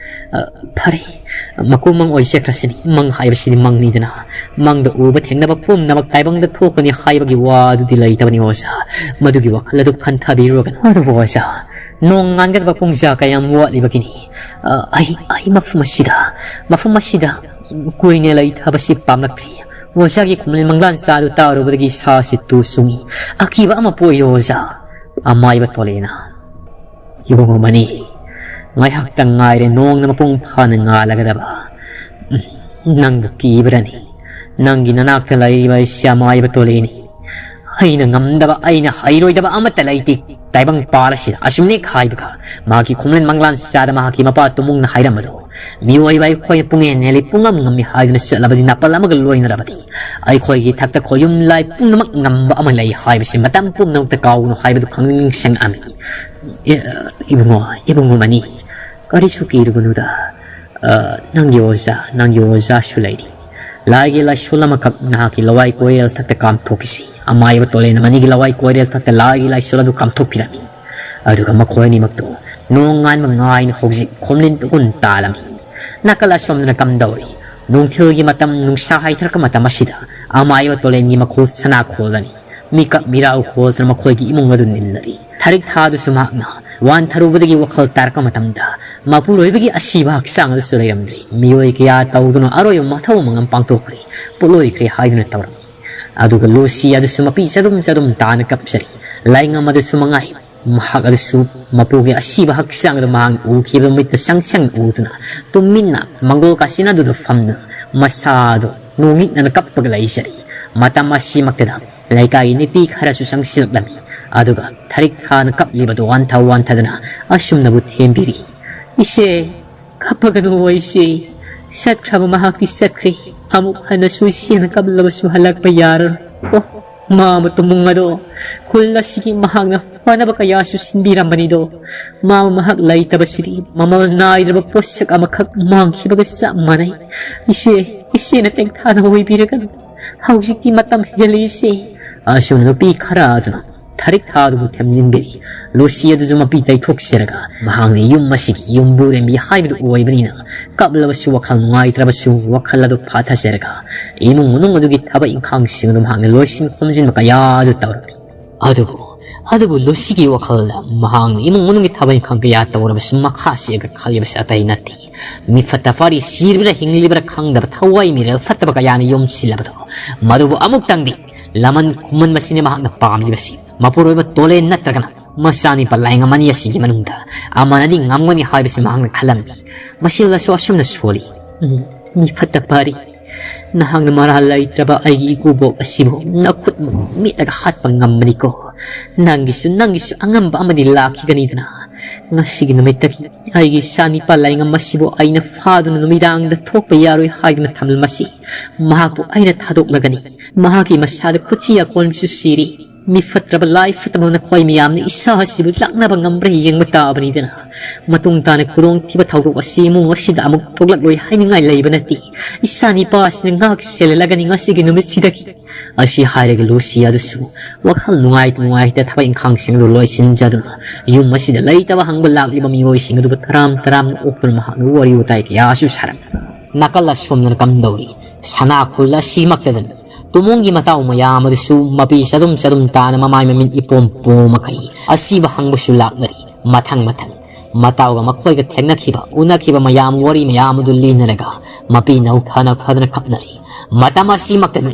ꯑ, ꯐꯔꯦ꯫ ꯃꯀꯨ ꯃꯪ ꯑꯣꯏꯖꯈ꯭ꯔꯁꯅꯤ꯫ ꯃꯪ ꯍꯥꯏꯕꯁꯤꯗꯤ ꯃꯪꯅꯤꯗꯅ꯫ ꯃꯪꯗ ꯎꯕ ꯊꯦꯡꯅꯕ ꯄꯨꯝꯅꯃꯛ ꯇꯥꯏꯕꯪꯗ ꯊꯣꯛꯀꯅꯤ ꯍꯥꯏꯕꯒꯤ ꯋꯥ ꯑꯗꯨꯗꯤ ꯂꯩꯇꯕꯅꯤ ꯑꯣꯖꯥ꯫ ꯃꯗꯨꯒꯤ ꯋꯥꯈꯜ ꯑꯗꯨ ꯈꯟꯊꯕꯤꯔꯨꯔꯒꯅꯨ꯫ ꯑꯗꯨꯕꯨ ꯑꯣꯖꯥ, ꯅꯣꯡ ꯉꯥꯟꯒꯗꯕ ꯄꯨꯡꯖꯥ ꯀꯌꯥꯝ ꯋꯥꯠꯂꯤꯕꯒꯤꯅꯤ? ꯑ, ꯑꯩ, ꯑꯩ ꯃꯐꯝ ꯑꯁꯤꯗ, ꯃꯐꯝ ꯑꯁꯤꯗ ꯀꯨꯏꯅ ꯂꯩꯊꯕꯁꯤ ꯄꯥꯝꯂꯛꯇ꯭ꯔꯦ꯫ ꯑꯣꯖꯥꯒꯤ ꯈꯣꯝꯂꯦꯟ ꯃꯪꯂꯥꯟ ꯆꯥꯗꯨ ꯇꯥꯔꯨꯕꯗꯒꯤ ꯏꯁꯥꯁꯤ ꯇꯨ ꯆꯨꯡꯏ꯫ ꯑꯀꯤꯕ ꯑꯃ ꯄꯣꯛꯏ ꯑꯣꯖꯥ꯫ ꯑꯃꯥꯏꯕ ꯇꯣꯂꯦꯅ꯫ ꯏꯕꯨꯡꯉꯣ ꯃꯅꯤ, ꯉꯥꯏꯍꯥꯛꯇꯪ ꯉꯥꯏꯔꯦ ꯅꯣꯡꯅ ꯃꯄꯨꯡ ꯐꯥꯅ ꯉꯥꯜꯂꯒꯗꯕ꯫ ꯎꯝ, ꯅꯪꯕꯨ ꯀꯤꯕ꯭ꯔꯅꯤ? ꯅꯪꯒꯤ ꯅꯅꯥꯛꯇ ꯂꯩꯔꯤꯕ ꯑꯩꯁꯦ ꯑꯃꯥꯏꯕ ꯇꯣꯂꯦꯅꯤ꯫ ꯑꯩꯅ ꯉꯝꯗꯕ, ꯑꯩꯅ ꯍꯩꯔꯣꯏꯗꯕ ꯑꯃꯠꯇ ꯂꯩꯇꯦ꯫ ꯇꯥꯏꯕꯪ ꯄꯥꯜ ꯑꯁꯤꯗ ꯑꯁꯨꯝꯅꯦꯛ ꯍꯥꯏꯕꯒ ꯃꯍꯥꯛꯀꯤ ꯈꯣꯝꯂꯦꯟ ꯃꯪꯂꯥꯟ ꯆꯥꯗ ꯃꯍꯥꯛꯀꯤ ꯃꯄꯥ ꯇꯨꯃꯨꯡꯅ ꯍꯥꯏꯔꯝꯕꯗꯣ, ꯃꯤꯑꯣꯏꯕ ꯑꯩꯈꯣꯏ ꯄꯨꯡꯍꯦꯟ ꯍꯦꯜꯂꯤ, ꯄꯨꯡꯉꯝ ꯉꯝꯃꯤ ꯍꯥꯏꯗꯨꯅ ꯆꯠꯂꯕꯗꯤ ꯅꯥꯄꯜ ꯑꯃꯒ ꯂꯣꯏꯅꯔꯕꯗꯤ ꯑꯩꯈꯣꯏꯒꯤ ꯏꯊꯛꯇ ꯈꯣꯌꯨꯝ ꯂꯥꯏ ꯄꯨꯝꯅꯃꯛ ꯉꯝꯕ ꯑꯃ ꯂꯩ ꯍꯥꯏꯕꯁꯤ ꯃꯇꯝ ꯄꯨꯝꯅꯃꯛꯇ ꯀꯥꯎꯒꯅꯨ ꯍꯥꯏꯕꯗꯨ ꯈꯪꯅꯤꯡ ꯅꯤꯡꯁꯤꯡꯉꯛꯑꯝꯃꯤ꯫ ꯑꯦ, ꯏꯕꯨꯡꯉꯣ, ꯏꯕꯨꯡꯉꯣ ꯃꯅꯤ, ꯀꯔꯤꯁꯨ ꯀꯤꯔꯨꯒꯅꯨꯗ꯫ ꯑ, ꯅꯪꯒꯤ ꯑꯣꯖꯥ, ꯅꯪꯒꯤ ꯑꯣꯖꯥꯁꯨ ꯂꯩꯔꯤ꯫ ꯂꯥꯏꯒꯤ ꯂꯥꯏꯁꯣꯜ ꯑꯃꯈꯛ ꯅꯍꯥꯛꯀꯤ ꯂꯋꯥꯏ ꯀꯣꯏꯔꯦꯜ ꯊꯛꯇ ꯀꯥꯝꯊꯣꯛꯈꯤꯁꯤ꯫ ꯑꯃꯥꯏꯕ ꯇꯣꯂꯦꯟ ꯃꯅꯤꯒꯤ ꯂꯋꯥꯏ ꯀꯣꯏꯔꯦꯜ ꯊꯛꯇ ꯂꯥꯏꯒꯤ ꯂꯥꯏꯁꯣꯜ ꯑꯗꯨ ꯀꯥꯝꯊꯣꯛꯄꯤꯔꯝꯃꯤ꯫ ꯑꯗꯨꯒ ꯃꯈꯣꯏ ꯑꯅꯤꯃꯛꯇꯨ ꯅꯣꯡ ꯉꯥꯟꯕ ꯉꯥꯏꯅ ꯍꯧꯖꯤꯛ ꯈꯣꯝꯂꯤꯟ ꯇꯨꯒꯨꯟ ꯇꯥꯜꯂꯝꯃꯤ꯫ ꯅꯥꯀꯜ ꯑꯁꯣꯝꯗꯅ ꯀꯝꯗꯧꯔꯤ? ꯅꯨꯡꯊꯤꯜꯒꯤ ꯃꯇꯝ, ꯅꯨꯡꯁꯥ ꯍꯥꯏꯊꯔꯛꯄ ꯃꯇꯝ ꯑꯁꯤꯗ ꯑꯃꯥꯏꯕ ꯇꯣꯂꯦꯟꯒꯤ ꯃꯈꯣꯜ ꯁꯅꯥ ꯈꯣꯜꯂꯅꯤ꯫ ꯃꯤꯀꯞ ꯃꯤꯔꯥꯎ ꯈꯣꯜꯗꯅ ꯃꯈꯣꯏꯒꯤ ꯏꯃꯨꯡ ꯑꯗꯨ ꯅꯤꯜꯂꯔꯤ꯫ ꯊꯥꯔꯤꯛ ꯊꯥꯗꯨꯁꯨ ꯃꯍꯥꯛꯅ ꯋꯥꯟꯊꯔꯨꯕꯗꯒꯤ ꯋꯥꯈꯜ ꯇꯥꯔꯛꯄ ꯃꯇꯝꯗ ꯃꯄꯨꯔꯣꯏꯕꯒꯤ ꯑꯁꯤꯕ ꯍꯛꯆꯥꯡ ꯑꯗꯨꯁꯨ ꯂꯩꯔꯝꯗ꯭ꯔꯤ꯫ ꯃꯤꯑꯣꯏ ꯀꯌꯥ ꯇꯧꯗꯨꯅ ꯑꯔꯣꯏꯕ ꯃꯊꯧ ꯃꯉꯝ ꯄꯥꯡꯊꯣꯛꯈ꯭ꯔꯦ, ꯄꯣꯠꯂꯣꯏꯈ꯭ꯔꯦ ꯍꯥꯏꯗꯨꯅ ꯇꯧꯔꯝꯃꯤ꯫ ꯑꯗꯨꯒ ꯂꯨꯁꯤ ꯑꯗꯨꯁꯨ ꯃꯄꯤ ꯆꯗꯨꯝ ꯆꯗꯨꯝ ꯇꯥꯅ ꯀꯞꯆꯔꯤ꯫ ꯂꯥꯏꯉꯝ ꯑꯗꯨꯁꯨ ꯃꯉꯥꯏ, ꯃꯍꯥꯛ ꯑꯗꯨꯁꯨ ꯃꯄꯨꯒꯤ ꯑꯁꯤꯕ ꯍꯛꯆꯥꯡ ꯑꯗꯨ ꯃꯍꯥꯛꯅ ꯎꯈꯤꯕ ꯃꯤꯠꯇ ꯆꯪꯁꯪ ꯎꯗꯨꯅ ꯇꯨꯃꯤꯟꯅ ꯃꯪꯒꯣꯜ ꯀꯥꯆꯤꯟ ꯑꯗꯨꯗ ꯐꯝꯗꯨꯅ ꯃꯁꯥꯗꯨ ꯅꯣꯡꯅꯤꯛꯅꯅ ꯀꯞꯄꯒ ꯂꯩꯖꯔꯤ꯫ ꯃꯇꯝ ꯑꯁꯤꯃꯛꯇꯗ ꯂꯩꯀꯥꯏꯒꯤ ꯅꯨꯄꯤ ꯈꯔꯁꯨ ꯆꯪꯁꯤꯜꯂꯛꯂꯝꯃꯤ꯫ ꯑꯗꯨꯒ ꯊꯔꯤꯛ ꯊꯥꯅ ꯀꯞꯂꯤꯕꯗꯨ ꯋꯥꯟꯊ ꯋꯥꯟꯊꯗꯅ ꯑꯁꯨꯝꯅꯕꯨ ꯊꯦꯝꯕꯤꯔꯤ, "ꯏꯆꯦ, ꯀꯞꯄꯒꯅꯨ ꯏꯆꯦ꯫ ꯆꯠꯈ꯭ꯔꯕ ꯃꯍꯥꯛꯇꯤ ꯆꯠꯈ꯭ꯔꯦ꯫ ꯑꯃꯨꯛ ꯍꯟꯅꯁꯨ ꯏꯆꯦꯅ ꯀꯞꯂꯕꯁꯨ ꯍꯜꯂꯛꯄ ꯌꯥꯔꯔꯣꯏ꯫ ꯑꯣ, ꯃꯥ ꯃꯇꯨꯃꯨꯡ ꯑꯗꯣ ꯈꯨꯜ ꯑꯁꯤꯒꯤ ꯃꯍꯥꯛꯅ ꯐꯅꯕ ꯀꯌꯥꯁꯨ ꯁꯤꯟꯕꯤꯔꯝꯕꯅꯤꯗꯣ꯫ ꯃꯥ ꯃꯍꯥꯛ ꯂꯩꯇꯕꯁꯤꯗꯤ ꯃꯃꯜ ꯅꯥꯏꯗ꯭ꯔꯕ ꯄꯣꯠꯁꯛ ꯑꯃꯈꯛ ꯃꯥꯡꯈꯤꯕꯒ ꯆꯞ ꯃꯥꯟꯅꯩ꯫ ꯏꯆꯦ, ꯏꯆꯦꯅ ꯇꯦꯡꯊꯥꯅ ꯑꯣꯏꯕꯤꯔꯒꯅꯨ꯫ ꯍꯧꯖꯤꯛꯇꯤ ꯃꯇꯝ ꯍꯦꯜꯂꯤ ꯏꯆꯦ꯫" ꯑꯁꯨꯝ ꯅꯨꯄꯤ ꯈꯔ ꯑꯗꯨꯅ ꯊꯔꯤꯛ ꯊꯥꯗꯨꯕꯨ ꯊꯦꯝꯖꯤꯟꯕꯤꯔꯤ꯫ ꯂꯨꯁꯤ ꯑꯗꯨꯁꯨ ꯃꯄꯤ ꯇꯩꯊꯣꯛꯆꯔꯒ ꯃꯍꯥꯛꯅ ꯌꯨꯝ ꯑꯁꯤꯒꯤ ꯌꯨꯝꯕꯨꯔꯦꯝꯕꯤ ꯍꯥꯏꯕꯗꯨ ꯑꯣꯏꯕꯅꯤꯅ ꯀꯞꯂꯕꯁꯨ ꯋꯥꯈꯜ ꯅꯨꯡꯉꯥꯏꯇ꯭ꯔꯕꯁꯨ ꯋꯥꯈꯜ ꯑꯗꯨ ꯐꯥꯊꯖꯔꯒ ꯏꯃꯨꯡ ꯃꯅꯨꯡ ꯑꯗꯨꯒꯤ ꯊꯕꯛ ꯏꯪꯈꯥꯡꯁꯤꯡ ꯑꯗꯨ ꯃꯍꯥꯛꯅ ꯂꯣꯏꯁꯤꯟ ꯈꯣꯝꯖꯤꯟꯕ ꯀꯌꯥ ꯑꯗꯨ ꯇꯧꯔꯝꯃꯤ꯫ ꯑꯗꯨꯕꯨ, ꯑꯗꯨꯕꯨ ꯂꯨꯁꯤꯒꯤ ꯋꯥꯈꯜꯗ ꯃꯍꯥꯛꯅ ꯏꯃꯨꯡ ꯃꯅꯨꯡꯒꯤ ꯊꯕꯛ ꯏꯪꯈꯥꯡ ꯀꯌꯥ ꯇꯧꯔꯕꯁꯨ ꯃꯈꯥ ꯆꯦꯟꯅ ꯈꯜꯂꯤꯕꯁꯤ ꯑꯇꯩ ꯅꯠꯇꯦ꯫ ꯃꯤꯐꯠꯇ ꯐꯔꯤ ꯁꯤꯔꯤꯕ꯭ꯔꯥ ꯍꯤꯡꯂꯤꯕ꯭ꯔꯥ ꯈꯪꯗꯕ ꯊꯋꯥꯏ ꯃꯤꯔꯦꯜ ꯐꯠꯇꯕ ꯀꯌꯥꯅ ꯌꯣꯝꯁꯤꯜꯂꯕꯗꯣ, ꯃꯗꯨꯕꯨ ꯑꯃꯨꯛꯇꯪꯗꯤ ꯂꯃꯟ ꯈꯨꯝꯍꯟꯕꯁꯤꯅꯤ ꯃꯍꯥꯛꯅ ꯄꯥꯝꯂꯤꯕꯁꯤ꯫ ꯃꯄꯨꯔꯣꯏꯕ ꯇꯣꯂꯦꯟ ꯅꯠꯇ꯭ꯔꯒꯅ ꯃꯆꯥꯅꯤꯄꯥ ꯂꯥꯏꯉꯝ ꯑꯅꯤ ꯑꯁꯤꯒꯤ ꯃꯅꯨꯡꯗ ꯑꯃꯅꯗꯤ ꯉꯝꯒꯅꯤ ꯍꯥꯏꯕꯁꯤ ꯃꯍꯥꯛꯅ ꯈꯜꯂꯝꯃꯤ꯫ ꯃꯁꯤꯜꯂꯁꯨ ꯑꯁꯨꯝꯅ ꯁꯣꯜꯂꯤ꯫ "ꯎꯝ, ꯃꯤꯐꯠꯇ ꯐꯔꯤ꯫ ꯅꯍꯥꯛꯅ ꯃꯔꯥꯜ ꯂꯩꯇ꯭ꯔꯕ ꯑꯩꯒꯤ ꯏꯀꯨꯕꯣꯛ ꯑꯁꯤꯕꯨ ꯅꯈꯨꯠꯅ ꯃꯤꯠꯂꯒ ꯍꯥꯠꯄ ꯉꯝꯕꯅꯤꯀꯣ꯫ ꯅꯪꯒꯤꯁꯨ, ꯅꯪꯒꯤꯁꯨ ꯑꯉꯝꯕ ꯑꯃꯗꯤ ꯂꯥꯛꯈꯤꯒꯅꯤꯗꯅ꯫ ꯉꯁꯤꯒꯤ ꯅꯨꯃꯤꯠꯇꯒꯤ ꯑꯩꯒꯤ ꯏꯆꯥꯅꯤꯄꯥ ꯂꯥꯏꯉꯝ ꯑꯁꯤꯕꯨ ꯑꯩꯅ ꯐꯥꯗꯨꯅ ꯅꯨꯃꯤꯗꯥꯡꯗ ꯊꯣꯛꯄ ꯌꯥꯔꯣꯏ ꯍꯥꯏꯗꯨꯅ ꯊꯝꯂꯝꯃꯁꯤ꯫ ꯃꯍꯥꯛꯄꯨ ꯑꯩꯅ ꯊꯥꯗꯣꯛꯂꯒꯅꯤ꯫ ꯃꯍꯥꯛꯀꯤ ꯃꯁꯥꯗ ꯀꯨꯆꯤ ꯑꯀꯣꯟꯁꯨ ꯁꯤꯔꯤ꯫ ꯃꯤ ꯐꯠꯇ꯭ꯔꯕ ꯂꯥꯏ ꯐꯠꯇꯕ ꯅꯈꯣꯏ ꯃꯌꯥꯝꯅ ꯏꯁꯥ ꯑꯁꯤꯕꯨ ꯂꯥꯛꯅꯕ ꯉꯝꯕ꯭ꯔꯥ ꯌꯦꯡꯕ ꯇꯥꯕꯅꯤꯗꯅ꯫ ꯃꯇꯨꯡ ꯇꯥꯅ ꯈꯨꯗꯣꯡꯊꯤꯕ ꯊꯧꯗꯣꯛ ꯑꯁꯤ ꯏꯃꯨꯡ ꯑꯁꯤꯗ ꯑꯃꯨꯛ ꯊꯣꯛꯂꯛꯂꯣꯏ ꯍꯥꯏꯅꯤꯡꯉꯥꯏ ꯂꯩꯕ ꯅꯠꯇꯦ꯫ ꯏꯆꯥ ꯅꯤꯄꯥ ꯑꯁꯤꯅ ꯉꯥꯛ ꯁꯦꯜꯍꯜꯂꯒꯅꯤ ꯉꯁꯤꯒꯤ ꯅꯨꯃꯤꯠꯁꯤꯗꯒꯤ꯫" ꯑꯁꯤ ꯍꯥꯏꯔꯒ ꯂꯨꯁꯤ ꯑꯗꯨꯁꯨ ꯋꯥꯈꯜ ꯅꯨꯡꯉꯥꯏꯇ ꯅꯨꯡꯉꯥꯏꯇ ꯊꯕꯛ ꯏꯪꯈꯥꯡꯁꯤꯡ ꯑꯗꯨ ꯂꯣꯏꯁꯤꯟꯖꯗꯨꯅ ꯌꯨꯝ ꯑꯁꯤꯗ ꯂꯩꯇꯕ ꯍꯪꯕ ꯂꯥꯛꯂꯤꯕ ꯃꯤꯑꯣꯏꯁꯤꯡ ꯑꯗꯨꯕꯨ ꯇꯔꯥꯝ ꯇꯔꯥꯝꯅ ꯑꯣꯛꯇꯨꯅ ꯃꯍꯥꯛꯅ ꯋꯥꯔꯤ ꯋꯥꯇꯥꯏ ꯀꯌꯥꯁꯨ ꯁꯥꯔꯝꯃꯤ꯫ ꯅꯥꯀꯜ ꯑꯁꯣꯝꯗꯅ ꯀꯝꯗꯧꯔꯤ? ꯁꯅꯥ ꯈꯨꯜ ꯑꯁꯤꯃꯛꯇꯗꯅꯤ꯫ ꯇꯨꯃꯣꯡꯒꯤ ꯃꯇꯥꯎ ꯃꯌꯥꯝ ꯑꯗꯨꯁꯨ ꯃꯄꯤ ꯆꯗꯨꯝ ꯆꯗꯨꯝ ꯇꯥꯅ ꯃꯃꯥꯏ ꯃꯃꯤꯠ ꯏꯄꯣꯝ ꯄꯣꯝꯃꯈꯩ ꯑꯁꯤꯕ ꯍꯪꯕꯁꯨ ꯂꯥꯛꯅꯔꯤ꯫ ꯃꯊꯪ ꯃꯊꯪ ꯃꯇꯥꯎꯒ ꯃꯈꯣꯏꯒ ꯊꯦꯡꯅꯈꯤꯕ, ꯎꯅꯈꯤꯕ ꯃꯌꯥꯝ, ꯋꯥꯔꯤ ꯃꯌꯥꯝ ꯑꯗꯨ ꯂꯤꯅꯔꯒ ꯃꯄꯤ ꯅꯧꯊ ꯅꯧꯊꯗꯅ ꯀꯞꯅꯔꯤ꯫ ꯃꯇꯝ ꯑꯁꯤꯃꯛꯇꯅꯤ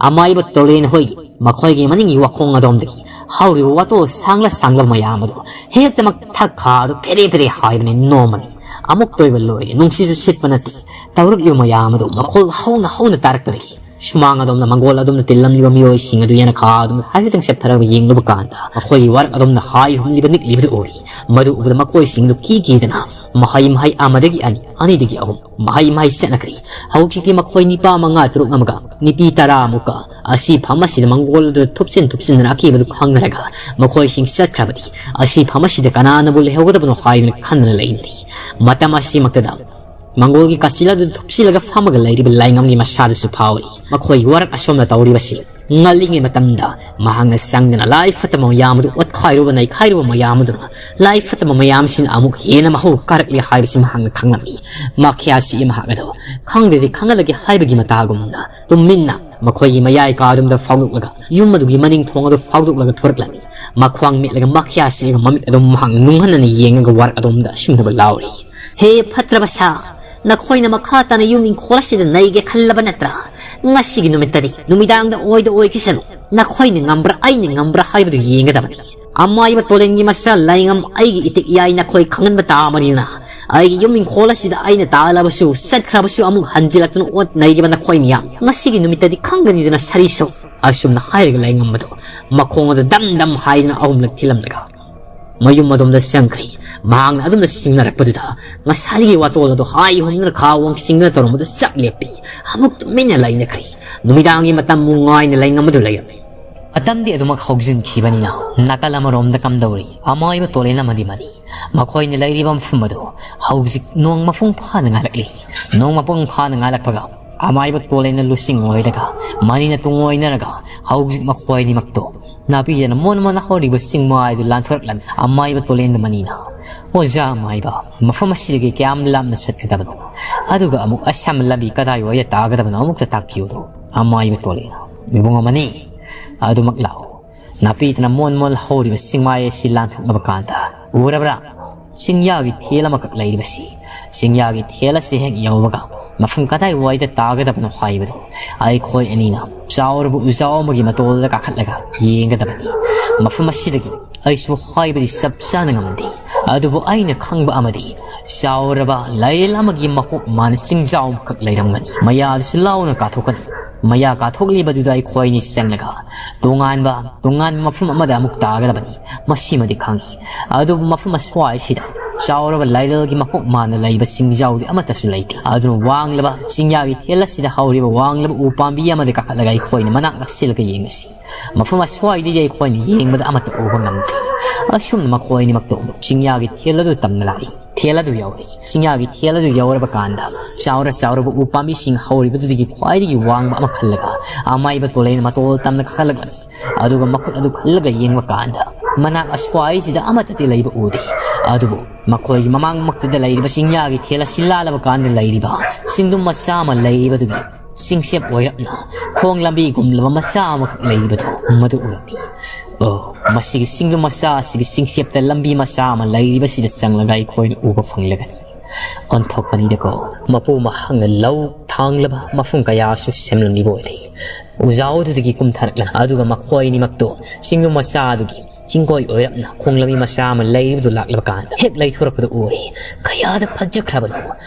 ꯑꯃꯥꯏꯕ ꯇꯣꯂꯦꯟ ꯍꯣꯏꯒꯤ ꯃꯈꯣꯏꯒꯤ ꯃꯅꯤꯡꯒꯤ ꯋꯥꯈꯣꯡ ꯑꯗꯣꯝꯗꯒꯤ ꯍꯧꯔꯤꯕ ꯋꯥꯇꯣꯜ ꯁꯥꯡꯂ ꯁꯥꯡꯂꯕ ꯃꯌꯥꯝ ꯑꯗꯨ ꯍꯦꯛꯇꯃꯛ ꯊꯛ ꯈꯥ ꯑꯗꯨ ꯐꯦꯔꯦ ꯐꯦꯔꯦ ꯍꯥꯏꯕꯅꯤ ꯅꯣꯡꯃꯅꯤ꯫ ꯑꯃꯨꯛꯇ ꯑꯣꯏꯕ ꯂꯣꯏꯔꯦ, ꯅꯨꯡꯁꯤꯠꯁꯨ ꯁꯤꯠꯄ ꯅꯠꯇꯦ꯫ ꯇꯧꯔꯛꯂꯤꯕ ꯃꯌꯥꯝ ꯑꯗꯨ ꯃꯈꯣꯜ ꯍꯧꯅ ꯍꯧꯅ ꯇꯥꯔꯛꯄꯗꯒꯤ ꯁꯨꯃꯥꯡ ꯑꯗꯣꯝꯗ ꯃꯪꯒꯣꯜ ꯑꯗꯣꯝꯗ ꯇꯤꯜꯂꯝꯂꯤꯕ ꯃꯤꯑꯣꯏꯁꯤꯡ ꯑꯗꯨ ꯌꯦꯅꯈꯥ ꯑꯗꯨꯝ ꯍꯥꯏꯐꯦꯠꯇꯪ ꯆꯦꯞꯊꯔꯒ ꯌꯦꯡꯂꯨꯕ ꯀꯥꯟꯗ ꯃꯈꯣꯏꯒꯤ ꯋꯥꯔꯛ ꯑꯗꯣꯝꯗ ꯍꯥꯏ ꯍꯨꯝꯂꯤꯕ ꯅꯤꯛꯂꯤꯕꯗꯨ ꯎꯔꯤ꯫ ꯃꯗꯨ ꯎꯕꯗ ꯃꯈꯣꯏꯁꯤꯡꯗꯨ ꯀꯤ ꯀꯤꯗꯅ ꯃꯍꯩ ꯃꯍꯩ ꯑꯃꯗꯒꯤ ꯑꯅꯤ, ꯑꯅꯤꯗꯒꯤ ꯑꯍꯨꯝ ꯃꯍꯩ ꯃꯍꯩ ꯆꯠꯅꯈ꯭ꯔꯤ꯫ ꯍꯧꯖꯤꯛꯇꯤ ꯃꯈꯣꯏ ꯅꯤꯄꯥ ꯃꯉꯥ ꯇꯔꯨꯛ ꯑꯃꯒ ꯅꯨꯄꯤ ꯇꯔꯥ ꯑꯃꯨꯛꯀ ꯑꯁꯤ ꯐꯝ ꯑꯁꯤꯗ ꯃꯪꯒꯣꯜ ꯑꯗꯨꯗ ꯊꯨꯞꯆꯤꯟ ꯊꯨꯞꯆꯤꯟꯗꯅ ꯑꯀꯤꯕꯗꯨ ꯈꯪꯅꯔꯒ ꯃꯈꯣꯏꯁꯤꯡ ꯆꯠꯈ꯭ꯔꯕꯗꯤ ꯑꯁꯤ ꯐꯝ ꯑꯁꯤꯗ ꯀꯅꯥꯅꯕꯨ ꯂꯩꯍꯧꯒꯗꯕꯅꯣ ꯍꯥꯏꯗꯨꯅ ꯈꯟꯗꯅ ꯂꯩꯅꯔꯤ꯫ ꯃꯇꯝ ꯑꯁꯤꯃꯛꯇꯗ ꯃꯪꯒꯣꯜꯒꯤ ꯀꯥꯆꯤꯜ ꯑꯗꯨ ꯊꯨꯞꯆꯤꯜꯂꯒ ꯐꯝꯃꯒ ꯂꯩꯔꯤꯕ ꯂꯥꯏꯉꯝꯒꯤ ꯃꯁꯥꯗꯨꯁꯨ ꯐꯥꯎꯔꯤ꯫ ꯃꯈꯣꯏ ꯋꯥꯔꯛ ꯑꯁꯣꯝꯗ ꯇꯧꯔꯤꯕꯁꯤ ꯉꯜꯂꯤꯉꯩ ꯃꯇꯝꯗ ꯃꯍꯥꯛꯅ ꯆꯪꯗꯅ ꯂꯥꯏ ꯐꯠꯇꯕ ꯃꯌꯥꯝ ꯑꯗꯨ ꯑꯣꯠꯈꯥꯏꯔꯨꯕ ꯅꯩꯈꯥꯏꯔꯨꯕ ꯃꯌꯥꯝ ꯑꯗꯨꯅ ꯂꯥꯏ ꯐꯠꯇꯕ ꯃꯌꯥꯝꯁꯤꯅ ꯑꯃꯨꯛ ꯍꯦꯟꯅ ꯃꯍꯧ ꯀꯥꯔꯛꯂꯦ ꯍꯥꯏꯕꯁꯤ ꯃꯍꯥꯛꯅ ꯈꯪꯂꯝꯃꯤ꯫ ꯃꯈ꯭ꯌꯥꯁꯤ ꯃꯍꯥꯛ ꯑꯗꯣ ꯈꯪꯗ꯭ꯔꯗꯤ ꯈꯪꯍꯜꯂꯒꯦ ꯍꯥꯏꯕꯒꯤ ꯃꯇꯥꯒꯨꯝꯅ ꯇꯨꯃꯤꯟꯅ ꯃꯈꯣꯏꯒꯤ ꯃꯌꯥꯏ ꯀꯥꯗꯨꯝꯗ ꯐꯥꯎꯗꯣꯛꯂꯒ ꯌꯨꯝ ꯑꯗꯨꯒꯤ ꯃꯅꯤꯡ ꯊꯣꯡ ꯑꯗꯨ ꯐꯥꯎꯗꯣꯛꯂꯒ ꯊꯣꯔꯛꯂꯝꯃꯤ꯫ ꯃꯈ꯭ꯋꯥꯡ ꯃꯦꯠꯂꯒ ꯃꯈ꯭ꯌꯥꯁꯤ ꯃꯃꯤꯠ ꯑꯗꯨꯝ ꯃꯍꯥꯛ ꯅꯨꯡꯍꯟꯅꯅ ꯌꯦꯡꯉꯒ ꯋꯥꯔꯛ ꯑꯗꯣꯝꯗ ꯑꯁꯨꯝꯅꯕ ꯂꯥꯎꯔꯤ꯫ "ꯍꯦ ꯐꯠꯇ꯭ꯔꯕ ꯁꯥ, ꯅꯈꯣꯏꯅ ꯃꯈꯥ ꯇꯥꯅ ꯌꯨꯝ ꯏꯪꯈꯣꯜ ꯑꯁꯤꯗ ꯅꯩꯒꯦ ꯈꯜꯂꯕ ꯅꯠꯇ꯭ꯔꯥ? ꯉꯁꯤꯒꯤ ꯅꯨꯃꯤꯠꯇꯗꯤ ꯅꯨꯃꯤꯗꯥꯡꯗ ꯑꯣꯏꯗ ꯑꯣꯏꯈꯤꯁꯅꯨ꯫ ꯅꯈꯣꯏꯅ ꯉꯝꯕ꯭ꯔꯥ ꯑꯩꯅ ꯉꯝꯕ꯭ꯔꯥ ꯍꯥꯏꯕꯗꯨ ꯌꯦꯡꯒꯗꯕꯅꯤ꯫ ꯑꯃꯥꯏꯕ ꯇꯣꯂꯦꯟꯒꯤ ꯃꯆꯥ ꯂꯥꯏꯉꯝ ꯑꯩꯒꯤ ꯏꯇꯤꯛ ꯏꯌꯥꯏ ꯅꯈꯣꯏ ꯈꯪꯍꯟꯕ ꯇꯥꯕꯅꯤꯅ ꯑꯩꯒꯤ ꯌꯨꯝ ꯏꯪꯈꯣꯜ ꯑꯁꯤꯗ ꯑꯩꯅ ꯇꯥꯜꯂꯕꯁꯨ ꯆꯠꯈ꯭ꯔꯕꯁꯨ ꯑꯃꯨꯛ ꯍꯟꯖꯤꯜꯂꯛꯇꯨꯅ ꯑꯣꯠ ꯅꯩꯔꯤꯕ ꯅꯈꯣꯏ ꯃꯤꯌꯥꯝ ꯉꯁꯤꯒꯤ ꯅꯨꯃꯤꯠꯇꯗꯤ ꯈꯪꯒꯅꯤꯗꯅ ꯁꯔꯤꯁꯨ"꯫ ꯑꯁꯨꯝꯅ ꯍꯥꯏꯔꯒ ꯂꯥꯏꯉꯝ ꯑꯗꯨ ꯃꯈꯣꯡ ꯑꯗꯨ ꯗꯝ ꯗꯝ ꯍꯥꯏꯗꯨꯅ ꯑꯍꯨꯝꯂꯛ ꯊꯤꯜꯂꯝꯂꯒ ꯃꯌꯨꯝ ꯑꯗꯣꯝꯗ ꯆꯪꯈ꯭ꯔꯤ꯫ ꯃꯍꯥꯛꯅ ꯑꯗꯨꯝꯅ ꯁꯤꯡꯅꯔꯛꯄꯗꯨꯗ ꯉꯁꯥꯏꯒꯤ ꯋꯥꯇꯣꯜ ꯑꯗꯨ ꯍꯥꯏ ꯍꯨꯝꯗꯨꯅ ꯈꯥ ꯋꯥꯡ ꯆꯤꯡꯗꯨꯅ ꯇꯧꯔꯝꯕꯗꯨ ꯆꯞ ꯂꯦꯞꯄꯤ꯫ ꯑꯃꯨꯛ ꯇꯨꯃꯤꯟꯅ ꯂꯩꯅꯈ꯭ꯔꯤ꯫ ꯅꯨꯃꯤꯗꯥꯡꯒꯤ ꯃꯇꯝꯕꯨ ꯉꯥꯏꯅ ꯂꯩꯉꯝꯕꯗꯨ ꯂꯩꯔꯝꯃꯤ꯫ ꯃꯇꯝꯗꯤ ꯑꯗꯨꯃꯛ ꯍꯧꯖꯤꯟꯈꯤꯕꯅꯤꯅ ꯅꯥꯀꯜ ꯑꯃꯔꯣꯝꯗ ꯀꯝꯗꯧꯔꯤ? ꯑꯃꯥꯏꯕ ꯇꯣꯂꯦꯟ ꯑꯃꯗꯤ ꯃꯅꯤ꯫ ꯃꯈꯣꯏꯅ ꯂꯩꯔꯤꯕ ꯃꯐꯝ ꯑꯗꯨ ꯍꯧꯖꯤꯛ ꯅꯣꯡ ꯃꯄꯨꯡ ꯐꯥꯅ ꯉꯥꯜꯂꯛꯂꯤ꯫ ꯅꯣꯡ ꯃꯄꯨꯡ ꯐꯥꯅ ꯉꯥꯜꯂꯛꯄꯒ ꯑꯃꯥꯏꯕ ꯇꯣꯂꯦꯟꯅ ꯂꯨꯆꯤꯡ ꯑꯣꯏꯔꯒ ꯃꯅꯤꯅ ꯇꯨꯡ ꯑꯣꯏꯅꯔꯒ ꯍꯧꯖꯤꯛ ꯃꯈꯣꯏ ꯑꯅꯤꯃꯛꯇꯣ ꯅꯥꯄꯤꯁꯤꯅ ꯃꯣꯟ ꯃꯣꯟ ꯍꯧꯔꯤꯕ ꯆꯤꯡꯃꯥꯏꯗꯨ ꯂꯥꯟꯊꯣꯔꯛꯂꯝꯃꯤ꯫ ꯑꯃꯥꯏꯕ ꯇꯣꯂꯦꯟꯗ ꯃꯅꯤꯅ, "ꯑꯣꯖꯥ ꯑꯃꯥꯏꯕ, ꯃꯐꯝ ꯑꯁꯤꯗꯒꯤ ꯀꯌꯥꯝ ꯂꯥꯞꯅ ꯆꯠꯀꯗꯕꯅꯣ? ꯑꯗꯨꯒ ꯑꯃꯨꯛ ꯑꯁꯝꯕ ꯂꯝꯕꯤ ꯀꯗꯥꯏꯋꯥꯏꯗ ꯇꯥꯒꯗꯕꯅꯣ ꯑꯃꯨꯛꯇ ꯇꯥꯛꯄꯤꯌꯨꯗꯣ"꯫ ꯑꯃꯥꯏꯕ ꯇꯣꯂꯦꯟꯅ, "ꯏꯕꯨꯡ ꯑꯃꯅꯤ, ꯑꯗꯨꯃꯛ ꯂꯥꯛꯑꯣ꯫ ꯅꯥꯄꯤꯗꯨꯅ ꯃꯣꯟ ꯃꯣꯟ ꯍꯧꯔꯤꯕ ꯆꯤꯡꯃꯥꯏ ꯑꯁꯤ ꯂꯥꯟꯊꯣꯛꯂꯕ ꯀꯥꯟꯗ ꯎꯔꯕ꯭ꯔꯥ? ꯆꯤꯡꯌꯥꯒꯤ ꯊꯦꯜ ꯑꯃꯈꯛ ꯂꯩꯔꯤꯕꯁꯤ, ꯆꯤꯡꯌꯥꯒꯤ ꯊꯦꯜ ꯑꯁꯤ ꯍꯦꯛ ꯌꯧꯕꯒ ꯃꯐꯝ ꯀꯗꯥꯏꯋꯥꯏꯗ ꯇꯥꯒꯗꯕꯅꯣ ꯍꯥꯏꯕꯗꯨ ꯑꯩꯈꯣꯏ ꯑꯅꯤꯅ ꯆꯥꯎꯔꯕ ꯎꯖꯥꯎ ꯑꯃꯒꯤ ꯃꯇꯣꯜꯗ ꯀꯥꯈꯠꯂꯒ ꯌꯦꯡꯒꯗꯕꯅꯤ꯫ ꯃꯐꯝ ꯑꯁꯤꯗꯒꯤ ꯑꯩꯁꯨ ꯍꯥꯏꯕꯗꯤ ꯆꯞ ꯆꯥꯅ ꯉꯝꯗꯦ, ꯑꯗꯨꯕꯨ ꯑꯩꯅ ꯈꯪꯕ ꯑꯃꯗꯤ ꯆꯥꯎꯔꯕ ꯂꯥꯏꯔꯦꯜ ꯑꯃꯒꯤ ꯃꯀꯣꯛ ꯃꯥꯅ ꯆꯤꯡꯖꯥꯎ ꯑꯃꯈꯛ ꯂꯩꯔꯝꯒꯅꯤ꯫ ꯃꯌꯥꯗꯨꯁꯨ ꯂꯥꯎꯅ ꯀꯥꯊꯣꯛꯀꯅꯤ꯫ ꯃꯌꯥ ꯀꯥꯊꯣꯛꯂꯤꯕꯗꯨꯗ ꯑꯩꯈꯣꯏ ꯑꯅꯤ ꯆꯪꯂꯒ ꯇꯣꯉꯥꯟꯕ ꯇꯣꯉꯥꯟꯕ ꯃꯐꯝ ꯑꯃꯗ ꯑꯃꯨꯛ ꯇꯥꯒꯗꯕꯅꯤ꯫ ꯃꯁꯤꯃꯗꯤ ꯈꯪꯏ꯫ ꯑꯗꯨꯕꯨ ꯃꯐꯝ ꯑꯁ꯭ꯋꯥꯏꯁꯤꯗ ꯆꯥꯎꯔꯕ ꯂꯥꯏꯔꯦꯜꯒꯤ ꯃꯀꯣꯛ ꯃꯥꯅ ꯂꯩꯕ ꯆꯤꯡꯖꯥꯎꯗꯤ ꯑꯃꯠꯇꯁꯨ ꯂꯩꯇꯦ꯫ ꯑꯗꯨꯅ ꯋꯥꯡꯂꯕ ꯆꯤꯡꯌꯥꯒꯤ ꯊꯦꯜ ꯑꯁꯤꯗ ꯍꯧꯔꯤꯕ ꯋꯥꯡꯂꯕ ꯎ ꯄꯥꯝꯕꯤ ꯑꯃꯗ ꯀꯥꯈꯠꯂꯒ ꯑꯩꯈꯣꯏꯅ ꯃꯅꯥꯛ ꯅꯛꯁꯤꯜꯂꯒ ꯌꯦꯡꯉꯁꯤ꯫ ꯃꯐꯝ ꯑꯁ꯭ꯋꯥꯏꯗꯒꯤ ꯑꯩꯈꯣꯏꯅ ꯌꯦꯡꯕꯗ ꯑꯃꯠꯇ ꯎꯕ ꯉꯝꯗ꯭ꯔꯤ꯫ ꯑꯁꯨꯝꯅ ꯃꯈꯣꯏ ꯑꯅꯤꯃꯛꯇꯣ ꯆꯤꯡꯌꯥꯒꯤ ꯊꯦꯜ ꯑꯗꯨ ꯇꯝꯅ ꯂꯥꯛꯏ꯫ ꯊꯦꯜ ꯑꯗꯨ ꯌꯧꯔꯦ꯫ ꯆꯤꯡꯌꯥꯒꯤ ꯊꯦꯜ ꯑꯗꯨ ꯌꯧꯔꯕ ꯀꯥꯟꯗ ꯆꯥꯎꯔ ꯆꯥꯎꯔꯕ ꯎ ꯄꯥꯝꯕꯤꯁꯤꯡ ꯍꯧꯔꯤꯕꯗꯨꯗꯒꯤ ꯈ꯭ꯋꯥꯏꯗꯒꯤ ꯋꯥꯡꯕ ꯑꯃ ꯈꯜꯂꯒ ꯑꯃꯥꯏꯕ ꯇꯣꯂꯩꯅ ꯃꯇꯣꯜ ꯇꯝꯅ ꯀꯥꯈꯠꯂꯛꯂꯝꯃꯤ꯫ ꯑꯗꯨꯒ ꯃꯈꯨꯠ ꯑꯗꯨ ꯈꯜꯂꯒ ꯌꯦꯡꯕ ꯀꯥꯟꯗ ꯃꯅꯥꯛ ꯑꯁ꯭ꯋꯥꯏꯁꯤꯗ ꯑꯃꯠꯇꯗꯤ ꯂꯩꯕ ꯎꯗꯦ꯫ ꯑꯗꯨꯕꯨ ꯃꯈꯣꯏꯒꯤ ꯃꯃꯥꯡꯃꯛꯇꯗ ꯂꯩꯔꯤꯕ ꯆꯤꯡꯌꯥꯒꯤ ꯊꯦꯜ ꯑꯁꯤ ꯂꯥꯜꯂꯕ ꯀꯥꯟꯗ ꯂꯩꯔꯤꯕ ꯆꯤꯡꯗꯨꯝ ꯃꯆꯥ ꯑꯃ ꯂꯩꯔꯤꯕꯗꯨꯒꯤ ꯆꯤꯡꯆꯦꯞ ꯑꯣꯏꯔꯞꯅ ꯈꯣꯡ ꯂꯝꯕꯤꯒꯨꯝꯂꯕ ꯃꯆꯥ ꯑꯃꯈꯛ ꯂꯩꯔꯤꯕꯗꯣ ꯃꯗꯨ ꯎꯔꯝꯃꯤ꯫ ꯑꯣ, ꯃꯁꯤꯒꯤ ꯆꯤꯡꯗꯨꯝ ꯃꯆꯥ ꯑꯁꯤꯒꯤ ꯆꯤꯡꯆꯦꯞꯇ ꯂꯝꯕꯤ ꯃꯆꯥ ꯑꯃ ꯂꯩꯔꯤꯕꯁꯤꯗ ꯆꯪꯂꯒ ꯑꯩꯈꯣꯏꯅ ꯎꯕ ꯐꯪꯂꯒꯅꯤ꯫ ꯑꯣꯟꯊꯣꯛꯄꯅꯤꯗꯀꯣ꯫ ꯃꯄꯨ ꯃꯍꯥꯛꯅ ꯂꯧ ꯊꯥꯡꯂꯕ ꯃꯐꯝ ꯀꯌꯥꯁꯨ ꯁꯦꯝꯂꯝꯂꯤꯕ ꯑꯣꯏꯔꯦ꯫ ꯎꯖꯥꯎꯗꯨꯗꯒꯤ ꯀꯨꯝꯊꯔꯛꯂꯒ ꯑꯗꯨꯒ ꯃꯈꯣꯏ ꯑꯅꯤꯃꯛꯇꯣ ꯆꯤꯡꯗꯨꯝ ꯃꯆꯥ ꯑꯗꯨꯒꯤ ꯆꯤꯡꯒꯣꯏ ꯑꯣꯏꯔꯞꯅ ꯈꯣꯡꯂꯝꯕꯤ ꯃꯆꯥ ꯑꯃ ꯂꯩꯔꯤꯕꯗꯨ ꯂꯥꯛꯂꯕ ꯀꯥꯟꯗ ꯍꯦꯛ ꯂꯩꯊꯣꯔꯛꯄꯗ ꯎꯔꯦ꯫ ꯀꯌꯥꯗ ꯐꯖꯈ꯭ꯔꯕꯅꯣ!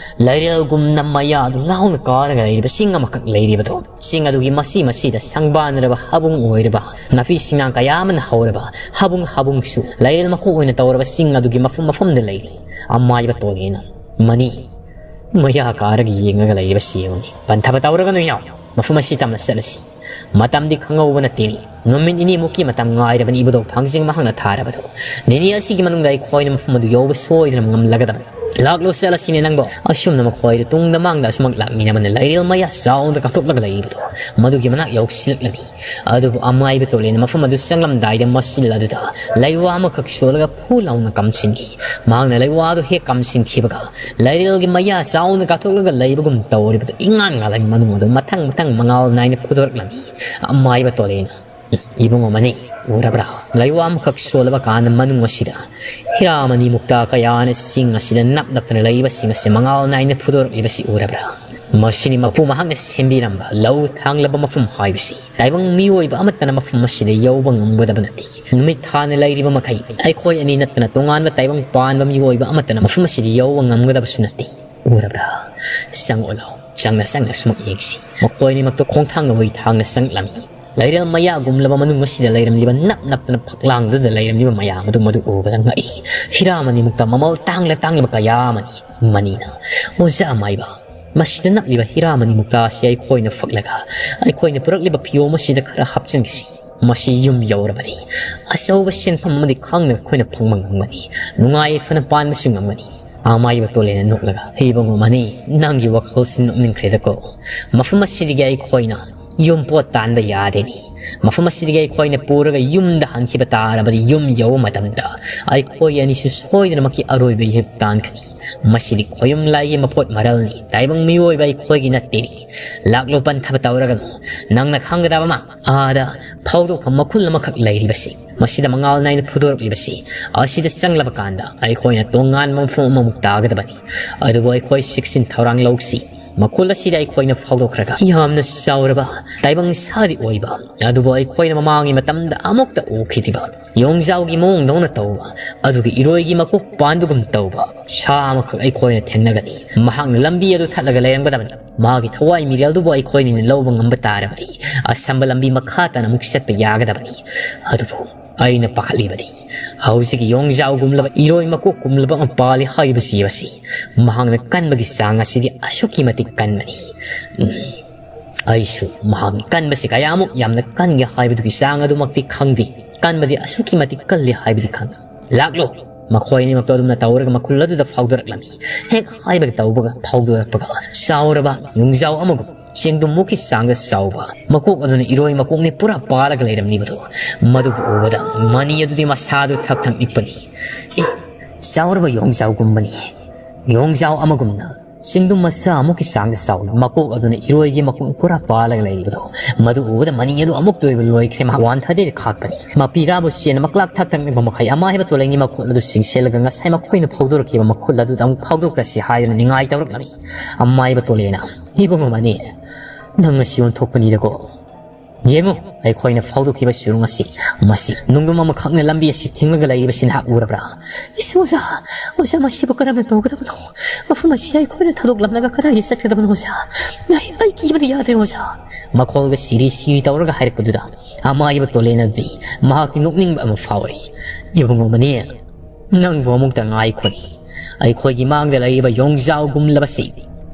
ꯂꯩꯔꯦꯜꯒꯨꯝꯅ ꯃꯌꯥꯗꯨ ꯂꯥꯎꯅ ꯀꯥꯔꯒ ꯂꯩꯔꯤꯕ ꯆꯤꯡ ꯑꯃꯈꯛ ꯂꯩꯔꯤꯕꯗꯣ꯫ ꯆꯤꯡ ꯑꯗꯨꯒꯤ ꯃꯁꯤ ꯃꯁꯤꯗ ꯁꯪꯕꯥꯟꯅꯔꯕ ꯍꯥꯕꯨꯡ ꯑꯣꯏꯔꯕ ꯅꯥꯄꯤ ꯁꯤꯡꯅꯥꯡ ꯀꯌꯥ ꯑꯃꯅ ꯍꯧꯔꯕ ꯍꯥꯕꯨꯡ ꯍꯥꯕꯨꯡꯁꯨ ꯂꯩꯔꯦꯜ ꯃꯀꯣꯛ ꯑꯣꯏꯅ ꯇꯧꯔꯕ ꯆꯤꯡ ꯑꯗꯨꯒꯤ ꯃꯐꯝ ꯃꯐꯝꯗ ꯂꯩꯔꯤ꯫ ꯑꯃꯥꯏꯕ ꯇꯣꯂꯦꯅ ꯃꯅꯤ ꯃꯌꯥ ꯀꯥꯔꯒ ꯌꯦꯡꯉꯒ ꯂꯩꯔꯤꯕꯁꯤ ꯌꯦꯡꯉꯨꯅꯦ꯫ ꯄꯟꯊꯕ ꯇꯧꯔꯒꯅꯨ ꯏꯅꯥꯎ, ꯃꯐꯝ ꯑꯁꯤ ꯇꯝꯅ ꯆꯠꯂꯁꯤ꯫ ꯃꯇꯝꯗꯤ ꯈꯪꯍꯧꯕ ꯅꯠꯇꯦꯅꯦ꯫ ꯅꯨꯃꯤꯠ ꯅꯤꯅꯤꯃꯨꯛꯀꯤ ꯃꯇꯝ ꯉꯥꯏꯔꯕꯅꯤ ꯏꯕꯨꯙꯧ ꯊꯥꯡꯖꯤꯡ ꯃꯍꯥꯛꯅ ꯊꯥꯔꯕꯗꯣ꯫ ꯅꯤꯅꯤ ꯑꯁꯤꯒꯤ ꯃꯅꯨꯡꯗ ꯑꯩꯈꯣꯏꯅ ꯃꯐꯝ ꯑꯗꯨ ꯌꯧꯕ ꯁꯣꯏꯗꯅ ꯉꯝꯂꯒꯗꯕꯅꯤ꯫ ꯂꯥꯛꯂꯣ ꯆꯠꯂꯁꯤꯅꯦ ꯅꯪꯕꯣ꯫ ꯑꯁꯨꯝꯅ ꯃꯈꯣꯏꯗ ꯇꯨꯡꯗ ꯃꯥꯡꯗ ꯑꯁꯨꯃꯛ ꯂꯥꯛꯃꯤꯟꯅꯕꯅ ꯂꯩꯔꯦꯜ ꯃꯌꯥ ꯆꯥꯎꯅ ꯀꯥꯊꯣꯛꯂꯒ ꯂꯩꯔꯤꯕꯗꯣ ꯃꯗꯨꯒꯤ ꯃꯅꯥꯛ ꯌꯧꯁꯤꯜꯂꯛꯂꯝꯃꯤ꯫ ꯑꯗꯨꯕꯨ ꯑꯃꯥꯏꯕ ꯇꯣꯂꯦꯅ ꯃꯐꯝ ꯑꯗꯨ ꯆꯪꯂꯝꯗꯥꯏꯗ ꯃꯆꯤꯜ ꯑꯗꯨꯗ ꯂꯩꯋꯥ ꯑꯃꯈꯛ ꯁꯣꯜꯂꯒ ꯐꯨ ꯂꯥꯎꯅ ꯀꯝꯁꯤꯟꯈꯤ꯫ ꯃꯍꯥꯛꯅ ꯂꯩꯋꯥꯗꯨ ꯍꯦꯛ ꯀꯝꯁꯤꯟꯈꯤꯕꯒ ꯂꯩꯔꯦꯜꯒꯤ ꯃꯌꯥ ꯆꯥꯎꯅ ꯀꯥꯊꯣꯛꯂꯒ ꯂꯩꯕꯒꯨꯝ ꯇꯧꯔꯤꯕꯗꯨ ꯏꯉꯥꯟ ꯉꯥꯜꯂꯒ ꯃꯅꯨꯡ ꯑꯗꯨ ꯃꯊꯪ ꯃꯊꯪ ꯃꯉꯥꯜ ꯅꯥꯏꯅ ꯐꯨꯗꯣꯔꯛꯂꯝꯃꯤ꯫ ꯑꯃꯥꯏꯕ ꯇꯣꯂꯦꯅ, "ꯏꯕꯨꯡꯉꯣ ꯃꯅꯤ, ꯎꯔꯕ꯭ꯔꯥ? ꯂꯩꯋꯥ ꯑꯃꯈꯛ ꯁꯣꯜꯂꯕ ꯀꯥꯟꯗ ꯃꯅꯨꯡ ꯑꯁꯤꯗ ꯍꯤꯔꯥꯃꯅꯤ ꯃꯨꯛꯇꯥ ꯀꯌꯥꯅ ꯆꯤꯡ ꯑꯁꯤꯗ ꯅꯞ ꯅꯞꯇꯅ ꯂꯩꯕꯁꯤꯡ ꯑꯁꯤ ꯃꯉꯥꯜ ꯅꯥꯏꯅ ꯐꯨꯗꯣꯔꯛꯂꯤꯕꯁꯤ ꯎꯔꯕ꯭ꯔꯥ?" ꯃꯁꯤꯅꯤ ꯃꯄꯨ ꯃꯍꯥꯛꯅ ꯁꯦꯝꯕꯤꯔꯝꯕ ꯂꯧ ꯊꯥꯡꯂꯕ ꯃꯐꯝ ꯍꯥꯏꯕꯁꯤ꯫ ꯇꯥꯏꯕꯪ ꯃꯤꯑꯣꯏꯕ ꯑꯃꯠꯇꯅ ꯃꯐꯝ ꯑꯁꯤꯗ ꯌꯧꯕ ꯉꯝꯒꯗꯕ ꯅꯠꯇꯦ꯫ ꯅꯨꯃꯤꯠ ꯊꯥꯅ ꯂꯩꯔꯤꯕ ꯃꯈꯩ ꯑꯩꯈꯣꯏ ꯑꯅꯤ ꯅꯠꯇꯅ ꯇꯣꯉꯥꯟꯕ ꯇꯥꯏꯕꯪ ꯄꯥꯟꯕ ꯃꯤꯑꯣꯏꯕ ꯑꯃꯠꯇꯅ ꯃꯐꯝ ꯑꯁꯤꯗ ꯌꯧꯕ ꯉꯝꯒꯗꯕꯁꯨ ꯅꯠꯇꯦ꯫ ꯎꯔꯕ꯭ꯔꯥ? ꯆꯪꯉꯛꯑꯣ ꯂꯥꯎ, ꯆꯪꯅ ꯆꯪꯅ ꯁꯨꯃꯛ ꯌꯦꯡꯁꯤ꯫ ꯃꯈꯣꯏ ꯑꯅꯤꯃꯛꯇꯣ ꯈꯣꯡꯊꯥꯡ ꯑꯣꯏ ꯊꯥꯡꯅ ꯆꯪꯂꯝꯃꯤ꯫ ꯂꯩꯔꯦꯜ ꯃꯌꯥꯒꯨꯝꯂꯕ ꯃꯅꯨꯡ ꯑꯁꯤꯗ ꯂꯩꯔꯝꯂꯤꯕ ꯅꯞ ꯅꯞꯇꯅ ꯐꯛꯂꯥꯡꯗꯨꯗ ꯂꯩꯔꯝꯂꯤꯕ ꯃꯌꯥꯝ ꯑꯗꯨ ꯃꯗꯨ ꯎꯕꯗ ꯉꯛꯏ꯫ ꯍꯤꯔꯥ ꯃꯅꯤꯃꯨꯛꯇ ꯃꯃꯜ ꯇꯥꯡꯂ ꯇꯥꯡꯂꯕ ꯀꯌꯥ ꯑꯃꯅꯤ꯫ ꯃꯅꯤꯅ, "ꯑꯣꯖꯥ ꯃꯥꯏꯕ, ꯃꯁꯤꯗ ꯅꯞꯂꯤꯕ ꯍꯤꯔꯥ ꯃꯅꯤꯃꯨꯛꯇ ꯑꯁꯤ ꯑꯩꯈꯣꯏꯅ ꯐꯛꯂꯒ ꯑꯩꯈꯣꯏꯅ ꯄꯨꯔꯛꯂꯤꯕ ꯐꯤꯌꯣꯝ ꯑꯁꯤꯗ ꯈꯔ ꯍꯥꯞꯆꯤꯟꯈꯤꯁꯤ꯫ ꯃꯁꯤ ꯌꯨꯝ ꯌꯧꯔꯕꯗꯤ ꯑꯆꯧꯕ ꯁꯦꯟꯐꯝ ꯑꯃꯗꯤ ꯈꯪꯅ ꯑꯩꯈꯣꯏꯅ ꯐꯪꯕ ꯉꯝꯒꯅꯤ꯫ ꯅꯨꯡꯉꯥꯏ ꯌꯥꯏꯐꯅ ꯄꯥꯟꯕꯁꯨ ꯉꯝꯒꯅꯤ"꯫ ꯑꯃꯥꯏꯕ ꯇꯣꯂꯦꯅ ꯅꯣꯛꯂꯒ, "ꯏꯕꯨꯡꯉꯣ ꯃꯅꯤ, ꯅꯪꯒꯤ ꯋꯥꯈꯜꯁꯤ ꯅꯣꯛꯅꯤꯡꯈ꯭ꯔꯦꯗꯀꯣ꯫ ꯃꯐꯝ ꯑꯁꯤꯗꯒꯤ ꯑꯩꯈꯣꯏꯅ ꯌꯨꯝ ꯄꯣꯠ ꯇꯥꯟꯕ ꯌꯥꯗꯦꯅꯤ꯫ ꯃꯐꯝ ꯑꯁꯤꯗꯒꯤ ꯑꯩꯈꯣꯏꯅ ꯄꯨꯔꯒ ꯌꯨꯝꯗ ꯍꯟꯈꯤꯕ ꯇꯥꯔꯕꯗꯤ ꯌꯨꯝ ꯌꯧꯕ ꯃꯇꯝꯗ ꯑꯩꯈꯣꯏ ꯑꯅꯤꯁꯨ ꯁꯣꯏꯗꯅꯃꯛꯀꯤ ꯑꯔꯣꯏꯕ ꯏꯍꯤꯞ ꯇꯥꯟꯈꯤꯅꯤ꯫ ꯃꯁꯤꯗꯤ ꯈꯣꯌꯨꯝ ꯂꯥꯏꯒꯤ ꯃꯄꯣꯠ ꯃꯔꯜꯅꯤ꯫ ꯇꯥꯏꯕꯪ ꯃꯤꯑꯣꯏꯕ ꯑꯩꯈꯣꯏꯒꯤ ꯅꯠꯇꯦꯅꯤ꯫ ꯂꯥꯛꯂꯣ, ꯄꯟꯊꯕ ꯇꯧꯔꯒꯅꯨ꯫ ꯅꯪꯅ ꯈꯪꯒꯗꯕ ꯑꯃ, ꯑꯥꯗ ꯐꯥꯎꯗꯣꯛꯐꯝ ꯃꯈꯨꯜ ꯑꯃꯈꯛ ꯂꯩꯔꯤꯕꯁꯤ, ꯃꯁꯤꯗ ꯃꯉꯥꯜ ꯅꯥꯏꯅ ꯐꯨꯗꯣꯔꯛꯂꯤꯕꯁꯤ, ꯑꯁꯤꯗ ꯆꯪꯂꯕ ꯀꯥꯟꯗ ꯑꯩꯈꯣꯏꯅ ꯇꯣꯉꯥꯟꯕ ꯃꯐꯝ ꯑꯃꯃꯨꯛ ꯇꯥꯒꯗꯕꯅꯤ꯫ ꯑꯗꯨꯕꯨ ꯑꯩꯈꯣꯏ ꯆꯦꯛꯁꯤꯟ ꯊꯧꯔꯥꯡ ꯂꯧꯁꯤ꯫ ꯃꯈꯨꯜ ꯑꯁꯤꯗ ꯑꯩꯈꯣꯏꯅ ꯐꯥꯎꯗꯣꯛꯈ꯭ꯔꯒ ꯌꯥꯝꯅ ꯆꯥꯎꯔꯕ ꯇꯥꯏꯕꯪ ꯁꯥꯗꯤ ꯑꯣꯏꯕ, ꯑꯗꯨꯕꯨ ꯑꯩꯈꯣꯏꯅ ꯃꯃꯥꯡꯒꯤ ꯃꯇꯝꯗ ꯑꯃꯨꯛꯇ ꯎꯈꯤꯗ꯭ꯔꯤꯕ ꯌꯣꯡꯖꯥꯎꯒꯤ ꯃꯑꯣꯡꯗꯧꯅ ꯇꯧꯕ, ꯑꯗꯨꯒ ꯏꯔꯣꯏꯒꯤ ꯃꯀꯣꯛ ꯄꯥꯟꯕꯒꯨꯝ ꯇꯧꯕ ꯁꯥ ꯑꯃꯈꯛ ꯑꯩꯈꯣꯏꯅ ꯊꯦꯡꯅꯒꯅꯤ꯫ ꯃꯍꯥꯛꯅ ꯂꯝꯕꯤ ꯑꯗꯨ ꯊꯠꯂꯒ ꯂꯩꯔꯝꯒꯗꯕꯅꯤ꯫ ꯃꯥꯒꯤ ꯊꯋꯥꯏ ꯃꯤꯔꯦꯜꯗꯨꯕꯨ ꯑꯩꯈꯣꯏꯅ ꯂꯧꯕ ꯉꯝꯕ ꯇꯥꯔꯕꯗꯤ ꯑꯁꯝꯕ ꯂꯝꯕꯤ ꯃꯈꯥ ꯇꯥꯅ ꯑꯃꯨꯛ ꯆꯠꯄ ꯌꯥꯒꯗꯕꯅꯤ꯫ ꯑꯗꯨꯕꯨ ꯑꯩꯅ ꯄꯥꯈꯠꯂꯤꯕꯗꯤ ꯍꯧꯖꯤꯛ ꯌꯣꯡꯖꯥꯎꯒꯨꯝꯂꯕ ꯏꯔꯣꯏ ꯃꯀꯣꯛꯀꯨꯝꯂꯕ ꯑꯃ ꯄꯥꯜꯂꯤ ꯍꯥꯏꯔꯤꯕ ꯖꯤꯕ ꯑꯁꯤ꯫ ꯃꯍꯥꯛꯅ ꯀꯟꯕꯒꯤ ꯆꯥꯡ ꯑꯁꯤꯗꯤ ꯑꯁꯨꯛꯀꯤ ꯃꯇꯤꯛ ꯀꯟꯕꯅꯤ꯫ ꯎꯝ, ꯑꯩꯁꯨ ꯃꯍꯥꯛꯅ ꯀꯟꯕꯁꯤ ꯀꯌꯥꯃꯨꯛ ꯌꯥꯝꯅ ꯀꯟꯒꯦ ꯍꯥꯏꯕꯗꯨꯒꯤ ꯆꯥꯡ ꯑꯗꯨꯃꯛꯇꯤ ꯈꯪꯗꯦ꯫ ꯀꯟꯕꯗꯤ ꯑꯁꯨꯛꯀꯤ ꯃꯇꯤꯛ ꯀꯜꯂꯤ ꯍꯥꯏꯕꯗꯤ ꯈꯪꯏ꯫ ꯂꯥꯛꯂꯣ꯫ ꯃꯈꯣꯏ ꯑꯅꯤꯃꯛꯇꯣ ꯑꯗꯨꯝꯅ ꯇꯧꯔꯒ ꯃꯈꯨꯜ ꯑꯗꯨꯗ ꯐꯥꯎꯗꯣꯔꯛꯂꯝꯃꯤ꯫ ꯍꯦꯛ ꯍꯥꯏꯕꯒ ꯇꯧꯕꯒ ꯐꯥꯎꯗꯣꯔꯛꯄꯒ ꯆꯥꯎꯔꯕ ꯌꯣꯡꯖꯥꯎ ꯑꯃꯒꯨꯝ ꯆꯦꯡꯗꯨꯝꯃꯨꯛꯀꯤ ꯆꯥꯡꯗ ꯆꯥꯎꯕ ꯃꯀꯣꯛ ꯑꯗꯨꯅ ꯏꯔꯣꯏ ꯃꯀꯣꯛꯅꯤ ꯄꯨꯔꯥ ꯄꯥꯜꯂꯒ ꯂꯩꯔꯝꯂꯤꯕꯗꯣ꯫ ꯃꯗꯨꯕꯨ ꯎꯕꯗ ꯃꯅꯤ ꯑꯗꯨꯗꯤ ꯃꯁꯥꯗꯨ ꯊꯛ ꯊꯛ ꯅꯤꯛꯄꯅꯤ꯫ "ꯑꯦ, ꯆꯥꯎꯔꯕ ꯌꯣꯡꯖꯥꯎꯒꯨꯝꯕꯅꯤ꯫ ꯌꯣꯡꯖꯥꯎ ꯑꯃꯒꯨꯝꯅ ꯆꯤꯡꯗꯨꯝ ꯃꯆꯥ ꯑꯃꯨꯛꯀꯤ ꯆꯥꯡꯗ ꯆꯥꯎꯅ, ꯃꯀꯣꯛ ꯑꯗꯨꯅ ꯏꯔꯣꯏꯒꯤ ꯃꯀꯣꯛ ꯄꯨꯔꯥ ꯄꯥꯜꯂꯒ ꯂꯩꯔꯤꯕꯗꯣ, ꯃꯗꯨ ꯎꯕꯗ ꯃꯅꯤꯡ ꯑꯗꯨ ꯑꯃꯨꯛꯇ ꯑꯣꯏꯕ ꯂꯣꯏꯈ꯭ꯔꯦ꯫ ꯃꯍꯥꯛ ꯋꯥꯟꯊꯗꯦꯗ ꯈꯥꯛꯄꯅꯤ꯫ ꯃꯄꯤꯔꯥꯕꯨ ꯆꯦꯟꯅ ꯃꯀ꯭ꯂꯥꯛ ꯊꯛ ꯊꯛꯅꯤꯡꯕ ꯃꯈꯩ ꯑꯃꯥꯏꯕ ꯇꯣꯂꯦꯟꯒꯤ ꯃꯈꯨꯠ ꯑꯗꯨ ꯆꯤꯡꯁꯤꯜꯂꯒ ꯉꯁꯥꯏ ꯃꯈꯣꯏꯅ ꯐꯥꯎꯗꯣꯔꯛꯈꯤꯕ ꯃꯈꯨꯜ ꯑꯗꯨꯗ ꯑꯃꯨꯛ ꯐꯥꯎꯗꯣꯛꯂꯁꯤ ꯍꯥꯏꯗꯨꯅ ꯅꯤꯡꯉꯥꯏ ꯇꯧꯔꯛꯂꯝꯃꯤ꯫ ꯑꯃꯥꯏꯕ ꯇꯣꯂꯦꯟꯅ, "ꯏꯕꯨꯡꯉꯣ ꯃꯅꯤ, ꯅꯪ ꯉꯁꯤ ꯑꯣꯟꯊꯣꯛꯄꯅꯤꯗꯀꯣ꯫ ꯌꯦꯡꯉꯨ, ꯑꯩꯈꯣꯏꯅ ꯐꯥꯎꯗꯣꯛꯈꯤꯕ ꯁꯨꯔꯨꯡ ꯑꯁꯤ, ꯃꯁꯤ ꯅꯨꯡꯗꯨꯝ ꯑꯃꯈꯛꯅ ꯂꯝꯕꯤ ꯑꯁꯤ ꯊꯤꯡꯂꯒ ꯂꯩꯔꯤꯕꯁꯤ ꯅꯍꯥꯛ ꯎꯔꯕ꯭ꯔꯥ?" "ꯏꯁ ꯑꯣꯖꯥ, ꯑꯣꯖꯥ, ꯃꯁꯤꯕꯨ ꯀꯔꯝꯅ ꯇꯧꯒꯗꯕꯅꯣ? ꯃꯐꯝ ꯑꯁꯤ ꯑꯩꯈꯣꯏꯅ ꯊꯥꯗꯣꯛꯂꯝꯂꯒ ꯀꯗꯥꯏꯗ ꯆꯠꯀꯗꯕꯅꯣ ꯑꯣꯖꯥ? ꯑꯩ, ꯑꯩ ꯀꯤꯕꯅ ꯌꯥꯗ꯭ꯔꯦ ꯑꯣꯖꯥ꯫" ꯃꯈꯣꯜꯒ ꯁꯤꯔꯤ ꯁꯤꯔꯤ ꯇꯧꯔꯒ ꯍꯥꯏꯔꯛꯄꯗꯨꯗ ꯑꯃꯥꯏꯕ ꯇꯣꯂꯦꯟ ꯑꯗꯨꯗꯤ ꯃꯍꯥꯛꯀꯤ ꯅꯣꯛꯅꯤꯡꯕ ꯑꯃ ꯐꯥꯎꯔꯛꯏ꯫ "ꯏꯕꯨꯡꯉꯣ ꯃꯅꯤ, ꯅꯪꯕꯨ ꯑꯃꯨꯛꯇ ꯉꯥꯏꯈꯣꯅꯤ꯫ ꯑꯩꯈꯣꯏꯒꯤ ꯃꯥꯡꯗ ꯂꯩꯔꯤꯕ ꯌꯣꯡꯖꯥꯎꯒꯨꯝꯂꯕꯁꯤ,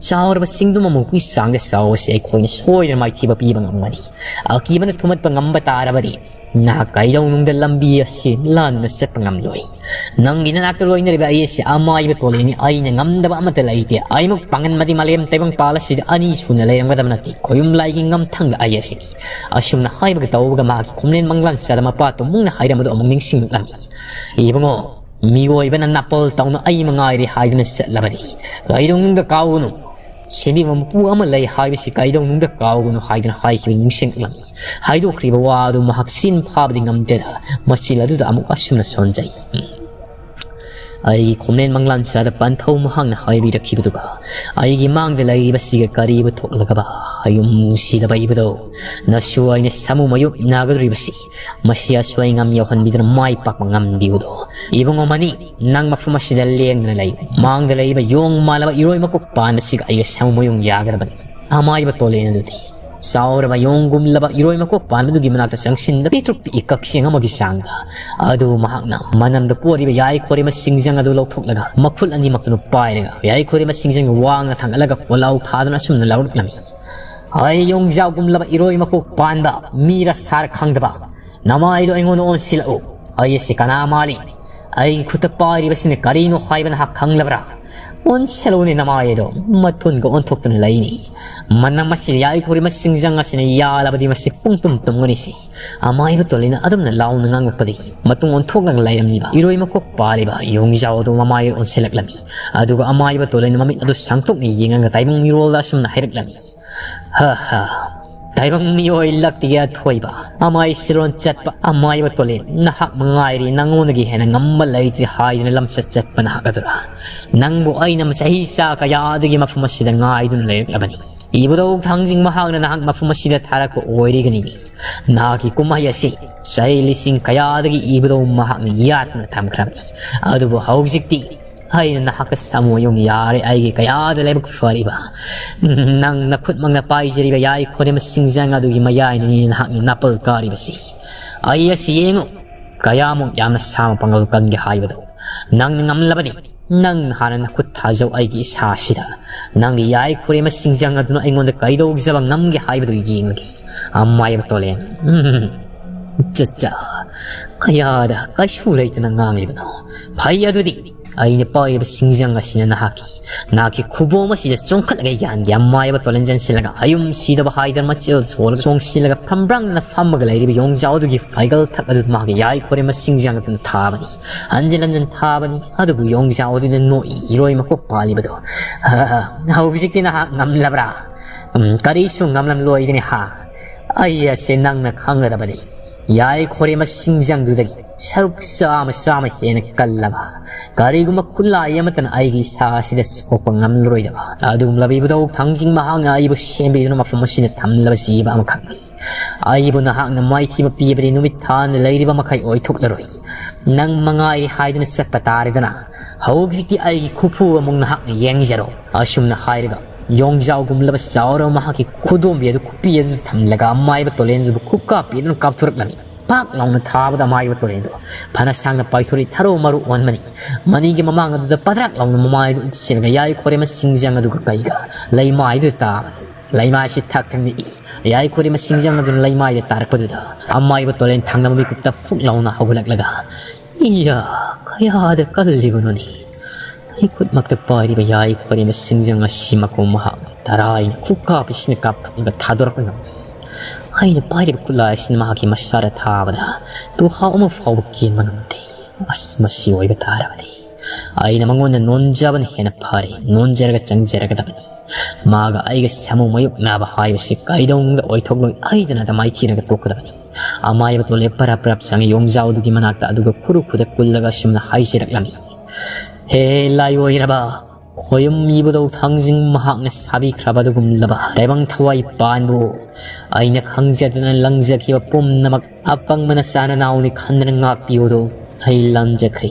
ꯆꯥꯎꯔꯕ ꯆꯤꯡꯗꯨꯝ ꯑꯃꯨꯛꯀꯤ ꯆꯥꯡꯗ ꯆꯥꯎꯕꯁꯤ ꯑꯩꯈꯣꯏꯅ ꯁꯣꯏꯗꯅ ꯃꯥꯏꯊꯤꯕ ꯄꯤꯕ ꯉꯝꯒꯅꯤ꯫ ꯑꯀꯤꯕꯅ ꯊꯨꯝꯍꯠꯄ ꯉꯝꯕ ꯇꯥꯔꯕꯗꯤ ꯅꯍꯥꯛ ꯀꯩꯗꯧꯅꯨꯡꯗ ꯂꯝꯕꯤ ꯑꯁꯤ ꯂꯥꯟꯗꯨꯅ ꯆꯠꯄ ꯉꯝꯂꯣꯏ꯫ ꯅꯪꯒꯤ ꯅꯅꯥꯛꯇ ꯂꯣꯏꯅꯔꯤꯕ ꯑꯩ ꯑꯁꯤ ꯑꯃꯥꯏꯕ ꯇꯣꯂꯦꯟꯅꯤ꯫ ꯑꯩꯅ ꯉꯝꯗꯕ ꯑꯃꯠꯇ ꯂꯩꯇꯦ꯫ ꯑꯩꯃꯨꯛ ꯄꯥꯡꯒꯟ ꯑꯃꯗꯤ ꯃꯥꯂꯦꯝ ꯇꯥꯏꯕꯪ ꯄꯥꯜ ꯑꯁꯤꯗ ꯑꯅꯤ ꯁꯨꯅ ꯂꯩꯔꯝꯒꯗꯕ ꯅꯠꯇꯦ꯫ ꯈꯣꯌꯨꯝ ꯂꯥꯏꯒꯤ ꯉꯝꯊꯪꯗ ꯑꯩ ꯑꯁꯤꯅꯤ꯫" ꯑꯁꯨꯝꯅ ꯍꯥꯏꯕꯒ ꯇꯧꯕꯒ ꯃꯍꯥꯛꯀꯤ ꯈꯨꯝꯂꯦꯟ ꯃꯪꯂꯥꯟ ꯆꯥꯗ ꯃꯄꯥ ꯇꯣꯝꯃꯨꯡꯅ ꯍꯥꯏꯔꯝꯕꯗꯨ ꯑꯃꯨꯛ ꯅꯤꯡꯁꯤꯡꯂꯛꯂꯝꯃꯤ꯫ "ꯏꯕꯨꯡꯉꯣ, ꯃꯤꯑꯣꯏꯕꯅ ꯅꯥꯄꯜ ꯇꯧꯅ ꯑꯩ ꯃꯉꯥꯏꯔꯦ ꯍꯥꯏꯗꯨꯅ ꯆꯠꯂꯕꯅꯤ꯫ ꯀꯩꯗꯧꯅꯨꯡꯗ ꯀꯥꯎꯒꯅꯨ꯫ ꯁꯦꯝꯕꯤꯕ ꯃꯄꯨ ꯑꯃ ꯂꯩ ꯍꯥꯏꯕꯁꯤ ꯀꯩꯗꯧꯅꯨꯡꯗ ꯀꯥꯎꯒꯅꯨ" ꯍꯥꯏꯗꯨꯅ ꯍꯥꯏꯈꯤꯕ ꯅꯤꯡꯁꯤꯡꯂꯝꯃꯤ꯫ ꯍꯥꯏꯗꯣꯛꯈ꯭ꯔꯤꯕ ꯋꯥ ꯑꯗꯨ ꯃꯍꯥꯛ ꯆꯤꯟ ꯐꯥꯕꯗꯤ ꯉꯝꯗ꯭ꯔꯦꯗ ꯃꯆꯤꯜ ꯑꯗꯨꯗ ꯑꯃꯨꯛ ꯑꯁꯨꯝꯅ ꯁꯣꯟꯖꯩ꯫ "ꯎꯝ꯫ ꯑꯩꯒꯤ ꯈꯣꯝꯂꯦꯟ ꯃꯪꯂꯥꯟ ꯆꯥꯗ ꯄꯟꯊꯧ ꯃꯍꯥꯛꯅ ꯍꯥꯏꯕꯤꯔꯛꯈꯤꯕꯗꯨꯒ ꯑꯩꯒꯤ ꯃꯥꯡꯗ ꯂꯩꯔꯤꯕꯁꯤꯒ ꯀꯔꯤꯕꯨ ꯊꯣꯛꯂꯒꯕ? ꯌꯨꯝ ꯁꯤꯗꯕ ꯏꯕꯗꯣ, ꯅꯁꯨ ꯑꯩꯅ ꯁꯥꯃꯨ ꯃꯌꯣꯛ ꯏꯟꯅꯒꯗꯧꯔꯤꯕꯁꯤ, ꯃꯁꯤ ꯑꯁꯣꯏ ꯑꯉꯥꯝ ꯌꯥꯎꯍꯟꯕꯤꯗꯨꯅ ꯃꯥꯏ ꯄꯥꯛꯄ ꯉꯝꯕꯤꯌꯨꯗꯣ꯫ ꯏꯕꯨꯡꯉꯣ ꯃꯅꯤ, ꯅꯪ ꯃꯐꯝ ꯑꯁꯤꯗ ꯂꯦꯡꯗꯅ ꯂꯩꯌꯨ꯫ ꯃꯥꯡꯗ ꯂꯩꯔꯤꯕ ꯌꯣꯡ ꯃꯥꯜꯂꯕ ꯏꯔꯣꯏ ꯃꯀꯣꯛ ꯄꯥꯟꯕꯁꯤꯒ ꯑꯩꯒ ꯁꯥꯃꯨ ꯃꯌꯣꯡ ꯌꯥꯒꯗꯕꯅꯤ꯫" ꯑꯃꯥꯏꯕ ꯇꯣꯂꯦꯟ ꯑꯗꯨꯗꯤ ꯆꯥꯎꯔꯕ ꯌꯣꯡꯒꯨꯝꯂꯕ ꯏꯔꯣꯏ ꯃꯀꯣꯛ ꯄꯥꯟꯕꯗꯨꯒꯤ ꯃꯅꯥꯛꯇ ꯆꯪꯁꯤꯟꯗ ꯄꯤꯛꯇ꯭ꯔꯨ ꯄꯤꯛꯏ ꯀꯛꯆꯦꯡ ꯑꯃꯒꯤ ꯆꯥꯡꯗ ꯑꯗꯨ ꯃꯍꯥꯛꯅ ꯃꯅꯝꯗ ꯄꯣꯔꯤꯕ ꯌꯥꯏꯈꯣꯔꯤꯃ ꯁꯤꯡꯖꯪ ꯑꯗꯨ ꯂꯧꯊꯣꯛꯂꯒ ꯃꯈꯨꯠ ꯑꯅꯤꯃꯛꯇꯨꯅ ꯄꯥꯏꯔꯒ ꯌꯥꯏꯈꯣꯔꯤꯃ ꯁꯤꯡꯖꯪꯒꯤ ꯋꯥꯡꯅ ꯊꯥꯡꯒꯠꯂꯒ ꯀꯣꯂꯥꯎ ꯊꯥꯗꯨꯅ ꯑꯁꯨꯝꯅ ꯂꯥꯎꯔꯛꯂꯝꯃꯤ꯫ "ꯑꯩ ꯌꯣꯡꯖꯥꯎꯒꯨꯝꯂꯕ ꯏꯔꯣꯏ ꯃꯀꯣꯛ ꯄꯥꯟꯕ, ꯃꯤꯔ ꯁꯥꯔ ꯈꯪꯗꯕ, ꯅꯃꯥꯏꯗꯣ ꯑꯩꯉꯣꯟꯗ ꯑꯣꯟꯁꯤꯜꯂꯛꯎ꯫ ꯑꯩ ꯑꯁꯤ ꯀꯅꯥ ꯃꯥꯜꯂꯤ? ꯑꯩꯒꯤ ꯈꯨꯠꯇ ꯄꯥꯏꯔꯤꯕꯁꯤꯅ ꯀꯔꯤꯅꯣ ꯍꯥꯏꯕ ꯅꯍꯥꯛ ꯈꯪꯂꯕ꯭ꯔꯥ? ꯑꯣꯟꯁꯤꯜꯂꯨꯅꯦ ꯅꯃꯥꯏ ꯑꯗꯣ, ꯃꯊꯨꯟꯒ ꯑꯣꯟꯊꯣꯛꯇꯨꯅ ꯂꯩꯅꯤ꯫ ꯃꯅꯝ ꯑꯁꯤꯗ ꯌꯥꯏꯈꯣꯔꯤꯃ ꯁꯤꯡꯖꯪ ꯑꯁꯤꯅ ꯌꯥꯜꯂꯕꯗꯤ ꯃꯁꯤ ꯄꯨꯡ ꯇꯨꯝ ꯇꯨꯝꯒꯅꯤ ꯁꯤ꯫ ꯑꯃꯥꯏꯕ ꯇꯣꯂꯦꯟꯅ ꯑꯗꯨꯝꯅ ꯂꯥꯎꯅ ꯉꯥꯡꯂꯛꯄꯗꯒꯤ ꯃꯇꯨꯡ ꯑꯣꯟꯊꯣꯛꯂꯒ ꯂꯩꯔꯝꯂꯤꯕ ꯏꯔꯣꯏ ꯃꯀꯣꯛ ꯄꯥꯜꯂꯤꯕ ꯌꯣꯡꯖꯥꯎ ꯑꯗꯨ ꯃꯃꯥꯏ ꯑꯣꯟꯁꯤꯜꯂꯛꯂꯝꯃꯤ꯫ ꯑꯗꯨꯒ ꯑꯃꯥꯏꯕ ꯇꯣꯂꯦꯟꯅ ꯃꯃꯤꯠ ꯑꯗꯨ ꯁꯥꯡꯇꯣꯛꯅ ꯌꯦꯡꯉꯒ ꯇꯥꯏꯕꯪ ꯃꯤꯔꯣꯜꯗ ꯑꯁꯨꯝꯅ ꯍꯥꯏꯔꯛꯂꯝꯃꯤ꯫ ꯍ ꯍ꯫ ꯇꯥꯏꯕꯪ ꯃꯤꯑꯣꯏ ꯂꯛꯇꯒꯤ ꯑꯊꯣꯏꯕ, ꯑꯃꯥꯏ ꯁꯤꯔꯣꯟ ꯆꯠꯄ, ꯑꯃꯥꯏꯕ ꯇꯣꯂꯦꯟ, ꯅꯍꯥꯛ ꯃꯉꯥꯏꯔꯤ ꯅꯉꯣꯟꯗꯒꯤ ꯍꯦꯟꯅ ꯉꯝꯕ ꯂꯩꯇ꯭ꯔꯤ ꯍꯥꯏꯗꯨꯅ ꯂꯝꯆꯠ ꯆꯠꯄ ꯅꯍꯥꯛ ꯑꯗꯨꯔꯥ? ꯅꯪꯕꯨ ꯑꯩꯅ ꯆꯍꯤ ꯆꯥ ꯀꯌꯥꯗꯒꯤ ꯃꯐꯝ ꯑꯁꯤꯗ ꯉꯥꯏꯗꯨꯅ ꯂꯩꯔꯛꯂꯕꯅꯤ꯫ ꯏꯕꯨꯙꯧ ꯊꯥꯡꯖꯤꯡ ꯃꯍꯥꯛꯅ ꯅꯍꯥꯛ ꯃꯐꯝ ꯑꯁꯤꯗ ꯊꯥꯔꯛꯄ ꯑꯣꯏꯔꯤꯒꯅꯤ꯫ ꯅꯍꯥꯛꯀꯤ ꯀꯨꯝꯍꯩ ꯑꯁꯤ ꯆꯍꯤ ꯂꯤꯁꯤꯡ ꯀꯌꯥꯗꯒꯤ ꯏꯕꯨꯙꯧ ꯃꯍꯥꯛꯅ ꯌꯥꯠꯇꯨꯅ ꯊꯝꯈ꯭ꯔꯕꯅꯤ꯫ ꯑꯗꯨꯕꯨ ꯍꯧꯖꯤꯛꯇꯤ ꯑꯩꯅ ꯅꯍꯥꯛꯀ ꯁꯃꯨ ꯑꯌꯨꯡ ꯌꯥꯔꯦ꯫ ꯑꯩꯒꯤ ꯀꯌꯥꯗ ꯂꯥꯏꯕꯛ ꯐꯔꯤꯕ, ꯅꯪ ꯅꯈꯨꯠꯃꯛꯅ ꯄꯥꯏꯖꯔꯤꯕ ꯌꯥꯏꯈꯣꯔꯦꯝ ꯁꯤꯡꯖꯪ ꯑꯗꯨꯒꯤ ꯃꯌꯥꯏꯗꯅꯤ ꯅꯍꯥꯛꯅ ꯅꯥꯄꯜ ꯀꯥꯔꯤꯕꯁꯤ꯫ ꯑꯩ ꯑꯁꯤ ꯌꯦꯡꯉꯨ, ꯀꯌꯥꯃꯨꯛ ꯌꯥꯝꯅ ꯁꯥ ꯃꯄꯥꯡꯒꯜ ꯀꯟꯒꯦ ꯍꯥꯏꯕꯗꯨ꯫ ꯅꯪꯅ ꯉꯝꯂꯕꯗꯤ ꯅꯪꯅ ꯍꯥꯟꯅ ꯅꯈꯨꯠ ꯊꯥꯖꯧ ꯑꯩꯒꯤ ꯏꯁꯥꯁꯤꯗ꯫ ꯅꯪꯒꯤ ꯌꯥꯏꯈꯣꯔꯦꯝ ꯁꯤꯡꯖꯪ ꯑꯗꯨꯅ ꯑꯩꯉꯣꯟꯗ ꯀꯩꯗꯧꯖꯕ ꯉꯝꯒꯦ ꯍꯥꯏꯕꯗꯨ ꯌꯦꯡꯂꯒꯦ꯫ ꯑꯃꯥꯏꯕ ꯇꯣꯂꯦꯟ꯫ ꯎꯝ꯫ ꯆꯠꯆꯥ꯫ ꯀꯌꯥꯗ ꯀꯩꯁꯨ ꯂꯩꯇꯅ ꯉꯥꯡꯂꯤꯕꯅꯣ? ꯐꯩ ꯑꯗꯨꯗꯤ꯫ ꯑꯩꯅ ꯄꯥꯏꯔꯤꯕ ꯁꯤꯡꯖꯪ ꯑꯁꯤꯅ ꯅꯍꯥꯛꯀꯤ, ꯅꯍꯥꯛꯀꯤ ꯈꯨꯕꯣꯝ ꯑꯁꯤꯗ ꯆꯣꯡꯈꯠꯂꯒ ꯌꯥꯟꯒꯦ꯫ ꯑꯃꯥꯏꯕ ꯇꯣꯂꯦꯟ ꯆꯪꯁꯤꯜꯂꯒ ꯑꯌꯨꯝ ꯁꯤꯗꯕ ꯍꯥꯏꯗꯅ ꯃꯆꯦꯜ ꯁꯣꯜꯂꯒ ꯆꯣꯡꯁꯤꯜꯂꯒ ꯐꯝꯕ꯭ꯔꯪꯅ ꯐꯝꯃꯒ ꯂꯩꯔꯤꯕ ꯌꯣꯡꯖꯥꯎ ꯑꯗꯨꯒꯤ ꯐꯩꯒꯜ ꯊꯛ ꯑꯗꯨ ꯃꯍꯥꯛꯀꯤ ꯌꯥꯏꯈꯣꯔꯦꯝ ꯁꯤꯡꯖꯪ ꯑꯗꯨꯅ ꯊꯥꯕꯅꯤ꯫ ꯍꯟꯖꯤꯟ ꯍꯟꯖꯤꯟ ꯊꯥꯕꯅꯤ꯫ ꯑꯗꯨꯕꯨ ꯌꯣꯡꯖꯥꯎ ꯑꯗꯨꯅ ꯅꯣꯛꯏ꯫ ꯏꯔꯣꯏ ꯃꯀꯣꯛ ꯄꯥꯜꯂꯤꯕꯗꯣ꯫ "ꯍꯥ, ꯍꯧꯖꯤꯛꯇꯤ ꯅꯍꯥꯛ ꯉꯝꯂꯕ꯭ꯔꯥ? ꯎꯝ, ꯀꯔꯤꯁꯨ ꯉꯝꯂꯝꯂꯣꯏꯗꯅꯤ ꯍꯥ? ꯑꯩ ꯑꯁꯤ ꯅꯪꯅ ꯈꯪꯒꯗꯕꯅꯤ꯫ ꯌꯥꯏꯈꯣꯔꯦꯝ ꯁꯤꯡꯖꯪꯗꯨꯗꯒꯤ ꯁꯔꯨꯛ ꯆꯥꯝꯃ, ꯆꯥꯝꯃ ꯍꯦꯟꯅ ꯀꯜꯂꯕ ꯀꯔꯤꯒꯨꯝꯕ ꯈꯨꯠꯂꯥꯏ ꯑꯃꯠꯇꯅ ꯑꯩꯒꯤ ꯏꯁꯥ ꯑꯁꯤꯗ ꯁꯣꯛꯄ ꯉꯝꯂꯔꯣꯏꯗꯕ ꯑꯗꯨꯒꯨꯝꯂꯕ ꯏꯕꯨꯙꯧ ꯊꯥꯡꯖꯤꯡ ꯃꯍꯥꯛꯅ ꯑꯩꯕꯨ ꯁꯦꯝꯕꯤꯗꯨꯅ ꯃꯐꯝ ꯑꯁꯤꯗ ꯊꯝꯂꯕ ꯖꯤꯕ ꯑꯃꯈꯛꯅꯤ꯫ ꯑꯩꯕꯨ ꯅꯍꯥꯛꯅ ꯃꯥꯏꯊꯤꯕ ꯄꯤꯕꯗꯤ ꯅꯨꯃꯤꯠ ꯊꯥꯅ ꯂꯩꯔꯤꯕ ꯃꯈꯩ ꯑꯣꯏꯊꯣꯛꯂꯔꯣꯏ꯫ ꯅꯪ ꯃꯉꯥꯏꯔꯦ ꯍꯥꯏꯗꯨꯅ ꯆꯠꯄ ꯇꯥꯔꯦꯗꯅ꯫ ꯍꯧꯖꯤꯛꯇꯤ ꯑꯩꯒꯤ ꯈꯨꯐꯨ ꯑꯃꯨꯛ ꯅꯍꯥꯛꯅ ꯌꯦꯡꯖꯔꯣ꯫" ꯑꯁꯨꯝꯅ ꯍꯥꯏꯔꯒ ꯌꯣꯡꯖꯥꯎꯒꯨꯝꯂꯕ ꯆꯥꯎꯔꯕ ꯃꯍꯥꯛꯀꯤ ꯈꯨꯗꯣꯝꯕꯤ ꯑꯗꯨ ꯈꯨꯄꯤ ꯑꯗꯨꯗ ꯊꯝꯂꯒ ꯑꯃꯥꯏꯕ ꯇꯣꯂꯦꯟꯗꯨꯕꯨ ꯈꯨꯀꯥꯞꯄꯤ ꯑꯗꯨꯅ ꯀꯥꯞꯊꯣꯔꯛꯂꯝꯃꯤ꯫ ꯄꯥꯛ ꯂꯥꯎꯅ ꯊꯥꯕꯗ ꯑꯃꯥꯏꯕ ꯇꯣꯂꯦꯟꯗꯨ ꯐꯅ ꯁꯥꯡꯅ ꯄꯥꯏꯊꯣꯔꯛꯏ꯫ ꯊꯔꯣ ꯃꯔꯨ ꯑꯣꯟꯕꯅꯤ꯫ ꯃꯅꯤꯡꯒꯤ ꯃꯃꯥꯡ ꯑꯗꯨꯗ ꯄꯗ꯭ꯔꯥꯛ ꯂꯥꯎꯅ ꯃꯃꯥꯏꯗꯨ ꯎꯞꯁꯤꯜꯂꯒ ꯌꯥꯏꯈꯣꯔꯦꯝ ꯁꯤꯡꯖꯪ ꯑꯗꯨꯒ ꯀꯩꯒ ꯂꯩꯃꯥꯏꯗꯨꯗ ꯇꯥꯕꯅꯤ꯫ ꯂꯩꯃꯥꯏꯁꯤ ꯊꯛ ꯊꯛ ꯅꯤꯛꯏ꯫ ꯌꯥꯏꯈꯣꯔꯦꯝ ꯁꯤꯡꯖꯪ ꯑꯗꯨꯅ ꯂꯩꯃꯥꯏꯗ ꯇꯥꯔꯛꯄꯗꯨꯗ ꯑꯃꯥꯏꯕ ꯇꯣꯂꯦꯟ ꯊꯪꯅꯕ ꯃꯤꯀꯨꯞꯇ ꯐꯨꯛ ꯂꯥꯎꯅ ꯍꯧꯒꯠꯂꯛꯂꯒ, "ꯏꯌꯥ, ꯀꯌꯥꯗ ꯀꯜꯂꯤꯕꯅꯣꯅꯦ? ꯑꯩ ꯈꯨꯠꯃꯛꯇ ꯄꯥꯏꯔꯤꯕ ꯌꯥꯏ ꯈꯣꯏꯔꯤꯕ ꯁꯤꯡꯖꯪ ꯑꯁꯤꯃꯛꯄꯨ ꯃꯍꯥꯛꯅ ꯇꯔꯥꯏꯅ ꯈꯨꯠꯀꯥꯞ ꯑꯁꯤꯅ ꯀꯥꯞꯊꯠꯂꯒ ꯊꯥꯗꯣꯔꯛꯄ ꯉꯝꯃꯤ꯫ ꯑꯩꯅ ꯄꯥꯏꯔꯤꯕ ꯈꯨꯠꯂꯥꯏ ꯑꯁꯤꯅ ꯃꯍꯥꯛꯀꯤ ꯃꯁꯥꯗ ꯊꯥꯕꯗ ꯇꯨꯍꯥꯎ ꯑꯃ ꯐꯥꯎꯕ ꯀꯦꯟꯕ ꯉꯝꯗꯦ꯫ ꯑꯁ, ꯃꯁꯤ ꯑꯣꯏꯕ ꯇꯥꯔꯕꯗꯤ ꯑꯩꯅ ꯃꯉꯣꯟꯗ ꯅꯣꯟꯖꯕꯅ ꯍꯦꯟꯅ ꯐꯔꯦ, ꯅꯣꯟꯖꯔꯒ ꯆꯪꯖꯔꯒꯗꯕꯅꯤ꯫ ꯃꯥꯒ ꯑꯩꯒ ꯁꯥꯃꯨ ꯃꯥꯌꯣꯛꯅꯕ ꯍꯥꯏꯕꯁꯤ ꯀꯩꯗꯧꯅꯨꯡꯗ ꯑꯣꯏꯊꯣꯛꯂꯣꯏ꯫ ꯑꯩꯗꯅ ꯑꯗ ꯃꯥꯏꯊꯤꯔꯒ ꯇꯣꯛꯀꯗꯕꯅꯤ꯫ ꯑꯃꯥꯏꯕ ꯇꯣꯂꯦ ꯄꯔꯞ ꯄꯔꯞ ꯆꯪꯉꯤ ꯌꯣꯡꯖꯥꯎꯗꯨꯒꯤ ꯃꯅꯥꯛꯇ, ꯑꯗꯨꯒ ꯈꯨꯔꯨ ꯈꯨꯗ ꯀꯨꯜꯂꯒ ꯑꯁꯨꯝꯅ ꯍꯥꯏꯖꯔꯛꯂꯝꯃꯤ: "ꯍꯦ ꯂꯥꯏꯑꯣꯏꯔꯕ ꯈꯣꯌꯨꯝ ꯏꯕꯨꯙꯧ ꯊꯥꯡꯖꯤꯡ ꯃꯍꯥꯛꯅ ꯁꯥꯕꯤꯈ꯭ꯔꯕ ꯑꯗꯨꯒꯨꯝꯂꯕ ꯇꯥꯏꯕꯪ ꯊꯋꯥꯏ ꯄꯥꯟꯕꯨ ꯑꯩꯅ ꯈꯪꯖꯗꯅ ꯂꯪꯖꯈꯤꯕ ꯄꯨꯝꯅꯃꯛ ꯑꯄꯪꯕ ꯅꯆꯥ ꯅꯅꯥꯎꯅꯤ ꯈꯟꯗꯅ ꯉꯥꯛꯄꯤꯌꯨꯗꯣ꯫ ꯑꯩ ꯂꯥꯟꯖꯈ꯭ꯔꯦ꯫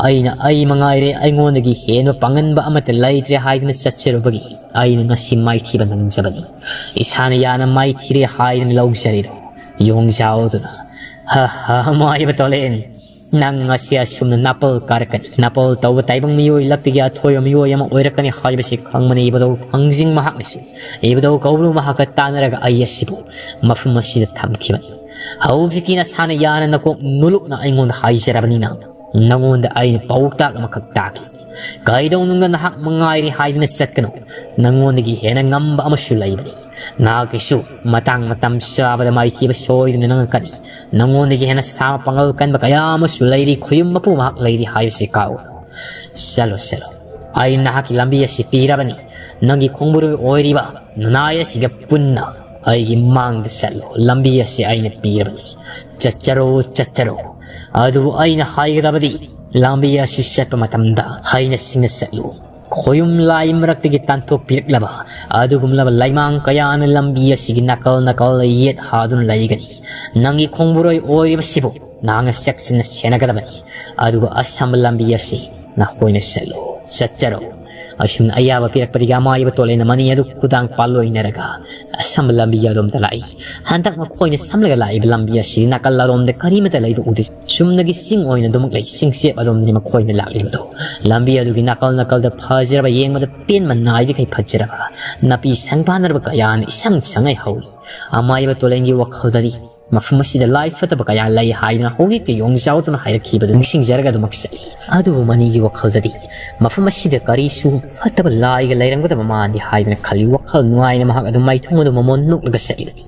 ꯑꯩꯅ ꯑꯩ ꯃꯉꯥꯏꯔꯦ, ꯑꯩꯉꯣꯟꯗꯒꯤ ꯍꯦꯟꯕ ꯄꯥꯡꯒꯟꯕ ꯑꯃꯠꯇ ꯂꯩꯇ꯭ꯔꯦ ꯍꯥꯏꯗꯨꯅ ꯆꯠꯆꯔꯨꯕꯒꯤ ꯑꯩꯅ ꯉꯁꯤ ꯃꯥꯏꯊꯤꯕ ꯅꯪꯖꯕꯅꯤ꯫ ꯏꯁꯥꯅ ꯌꯥꯅ ꯃꯥꯏꯊꯤꯔꯦ ꯍꯥꯏꯗꯨꯅ ꯂꯧꯖꯔꯤꯔꯣ?" ꯌꯣꯡꯖꯥꯎꯗꯨꯅ: "ꯍ ꯍ, ꯃꯥꯏꯕ ꯇꯣꯂꯦꯟ, ꯅꯪ ꯉꯁꯤ ꯑꯁꯨꯝꯅ ꯅꯥꯄꯜ ꯀꯥꯔꯛꯀꯅꯤ꯫ ꯅꯥꯄꯜ ꯇꯧꯕ ꯇꯥꯏꯕꯪ ꯃꯤꯑꯣꯏ ꯂꯛꯇꯒꯤ ꯑꯊꯣꯏꯕ ꯃꯤꯑꯣꯏ ꯑꯃ ꯑꯣꯏꯔꯛꯀꯅꯤ ꯍꯥꯏꯕꯁꯤ ꯈꯪꯕꯅꯤ ꯏꯕꯨꯙꯧ ꯊꯥꯡꯖꯤꯡ ꯃꯍꯥꯛꯅꯁꯨ꯫ ꯏꯕꯨꯙꯧ ꯀꯧꯕ꯭ꯔꯨ ꯃꯍꯥꯛꯀ ꯇꯥꯟꯅꯔꯒ ꯑꯩ ꯑꯁꯤꯕꯨ ꯃꯐꯝ ꯑꯁꯤꯗ ꯊꯝꯈꯤꯕꯅꯤ꯫ ꯍꯧꯖꯤꯛꯇꯤ ꯅꯁꯥꯅ ꯌꯥꯅ ꯅꯀꯣꯛ ꯅꯨꯂꯨꯛꯅ ꯑꯩꯉꯣꯟꯗ ꯍꯥꯏꯖꯔꯕꯅꯤꯅ ꯅꯉꯣꯟꯗ ꯑꯩꯅ ꯄꯥꯎꯇꯥꯛ ꯑꯃꯈꯛ ꯇꯥꯛꯂꯤ꯫ ꯀꯩꯗꯧꯅꯨꯡꯗ ꯅꯍꯥꯛ ꯃꯉꯥꯏꯔꯦ ꯍꯥꯏꯗꯨꯅ ꯆꯠꯀꯅꯨ꯫ ꯅꯉꯣꯟꯗꯒꯤ ꯍꯦꯟꯅ ꯉꯝꯕ ꯑꯃꯁꯨ ꯂꯩꯕꯅꯤ꯫ ꯅꯍꯥꯛꯀꯤꯁꯨ ꯃꯇꯥꯡ ꯃꯇꯝ ꯆꯥꯕꯗ ꯃꯥꯏꯊꯤꯕ ꯁꯣꯏꯗꯅ ꯅꯪꯉꯛꯀꯅꯤ꯫ ꯅꯉꯣꯟꯗꯒꯤ ꯍꯦꯟꯅ ꯁꯥ ꯄꯥꯡꯒꯜ ꯀꯟꯕ ꯀꯌꯥ ꯑꯃꯁꯨ ꯂꯩꯔꯤ, ꯈꯨꯌꯨꯝ ꯃꯄꯨ ꯃꯍꯥꯛ ꯂꯩꯔꯤ ꯍꯥꯏꯕꯁꯤ ꯀꯥꯎꯒꯅꯨ꯫ ꯆꯠꯂꯣ, ꯆꯠꯂꯣ꯫ ꯑꯩ ꯅꯍꯥꯛꯀꯤ ꯂꯝꯕꯤ ꯑꯁꯤ ꯄꯤꯔꯕꯅꯤ꯫ ꯅꯪꯒꯤ ꯈꯣꯡꯕꯨꯔꯣꯏ ꯑꯣꯏꯔꯤꯕ ꯅꯅꯥꯏ ꯑꯁꯤꯒ ꯄꯨꯟꯅ ꯑꯩꯒꯤ ꯃꯥꯡꯗ ꯆꯠꯂꯣ꯫ ꯂꯝꯕꯤ ꯑꯁꯤ ꯑꯩꯅ ꯄꯤꯔꯕꯅꯤ꯫ ꯆꯠꯆꯔꯣ, ꯆꯠꯆꯔꯣ꯫ ꯑꯗꯨꯕꯨ ꯑꯩꯅ ꯍꯥꯏꯒꯗꯕꯗꯤ, ꯂꯝꯕꯤ ꯑꯁꯤ ꯆꯠꯄ ꯃꯇꯝꯗ ꯍꯩꯅ ꯁꯤꯡꯅ ꯆꯠꯂꯨ꯫ ꯈꯣꯌꯨꯝ ꯂꯥꯏ ꯃꯔꯛꯇꯒꯤ ꯇꯥꯟꯊꯣꯛꯄꯤꯔꯛꯂꯕ ꯑꯗꯨꯒꯨꯝꯂꯕ ꯂꯩꯃꯥꯡ ꯀꯌꯥꯅ ꯂꯝꯕꯤ ꯑꯁꯤꯒꯤ ꯅꯥꯀꯜ ꯅꯥꯀꯜꯗ ꯌꯦꯠ ꯍꯥꯗꯨꯅ ꯂꯩꯒꯅꯤ꯫ ꯅꯪꯒꯤ ꯈꯣꯡꯕꯨꯔꯣꯏ ꯑꯣꯏꯔꯤꯕꯁꯤꯕꯨ ꯅꯍꯥꯛꯅ ꯆꯦꯛꯁꯤꯟꯅ ꯁꯦꯟꯅꯒꯗꯕꯅꯤ꯫ ꯑꯗꯨꯒ ꯑꯁꯝꯕ ꯂꯝꯕꯤ ꯑꯁꯤ ꯅꯈꯣꯏꯅ ꯆꯠꯂꯨ, ꯆꯠꯆꯔꯣ꯫ ꯑꯁꯨꯝꯅ ꯑꯌꯥꯕ ꯄꯤꯔꯛꯄꯗꯒꯤ ꯑꯃꯥꯏꯕ ꯇꯣꯂꯦꯟꯅ ꯃꯅꯤ ꯑꯗꯨ ꯈꯨꯗꯥꯡ ꯄꯥꯜꯂꯣꯏꯅꯔꯒ ꯑꯁꯝꯕ ꯂꯝꯕꯤ ꯑꯗꯣꯝꯗ ꯂꯥꯛꯏ꯫ ꯍꯟꯗꯛ ꯃꯈꯣꯏꯅ ꯁꯝꯂꯒ ꯂꯥꯛꯏꯕ ꯂꯝꯕꯤ ꯑꯁꯤ ꯅꯥꯀꯜ ꯑꯗꯣꯝꯗ ꯀꯔꯤꯃꯠꯇ ꯂꯩꯕ ꯎꯗꯦ꯫ ꯆꯨꯝꯅꯒꯤ ꯆꯤꯡ ꯑꯣꯏꯅ ꯑꯗꯨꯃꯛ ꯂꯩ꯫ ꯆꯤꯡꯆꯦꯞ ꯑꯗꯣꯝꯗꯅꯤ ꯃꯈꯣꯏꯅ ꯂꯥꯛꯂꯤꯕꯗꯨ꯫ ꯂꯝꯕꯤ ꯑꯗꯨꯒꯤ ꯅꯥꯀꯜ ꯅꯥꯀꯜꯗ ꯐꯖꯔꯕ, ꯌꯦꯡꯕꯗ ꯄꯦꯟꯕ ꯅꯥꯏꯗꯈꯩ ꯐꯖꯔꯕ ꯅꯥꯄꯤ ꯁꯪꯕꯥꯟꯅꯔꯕ ꯀꯌꯥꯅ ꯏꯁꯪ ꯁꯪꯉꯩ ꯍꯧꯏ꯫ ꯑꯃꯥꯏꯕ ꯇꯣꯂꯦꯟꯒꯤ ꯋꯥꯈꯜꯗꯗꯤ ꯃꯐꯝ ꯑꯁꯤꯗ ꯂꯥꯏ ꯐꯠꯇꯕ ꯀꯌꯥ ꯂꯩ ꯍꯥꯏꯗꯨꯅ ꯍꯧꯖꯤꯛꯇ ꯌꯣꯡꯖꯥꯎꯗꯨꯅ ꯍꯥꯏꯔꯛꯈꯤꯕꯗꯨ ꯅꯤꯡꯁꯤꯡꯖꯔꯒ ꯑꯗꯨꯃꯛ ꯆꯠꯂꯤ꯫ ꯑꯗꯨꯕꯨ ꯃꯅꯤꯒꯤ ꯋꯥꯈꯜꯗꯗꯤ ꯃꯐꯝ ꯑꯁꯤꯗ ꯀꯔꯤꯁꯨ ꯐꯠꯇꯕ ꯂꯥꯏꯒ ꯂꯩꯔꯝꯒꯗꯕ ꯃꯥꯟꯗꯦ ꯍꯥꯏꯗꯨꯅ ꯈꯜꯂꯤ꯫ ꯋꯥꯈꯜ ꯅꯨꯡꯉꯥꯏꯅ ꯃꯍꯥꯛ ꯑꯗꯨꯝ ꯃꯥꯏꯊꯣꯡ ꯑꯗꯨ ꯃꯃꯣꯟ ꯅꯣꯛꯂꯒ ꯆꯠꯂꯤꯕꯅꯤ꯫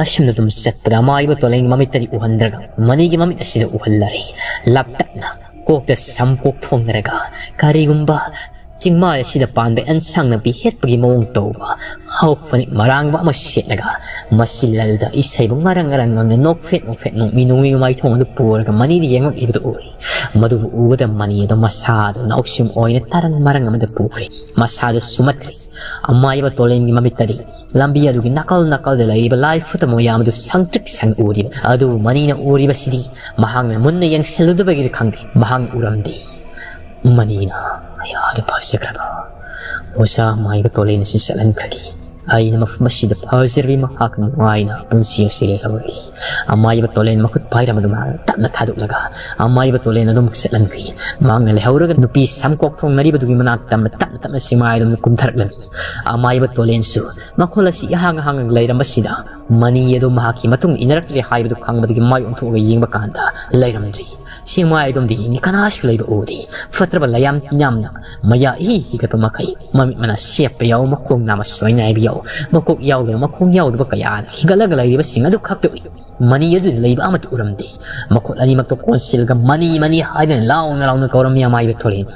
ꯑꯁꯨꯝꯅ ꯑꯗꯨꯝ ꯆꯠꯄꯗ ꯑꯃꯥꯏꯕ ꯇꯣꯂꯦꯟꯒꯤ ꯃꯃꯤꯠꯇꯗꯤ ꯎꯍꯟꯗ꯭ꯔꯒ ꯃꯅꯤꯒꯤ ꯃꯃꯤꯠ ꯑꯁꯤꯗ ꯎꯍꯜꯂꯔꯦ꯫ ꯂꯥꯞꯇꯛꯅ ꯀꯣꯛꯇ ꯁꯝ ꯀꯣꯛ ꯊꯣꯡꯅꯔꯒ ꯀꯔꯤꯒꯨꯝꯕ ꯆꯤꯡꯃꯥꯏ ꯑꯁꯤꯗ ꯄꯥꯟꯕ ꯑꯦꯟꯁꯥꯡ ꯅꯥꯄꯤ ꯍꯦꯠꯄꯒꯤ ꯃꯑꯣꯡ ꯇꯧꯕ ꯍꯥꯎ ꯐꯅꯦꯛ ꯃꯔꯥꯡꯕ ꯑꯃ ꯁꯦꯠꯂꯒ ꯃꯁꯤ ꯂꯜꯗ ꯏꯁꯩꯕꯨ ꯉꯔꯪ ꯉꯔꯪ ꯉꯪꯅ ꯅꯣꯛꯐꯦꯠ ꯅꯣꯛꯐꯦꯠ ꯅꯣꯛꯃꯤ ꯅꯣꯛꯃꯤ ꯃꯥꯏꯊꯣꯡ ꯑꯗꯨ ꯄꯨꯔꯒ ꯃꯅꯤꯗ ꯌꯦꯡꯂꯛꯂꯤꯕꯗꯨ ꯎꯔꯦ꯫ ꯃꯗꯨꯕꯨ ꯎꯕꯗ ꯃꯅꯤ ꯑꯗꯨ ꯃꯁꯥꯗꯨ ꯅꯥꯎꯁꯤꯝ ꯑꯣꯏꯅ ꯇꯔꯪ ꯃꯔꯪ ꯑꯃꯗ ꯄꯨꯈ꯭ꯔꯦ꯫ ꯃꯁꯥꯗꯨ ꯁꯨꯃꯠꯈ꯭ꯔꯦ꯫ ꯑꯃꯥꯏꯕ ꯇꯣꯂꯦꯟꯒꯤ ꯃꯃꯤꯠꯇꯗꯤ ꯂꯝꯕꯤ ꯑꯗꯨꯒꯤ ꯅꯥꯀꯜ ꯅꯥꯀꯜꯗ ꯂꯩꯔꯤꯕ ꯂꯥꯏ ꯐꯠꯇꯕ ꯃꯌꯥꯝ ꯑꯗꯨ ꯁꯪꯇ꯭ꯔꯤꯛ ꯁꯪ ꯎꯔꯤꯕ ꯑꯗꯨꯕꯨ ꯃꯅꯤꯅ ꯎꯔꯤꯕꯁꯤꯗꯤ ꯃꯍꯥꯛꯅ ꯃꯨꯟꯅ ꯌꯦꯡꯁꯤꯜꯂꯨꯗꯕꯒꯤꯔ ꯈꯪꯗꯦ, ꯃꯍꯥꯛꯅ ꯎꯔꯝꯗꯦ꯫ ꯃꯅꯤꯅ ꯑꯌꯥꯗ ꯐꯖꯈ꯭ꯔꯕ ꯑꯣꯖꯥ ꯑꯃꯥꯏꯕ ꯇꯣꯂꯦꯟ ꯑꯁꯤ ꯆꯠꯍꯟꯈ꯭ꯔꯒꯦ꯫ ꯑꯩꯅ ꯃꯐꯝ ꯑꯁꯤꯗ ꯐꯖꯔꯕꯤ ꯃꯍꯥꯛ ꯅꯨꯡꯉꯥꯏꯅ ꯄꯨꯟꯁꯤ ꯑꯁꯤ ꯂꯦꯜꯍꯧꯔꯒꯦ꯫ ꯑꯃꯥꯏꯕ ꯇꯣꯂꯦꯟ ꯃꯈꯨꯠ ꯄꯥꯏꯔꯝꯕꯗꯨ ꯃꯍꯥꯛꯅ ꯇꯞꯅ ꯊꯥꯗꯣꯛꯂꯒ ꯑꯃꯥꯏꯕ ꯇꯣꯂꯦꯟ ꯑꯗꯨꯝ ꯆꯠꯍꯟꯈꯤ꯫ ꯃꯍꯥꯛꯅ ꯂꯩꯍꯧꯔꯒ ꯅꯨꯄꯤ ꯁꯝꯀꯣꯛ ꯊꯣꯡꯅꯔꯤꯕꯗꯨꯒꯤ ꯃꯅꯥꯛꯇ ꯇꯞꯅ ꯇꯞꯅ ꯆꯤꯡꯃꯥꯏ ꯑꯗꯨꯝ ꯀꯨꯝꯊꯔꯛꯂꯝꯃꯤ꯫ ꯑꯃꯥꯏꯕ ꯇꯣꯂꯦꯟꯁꯨ ꯃꯈꯣꯜ ꯑꯁꯤ ꯏꯍꯥꯡ ꯍꯥꯡꯉꯒ ꯂꯩꯔꯝꯕꯁꯤꯗ ꯃꯅꯤ ꯑꯗꯨ ꯃꯍꯥꯛꯀꯤ ꯃꯇꯨꯡ ꯏꯟꯅꯔꯛꯇ꯭ꯔꯦ ꯍꯥꯏꯕꯗꯨ ꯈꯪꯕꯗꯒꯤ ꯃꯥꯏ ꯑꯣꯟꯊꯣꯛꯂꯒ ꯌꯦꯡꯕ ꯀꯥꯟꯗ ꯂꯩꯔꯝꯗ꯭ꯔꯤ꯫ ꯆꯤꯡꯃꯥꯏ ꯑꯗꯣꯝꯗ ꯌꯦꯡꯉꯤ, ꯀꯅꯥꯁꯨ ꯂꯩꯕ ꯎꯗꯦ꯫ ꯐꯠꯇ꯭ꯔꯕ ꯂꯩꯌꯥꯝ ꯇꯤꯟꯌꯥꯝꯅ ꯃꯌꯥ ꯏꯍꯤ ꯍꯤꯒꯠꯄ ꯃꯈꯩ ꯃꯃꯤꯠ ꯃꯅꯥ ꯁꯦꯞꯄ ꯌꯥꯎ, ꯃꯈꯣꯡ ꯅꯥꯝꯃ ꯁꯣꯏꯅꯥꯏꯕ ꯌꯥꯎ, ꯃꯀꯣꯛ ꯌꯥꯎꯗꯕ ꯃꯈꯣꯡ ꯌꯥꯎꯗꯕ ꯀꯌꯥꯅ ꯍꯤꯒꯠꯂꯒ ꯂꯩꯔꯤꯕꯁꯤꯡ ꯑꯗꯨ ꯈꯛꯇ ꯎꯏ꯫ ꯃꯅꯤ ꯑꯗꯨꯗ ꯂꯩꯕ ꯑꯃꯠꯇ ꯎꯔꯝꯗꯦ꯫ ꯃꯈꯨꯠ ꯑꯅꯤꯃꯛꯇ ꯀꯣꯟꯁꯤꯜꯂꯒ ꯃꯅꯤ ꯃꯅꯤ ꯍꯥꯏꯗꯨꯅ ꯂꯥꯎꯅ ꯂꯥꯎꯅ ꯀꯧꯔꯝꯃꯤ ꯑꯃꯥꯏꯕ ꯇꯣꯂꯦꯟ꯫